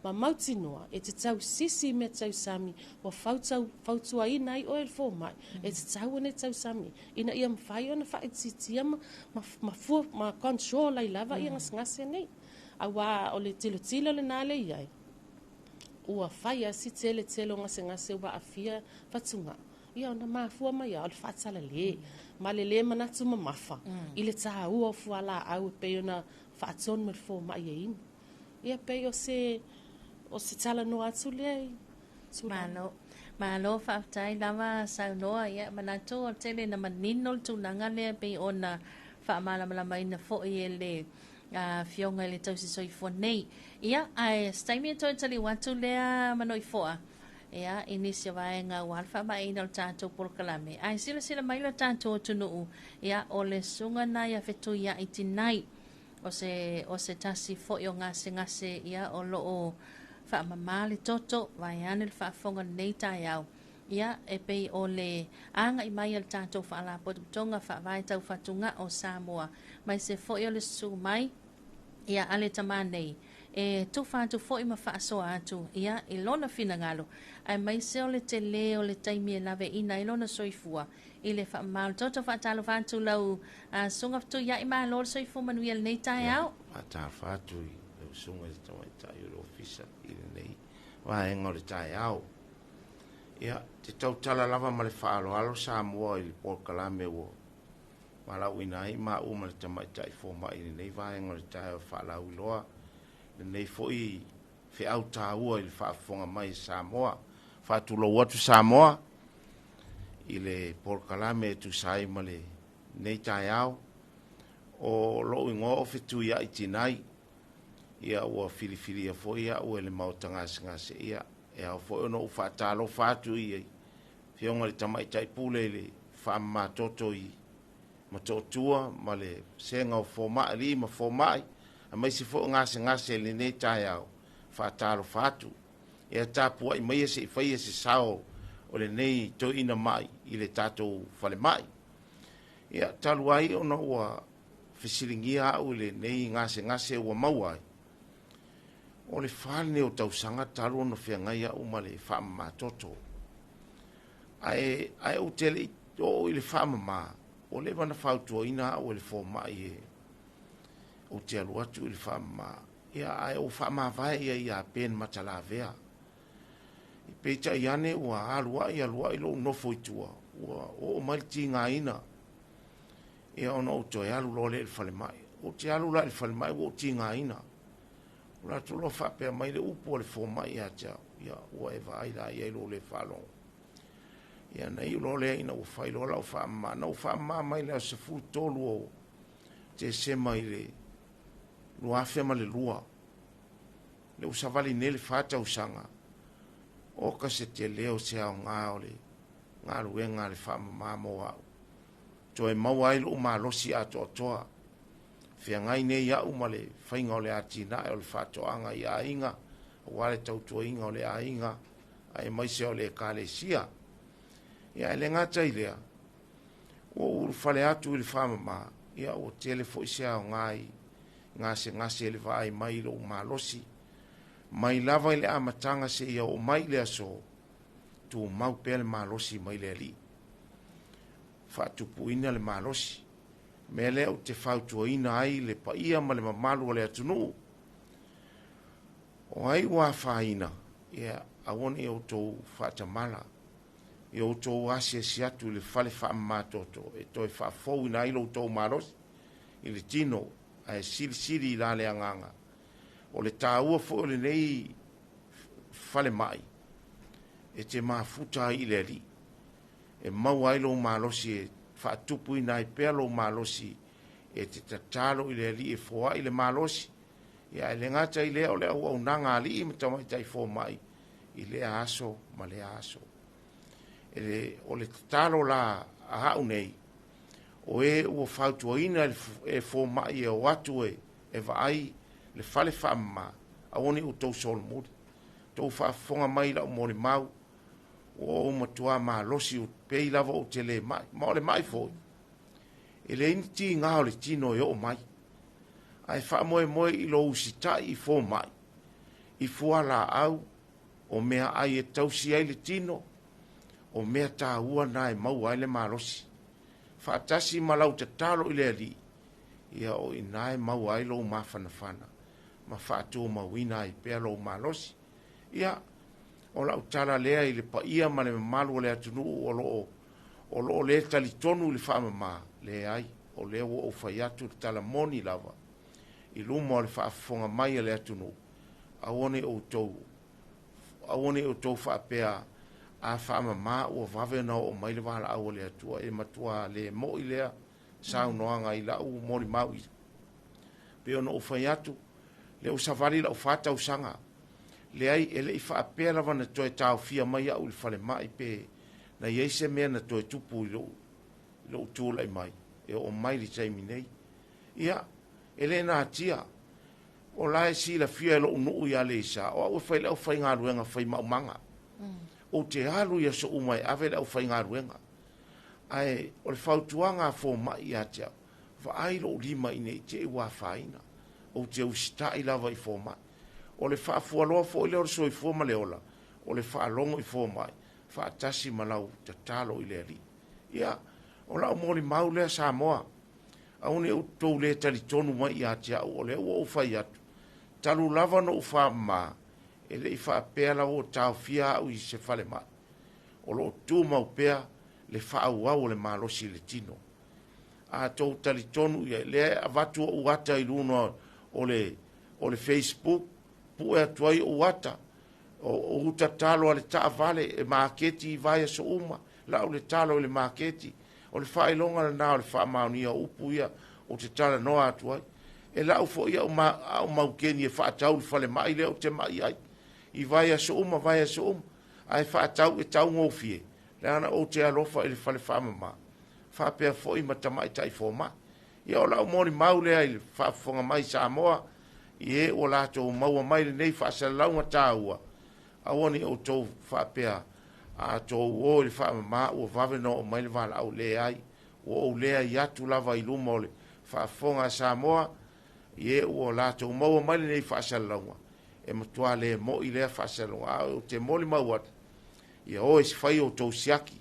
Ma mautinoa e te tausisi i mea tausami ua fautuaina ai oe e le fomai e tatau ona e tausami ina ia mafai ona faaitiitia ma fua ma control ai lava ia gasegase nei. Aua o le tilotilo lena lea e i ai, ua fai lava si tele tele o gasegase ua aafia fatugao, ia ona mafua mai lava o le faatalale ma le le manatu mamafa i le taua o fualaau e pei ona faatonu e le fomai e inu. Ia pei o se o se talanoa atu lea i tulaga. Malo. Malo faafetai lava saunoa. Ia manatu o le tele na manino le tulaga lea e pei ona faamalamalamaina foi e le Afioga i le tausi soifua nei. Ia, ae se taimi e toe taliu atu lea Manoifoa, ia, i nisi o vaega aua le faamaeaina o le tatou polokalame. Ae silasila mai lo tatou atunuu, ia, o le susuga lena ia Fetuiai Tinai, o se, o se tasi foi o gasegase, ia, o lo o faamama le toto, vaeane le faafofoga i lenei taeao. Ia, e pei o le agai mai a le tatou Faalapotopotoga Faavae Tau Fatugao o Samoa, maise foi o le susu mai, ia, a le tamā nei, e tufa atu foi ma faasoa atu, ia, i lona finagalo, aemaise o le telē o le taimi e laveina ai lona soifua i le faamama o le toto. Faatalofa atu lau Susuga Fetuiai, malo le soifua manuia i lenei taeao. Ia, faatalofa atu i lau Susuga i le Tamaitai o le Ofisa i lenei vaega o le taeao. Ia, te tautala lava ma le faaaloalo Samoa i le polokalame ua valaauina ai maua ma le tamaitai fomai i lenei vaega o le taeao e faalauiloa lenei foi feau taua i le faafofoga mai a Samoa. Faatulou atu Samoa i le polokalame e tusa ai ma lenei taeao. O lou igoa o Fetuiai Tinai, ia ua filifilia foi au e le Maota Gasegase, ia e ao foi ona ou faatalofa atu i Afioga i le Tamaitai Pule i le faamamatoto i Motootua ma le Vasega o Fomai, Alii ma Fomai, aemaise foi o gasegase i lenei taeao, faatalofa atu. Ia tapuai maia se i faia se sao o lenei toeaina mai i le tatou falemai. Ia, talu ai ona ua fesiligia au i lenei gasegase ua maua ai, o le fa lenei o tausaga talu ona feagai au ma le faamamatoto. Ae ou te le i oo i le faamama, ua leva ona fautuaina au e le fomai e ou te alu atu i le faamama. Ia, ae ou faamavae ia ia Ben Matalavea. Peitai ane ua alu ai alu ai lou nofo i tua, ua oo mai le tigaina. Ia ona ou toe alu loa lea i le falemai. Ou te alu la i le falemai ua ou tigaina. O latou loa faapea mai le upu a le fomai ia te au, ia ua e vaai la i ai lou le faalogo. Ia na iu loa lea ina ua fai loa lau faamama. Na ou faamama mai le aso 13 o Tesema i le 2002. Le ua savali nei le 4 tausaga. Oka se tele o se aoga o le galuega a le faamama mo au. Toe maua ai lou malosi atoatoa. Feagai nei au ma le faiga o le atinae o le faatoaga i aiga, aua le tautuaina o le aiga, aemaise o le ekalesia. Ia, e le gata i lea, ua ou ulufale atu i le faamama, ia ua tele foi se aoga i gasegase i le vaai mai i lou malosi. Mai lava i le amataga seia oo mai i le aso, tumau pea le malosi mai le Alii. Faatupuina le malosi. Mea lea ou te fautuaina ai le paia ma le mamalu o le atunuu, o ai ua afaina, ia aua ne i outou faatamala, ia outou asiasi atu i le fale faamamatoto e toe faafouina ai lo outou malosi i le tino, ae silisili i la le agaga. O le tāua foi o lenei falemai, e te mafuta ai i le Alii, e maua ai lou malosi e faatupuina ai pea lou malosi e te tatalo i le Alii e foai le malosi, ia ae le gata i lea o le auaunaga a alii ma tamaitai fomai i lea aso ma lea aso. E le, o le tatalo la a au nei, o e ua fautuaina e fomai e o atu e, e vaai le fale faamama, aua ne i outou solomuli. Tou faafofoga mai i lau molimau, ua ou matua malosi pei lava ou te le mai. Ma o le mai foi, e leai ni tiga o le tino e oo mai. Ae faamoemoe i lou usitai i fomai, i fualaau, o meaai e tausi ai le tino, o mea taua na e maua ai le malosi. Faatasi ma lau tatalo i le Alii, ia o i ina e maua ai lou mafanafana ma faatumauina ai pea lou malosi. Ia, o lau tala lea i le paia ma le mamalu o le atunuu o lo o o lo o le talitonu i le faamama, leai, o lea ua ou fai atu le tala moni lava i luma o le faafofoga mai a le atunuu, aua ne i outou, aua ne i outou faapea, a faamama ua vave ona oo mai le valaau a le Atua. E matua le mo'i lea saunoaga i lau molimau i pei ona ou fai atu, lea ua savali lau fa tausaga, leai, e le i faapea lava na toe taofia mai au i le falemai pe na i ai se mea na toe tupu i lou, i lou tulai mai, e oo mai le taimi nei. Ia, e le natia, o la e silafia e lou nuu i Aleisa, o au e fai le aufaigaluega fai maumaga. Ou te alu i aso uma e ave le aufaigaluega. Ae o le fautuaga a fomai ia te au, vaai lou lima ina i te i ua afaina. Ou te usitai lava i fomai. O le faafualoa foi lea o le soifua ma le ola, o le faalogo i fomai, faatasi ma lau tatalo i le Alii. Ia, o lau molimau lea Samoa, aua ne i outou le talitonu mai ia te au, o lea ua ou fai atu, talu lava ona ou faamama, e le i faapea lava ua taofia au i se falemai. O lo o tumau pea le faaauau o le malosi i le tino. A tou talitonu i ai, lea e avatu ou ata i luna o le, o le Facebook, pue atu ai ou ata, o uta talo a le taavale e maketi i vaiaso uma, lau le talo i le maketi. O le faailoga lena o le faamaonia o upu ia ou te talanoa atu ai. E lau foi au, ma, au maukeni e faatau i le falemai lea ou te mai ai. I vaiaso uma, vaiaso uma. Ae faatau e taugofie, leaga ou te alofa i le fale faamama, faapea foi ma tamaitai fomai. Ia o lau molimau lea i le faafofoga mai Samoa, i e ua latou maua mai lenei faasalalauga taua, aua ne i outou faapea, a tou o i le faamama ua vave ona oo mai le valaau. Leai, ua ou leai atu lava i luma o le faafofoga a Samoa, i e ua latou maua mai lenei faasalalauga, e matua le mo'i lea faasalalauga, a ou te molimau atu, ia o e fai outou siaki,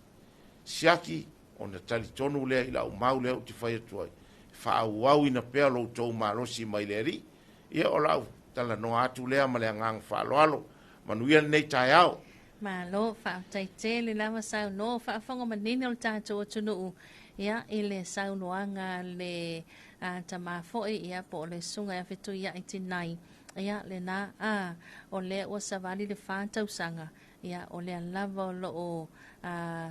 siaki ona talitonu lea i lau mau lea ou te fai atu ai, faaauauina pea lo outou malosi mai le Alii. Ia o lau talanoa atu lea ma le agaga faaaloalo. Manuia lenei taeao. Malo, faafetai tele lava saunoa, faafofoga manino le tatou atunuu ia i le saunoaga a le tama foi ia po o le susuga ia Fetuiai Tinai. Ia lena a o lea ua savali le fa tausaga ia o lea lava o lo o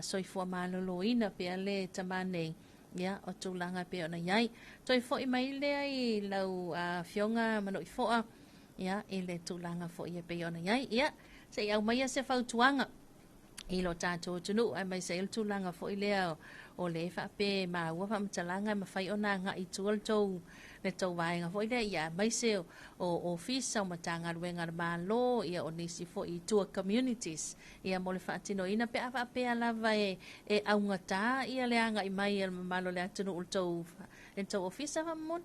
soifua maloloina pea le tama nei ia o tulaga e pei ona i ai. Toe foi mai lea i lau Afioga Manoifoa ia i le tulaga foi e pei ona i ai. Ia se i aumaia se fautuaga i lo tatou atunuu aemaise ai le tulaga foi lea o le faapea e maua faamatalaga e mafai ona agai i tua le tou le tou vaega foi lea, ia aemaise o ofisa o Matagaluega a le Malo, ia o nisi foi i tua communities, ia mo le faatinoina pe a faapea lava e, e augata ia le agai mai a le mamalu o le atunuu i le tou, le tou ofisa faamolemole.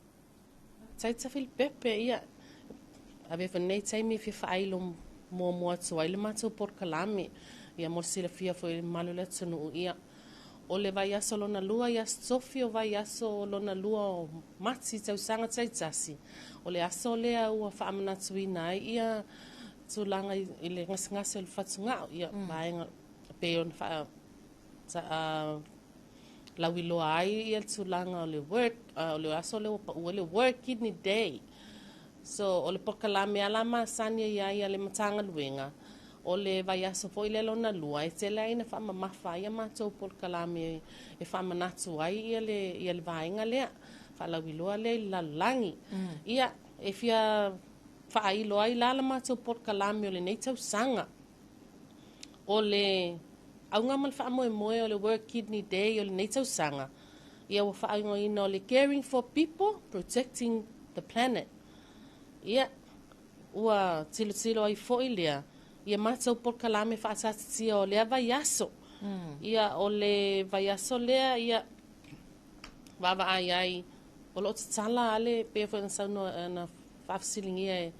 Taita Filipepe, ia, avea foi lenei taimi e fia faailo muamua atu ai le matou polokalame, ia mo le silafia foi e le mamalu o le atunuu, ia, o le vaiaso lona lua i Aso Tofi, o vaiaso lona lua o Mati tausaga taitasi, o le aso lea ua faamanatuina ai ia tulaga i le gasegase o le fatugao, ia, vaega pei ona faa, lauiloa ai ia le tulaga o le work, o le aso lea ua pau ai le World Kidney Day. So, o le polokalame a la masani ai ai a le Matagaluega, o le vaiaso foi lea lona lua, e tele ai ina faamamafa ai a matou polokalame e faamanatu ai ia le, ia le vaega lea, faalauiloa lea i le lalolagi. Ia, e fia faailo ai la la matou polokalame o lenei tausaga. O le auga ma le faamoemoe o le World Kidney Day o lenei tausaga, ia ua faaigoaina o le Caring for People, Protecting the Planet. Ia, ua tilotilo ai foi lea ia matou polokalame faataatitia o lea vaiaso. Ia, o le vaiaso lea, ia, vaavaai ai, o lo o tatala lava le, pei foi ona saunoa, na faafesiligia e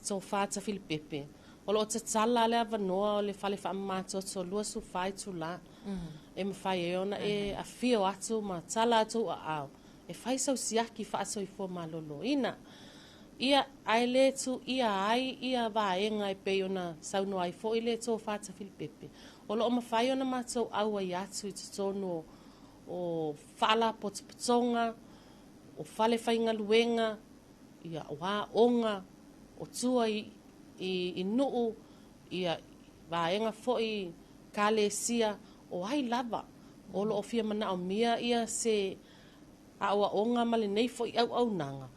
Tofa Tafilipepe, o lo o tatala lava le avanoa o le fale faamamatoto 24 itula e mafai ai ona e afio atu ma tala atu aao e fai sau siaki faasoifua maloloina. Ia, ae le tuia ai ia vaega e pei ona saunoa ai foi le Tofa Tafilipepe, o lo o mafai ona matou auai atu i totonu o faalapotopotoga, o fale faigaluega, ia, o aoga, o tua i nuu, ia, vaega foi kalesia, o ai lava o lo o fia manaomia ia se aoaoga ma lenei foi auaunaga,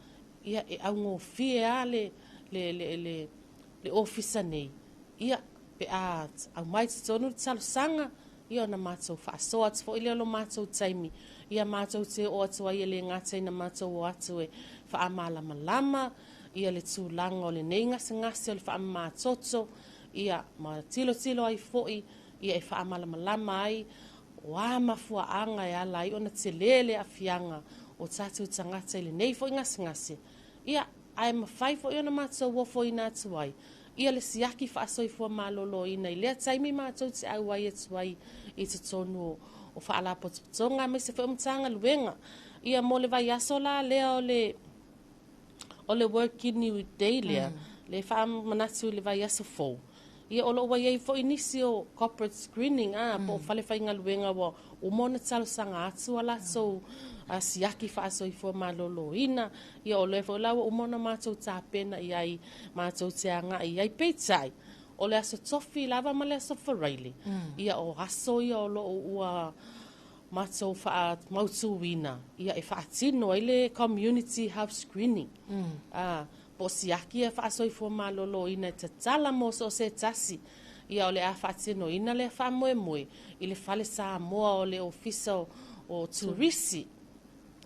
ia, e augofie lava le ofisa nei, ia, pe a aumai i totonu le talosaga, ia ona matou faasoa atu foi lea o lo matou taimi, ia matou te oo atu ai e le gata ina matou o atu e faamalamalama ia le tulaga o lenei gasegase o le faamamatoto, ia ma tilotilo ai foi ia e faamalamalama ai o a mafuaaga e ala ai ona tele le aafiaga o tatou tagata i lenei foi gasegase, ia ae mafai foi ona matou ofoina atu ai ia le siaki faasoifua maloloina i lea taimi matou te auai atu ai i totonu o faalapotopotoga aemaise foi o Matagaluega. Ia mo le vaiaso la lea o le World Kidney Day lea, le faamanatu i le vaiaso fou, ia o lo o ua i ai foi nisi o corporate screening a po o fale faigaluega ua uma ona talosaga atu a latou siaki faasoifua maloloina. Ia o lea foi la ua uma ona matou tapena i ai matou te agai i ai. Peitai, o le aso Tofi lava ma le aso Faraile, ia o aso ia o lo o ua matou faamautuina ia e faatino ai le community health screening, po o siaki ia faasoifua maloloina e tatala mo so o se tasi. Ia o le a faatinoina lea faamoemoe i le fale Samoa o le Ofisa o Turisi.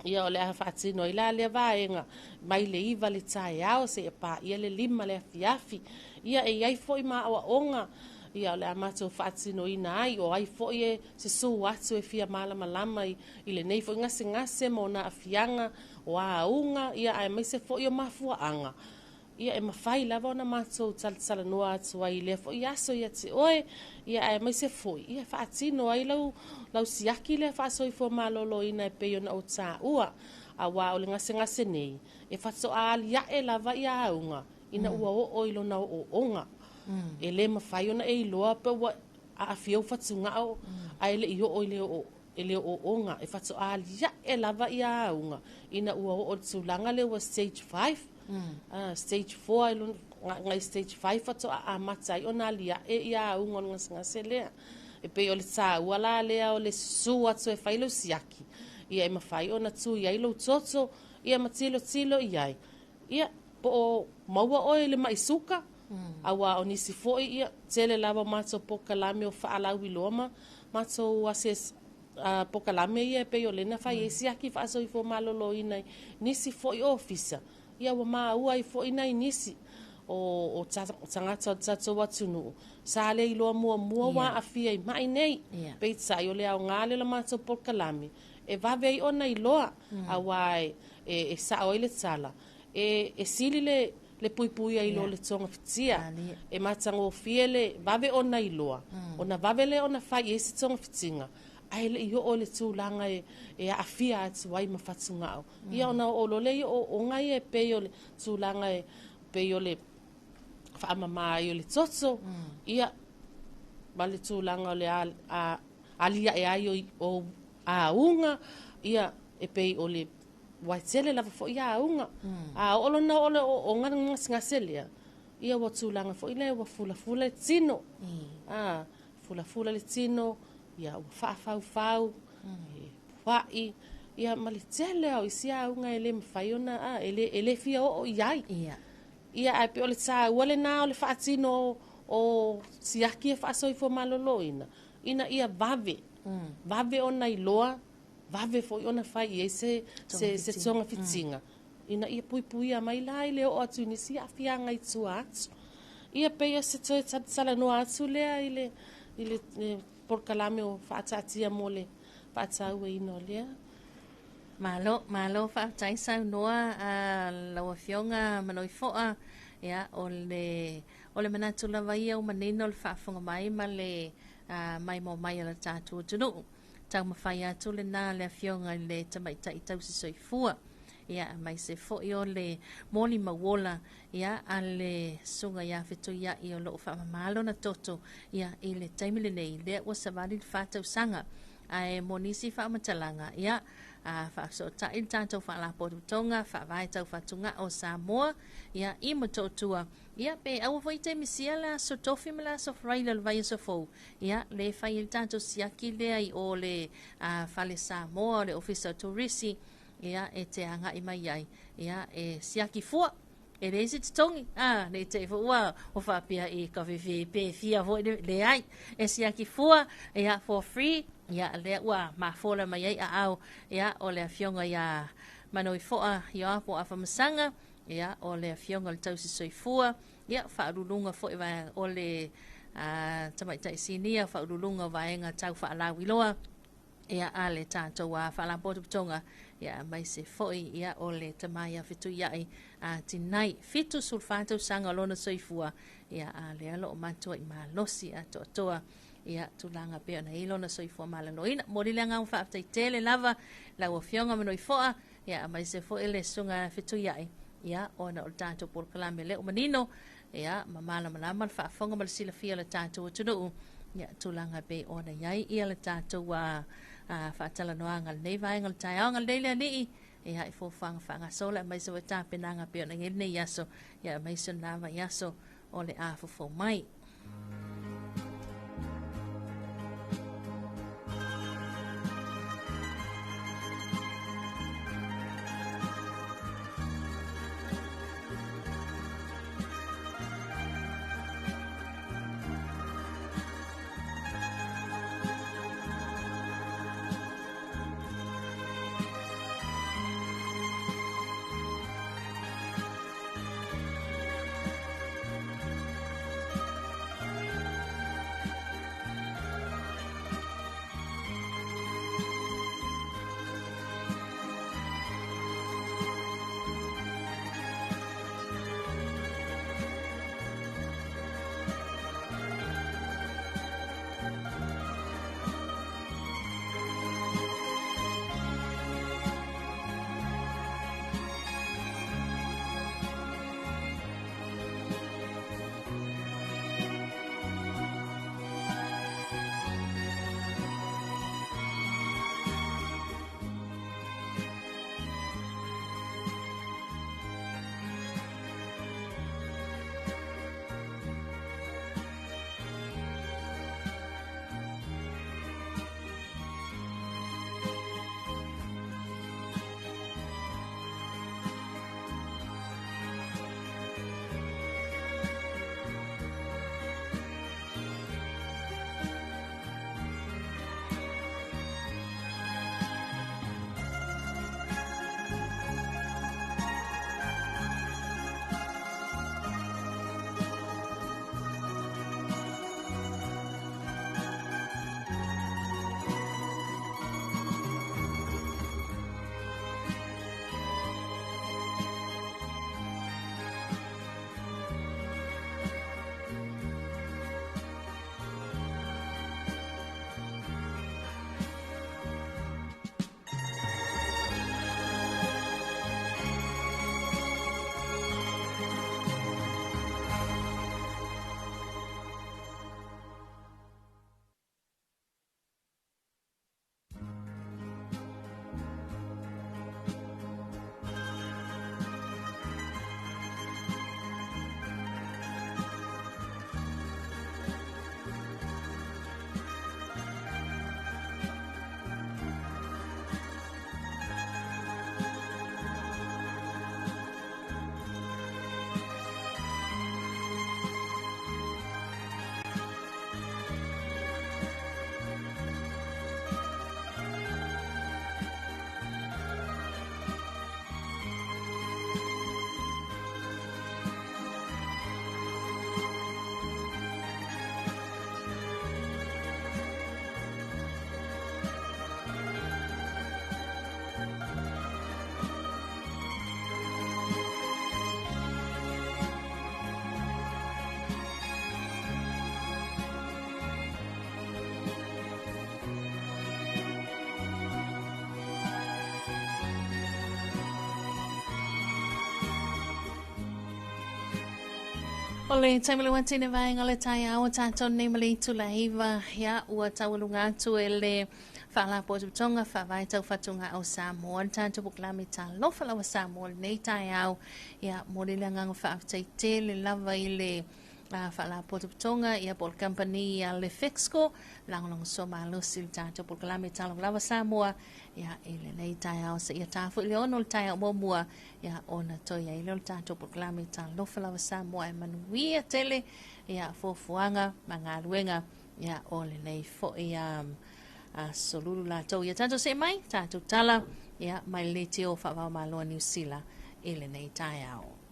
Ia o le a faatino ai la lea vaega mai le 9 le taeao seia paia le 5 le afiafi. Ia e i ai foi ma aoaoga, ia o le a matou faatinoina ai, o ai foi e susū atu e fia malamalama i lenei foi gasegase ma ona aafiaga, o auga, ia aemaise foi o mafuaaga. Ia e mafai lava ona matou talatalanoa atu ai i lea foi aso ia te oe, ia aemaise foi ia faatino ai lau siaki lea faasoifua maloloina e pei ona ou taua. Auā o le gasegase nei, e faatoa aliae lava ia auga ina ua oo i lona ooooga. E le mafai ona e iloa pe ua aafia ou fatugao ae le i oo i le oo e le ooooga, e faatoa aliae lava ia auga ina ua oo i le tulaga lea ua stage 5, stage 4 agai stage 5 faatoa amata ai ona aliae ia auga o le gasegase lea. E pei o le taua la lea o le susū atu e fai lau siaki, ia e mafai ona tu i ai lou toto, ia ma tilotilo i ai, ia po o maua oe i le mai suka, auā o nisi foi, ia tele lava o matou polokalame o faalauiloa ma matou asiasi polokalame ia e pei o lea na fai ai siaki faasoifua maloloina i nisi foi ofisa, ia ua maua ai foi nai nisi o tagata o le tatou atunuu sa le iloa muamua ua aafia i mai nei. Peitai o le aoga lea o le matou polokalame e vave ai ona iloa, auā e sao ai le tala, e sili le puipuia i lo le togafitia. E matagofie le vave ona iloa, ona vave lea ona fai i ai se togafitiga, ae le i oo i le tulaga e aafia atu ai ma fatugao. Ia ona oo loa lea i ooooga ia e pei o le tulaga e pei o le faamama ai o le toto, ia ma le tulaga o le aliae ai o auga, ia e pei o le Ua e tele lava fo'i auga. A oo lona oo le o'oo'oga le gasegase lea, ia ua tulaga foi lea ua fulafula le tino. A, fulafula le tino, ia ua fa'afaufau, e pua'i, ia ma le tele a o isi auga e le mafai ona, a, e le, e le fia oo i ai. Ia ae pei o le tāua lenā o le faatino o siaki e faasoifua malōlōina, ina ia vave, vave ona iloa, vave foi ona fai i ai se, se, se togafitiga, ina ia puipuia mai la i le oo atu i nisi aafiaga i tua atu. Ia pei o se toe talanoa atu lea i le, i le, le polokalame o faataatia mo le faatauaina o lea. Malo, malo faafetai saunoa a lau Afioga Manoifoa. Ia, o le, o le manatu lava ia ua manino le faafofoga mai ma le maimoa mai a le tatou atunuu. Taumafai atu lena le Afioga i le Tamaitai Tausi Soifua. Ia, aemaise foi o le molimauola, ia, a le Susuga ia Fetuiai o lo o faamama lona toto, ia, i le taimi lenei, lea ua savali le 4 tausaga. Ae mo nisi faamatalaga, ia, a faafesootai le tatou Faalapotopotoga Faavae Tau Fatugao o Samoa, ia, i Motootua, ia, pe aua foi te misia le aso Tofi ma le aso Faraile o le vaiaso fou, ia, le fai ai le tatou siaki lea i o le Fale Samoa o le Ofisa o Turisi, ia, e te agai mai ai, ia, e siaki fua, e leai se totogi, a, ne i te i foi ua faapea i ka fefe pe fia foi le, leai, e siaki fua, ia, for free, ia, lea ua mafola mai ai aao, ia, o le Afioga ia Manoifoa Ioapo Afamasaga, ia, o le Afioga o le Tausi Soifua, ia, faauluuluga foi o le Tamaitai Sinia, faauluuluga o Vaega Tau Faalauiloa, ia, a le tatou Faalapotopotoga, ia, aemaise foi, ia, o le tama ia Fetuiai a Tinai, 74 tausaga o lona soifua, ia, a lea o lo o matuai malosi atoatoa, ia, tulaga pei ona i ai lona soifua maloloina. Momoli le agaga faafetai tele lava lau Afioga Manoifoa, ia, aemaise foi le Susuga Fetuiai, ia, ona o le tatou polokalame lea ua manino, ia, ma malamalama le faafofoga ma le silafia o le tatou atunuu, ia, tulaga pei ona i ai ia le tatou faatalanoaga i lenei vaega o le taeao. Agalelei le Alii, ia, i foafoaga faagasolo, aemaise foi tapenaga pei ona i ai lenei aso, ia, aemaise o lena vaiaso o le a fofo mai. O le taimi le watine vaega o le taeao o tatou nei ma le itula 9, ia ua taualuga atu e le Faalapotopotoga Faavae Tau Fatugao Samoa le tatou polokalame Talofa Lava Samoa lenei taeao. Ia momoli le agaga faafetai tele lava i le Faalapotopotoga ia po o le kamupani a le Fexco lagolagosua malosi i le tatou polokalame Talofa Lava Samoa ia i lenei taeao seia ta foi le 6 o le taeao muamua ia ona toe ai lea o le tatou polokalame Talofa Lava Samoa. E manuia tele ia fuafuaga ma galuega ia o lenei foi aso lulu latou. Ia tatou see mai tatou tala ia mai le leitio faavaomalo a Niu Sila i lenei taeao.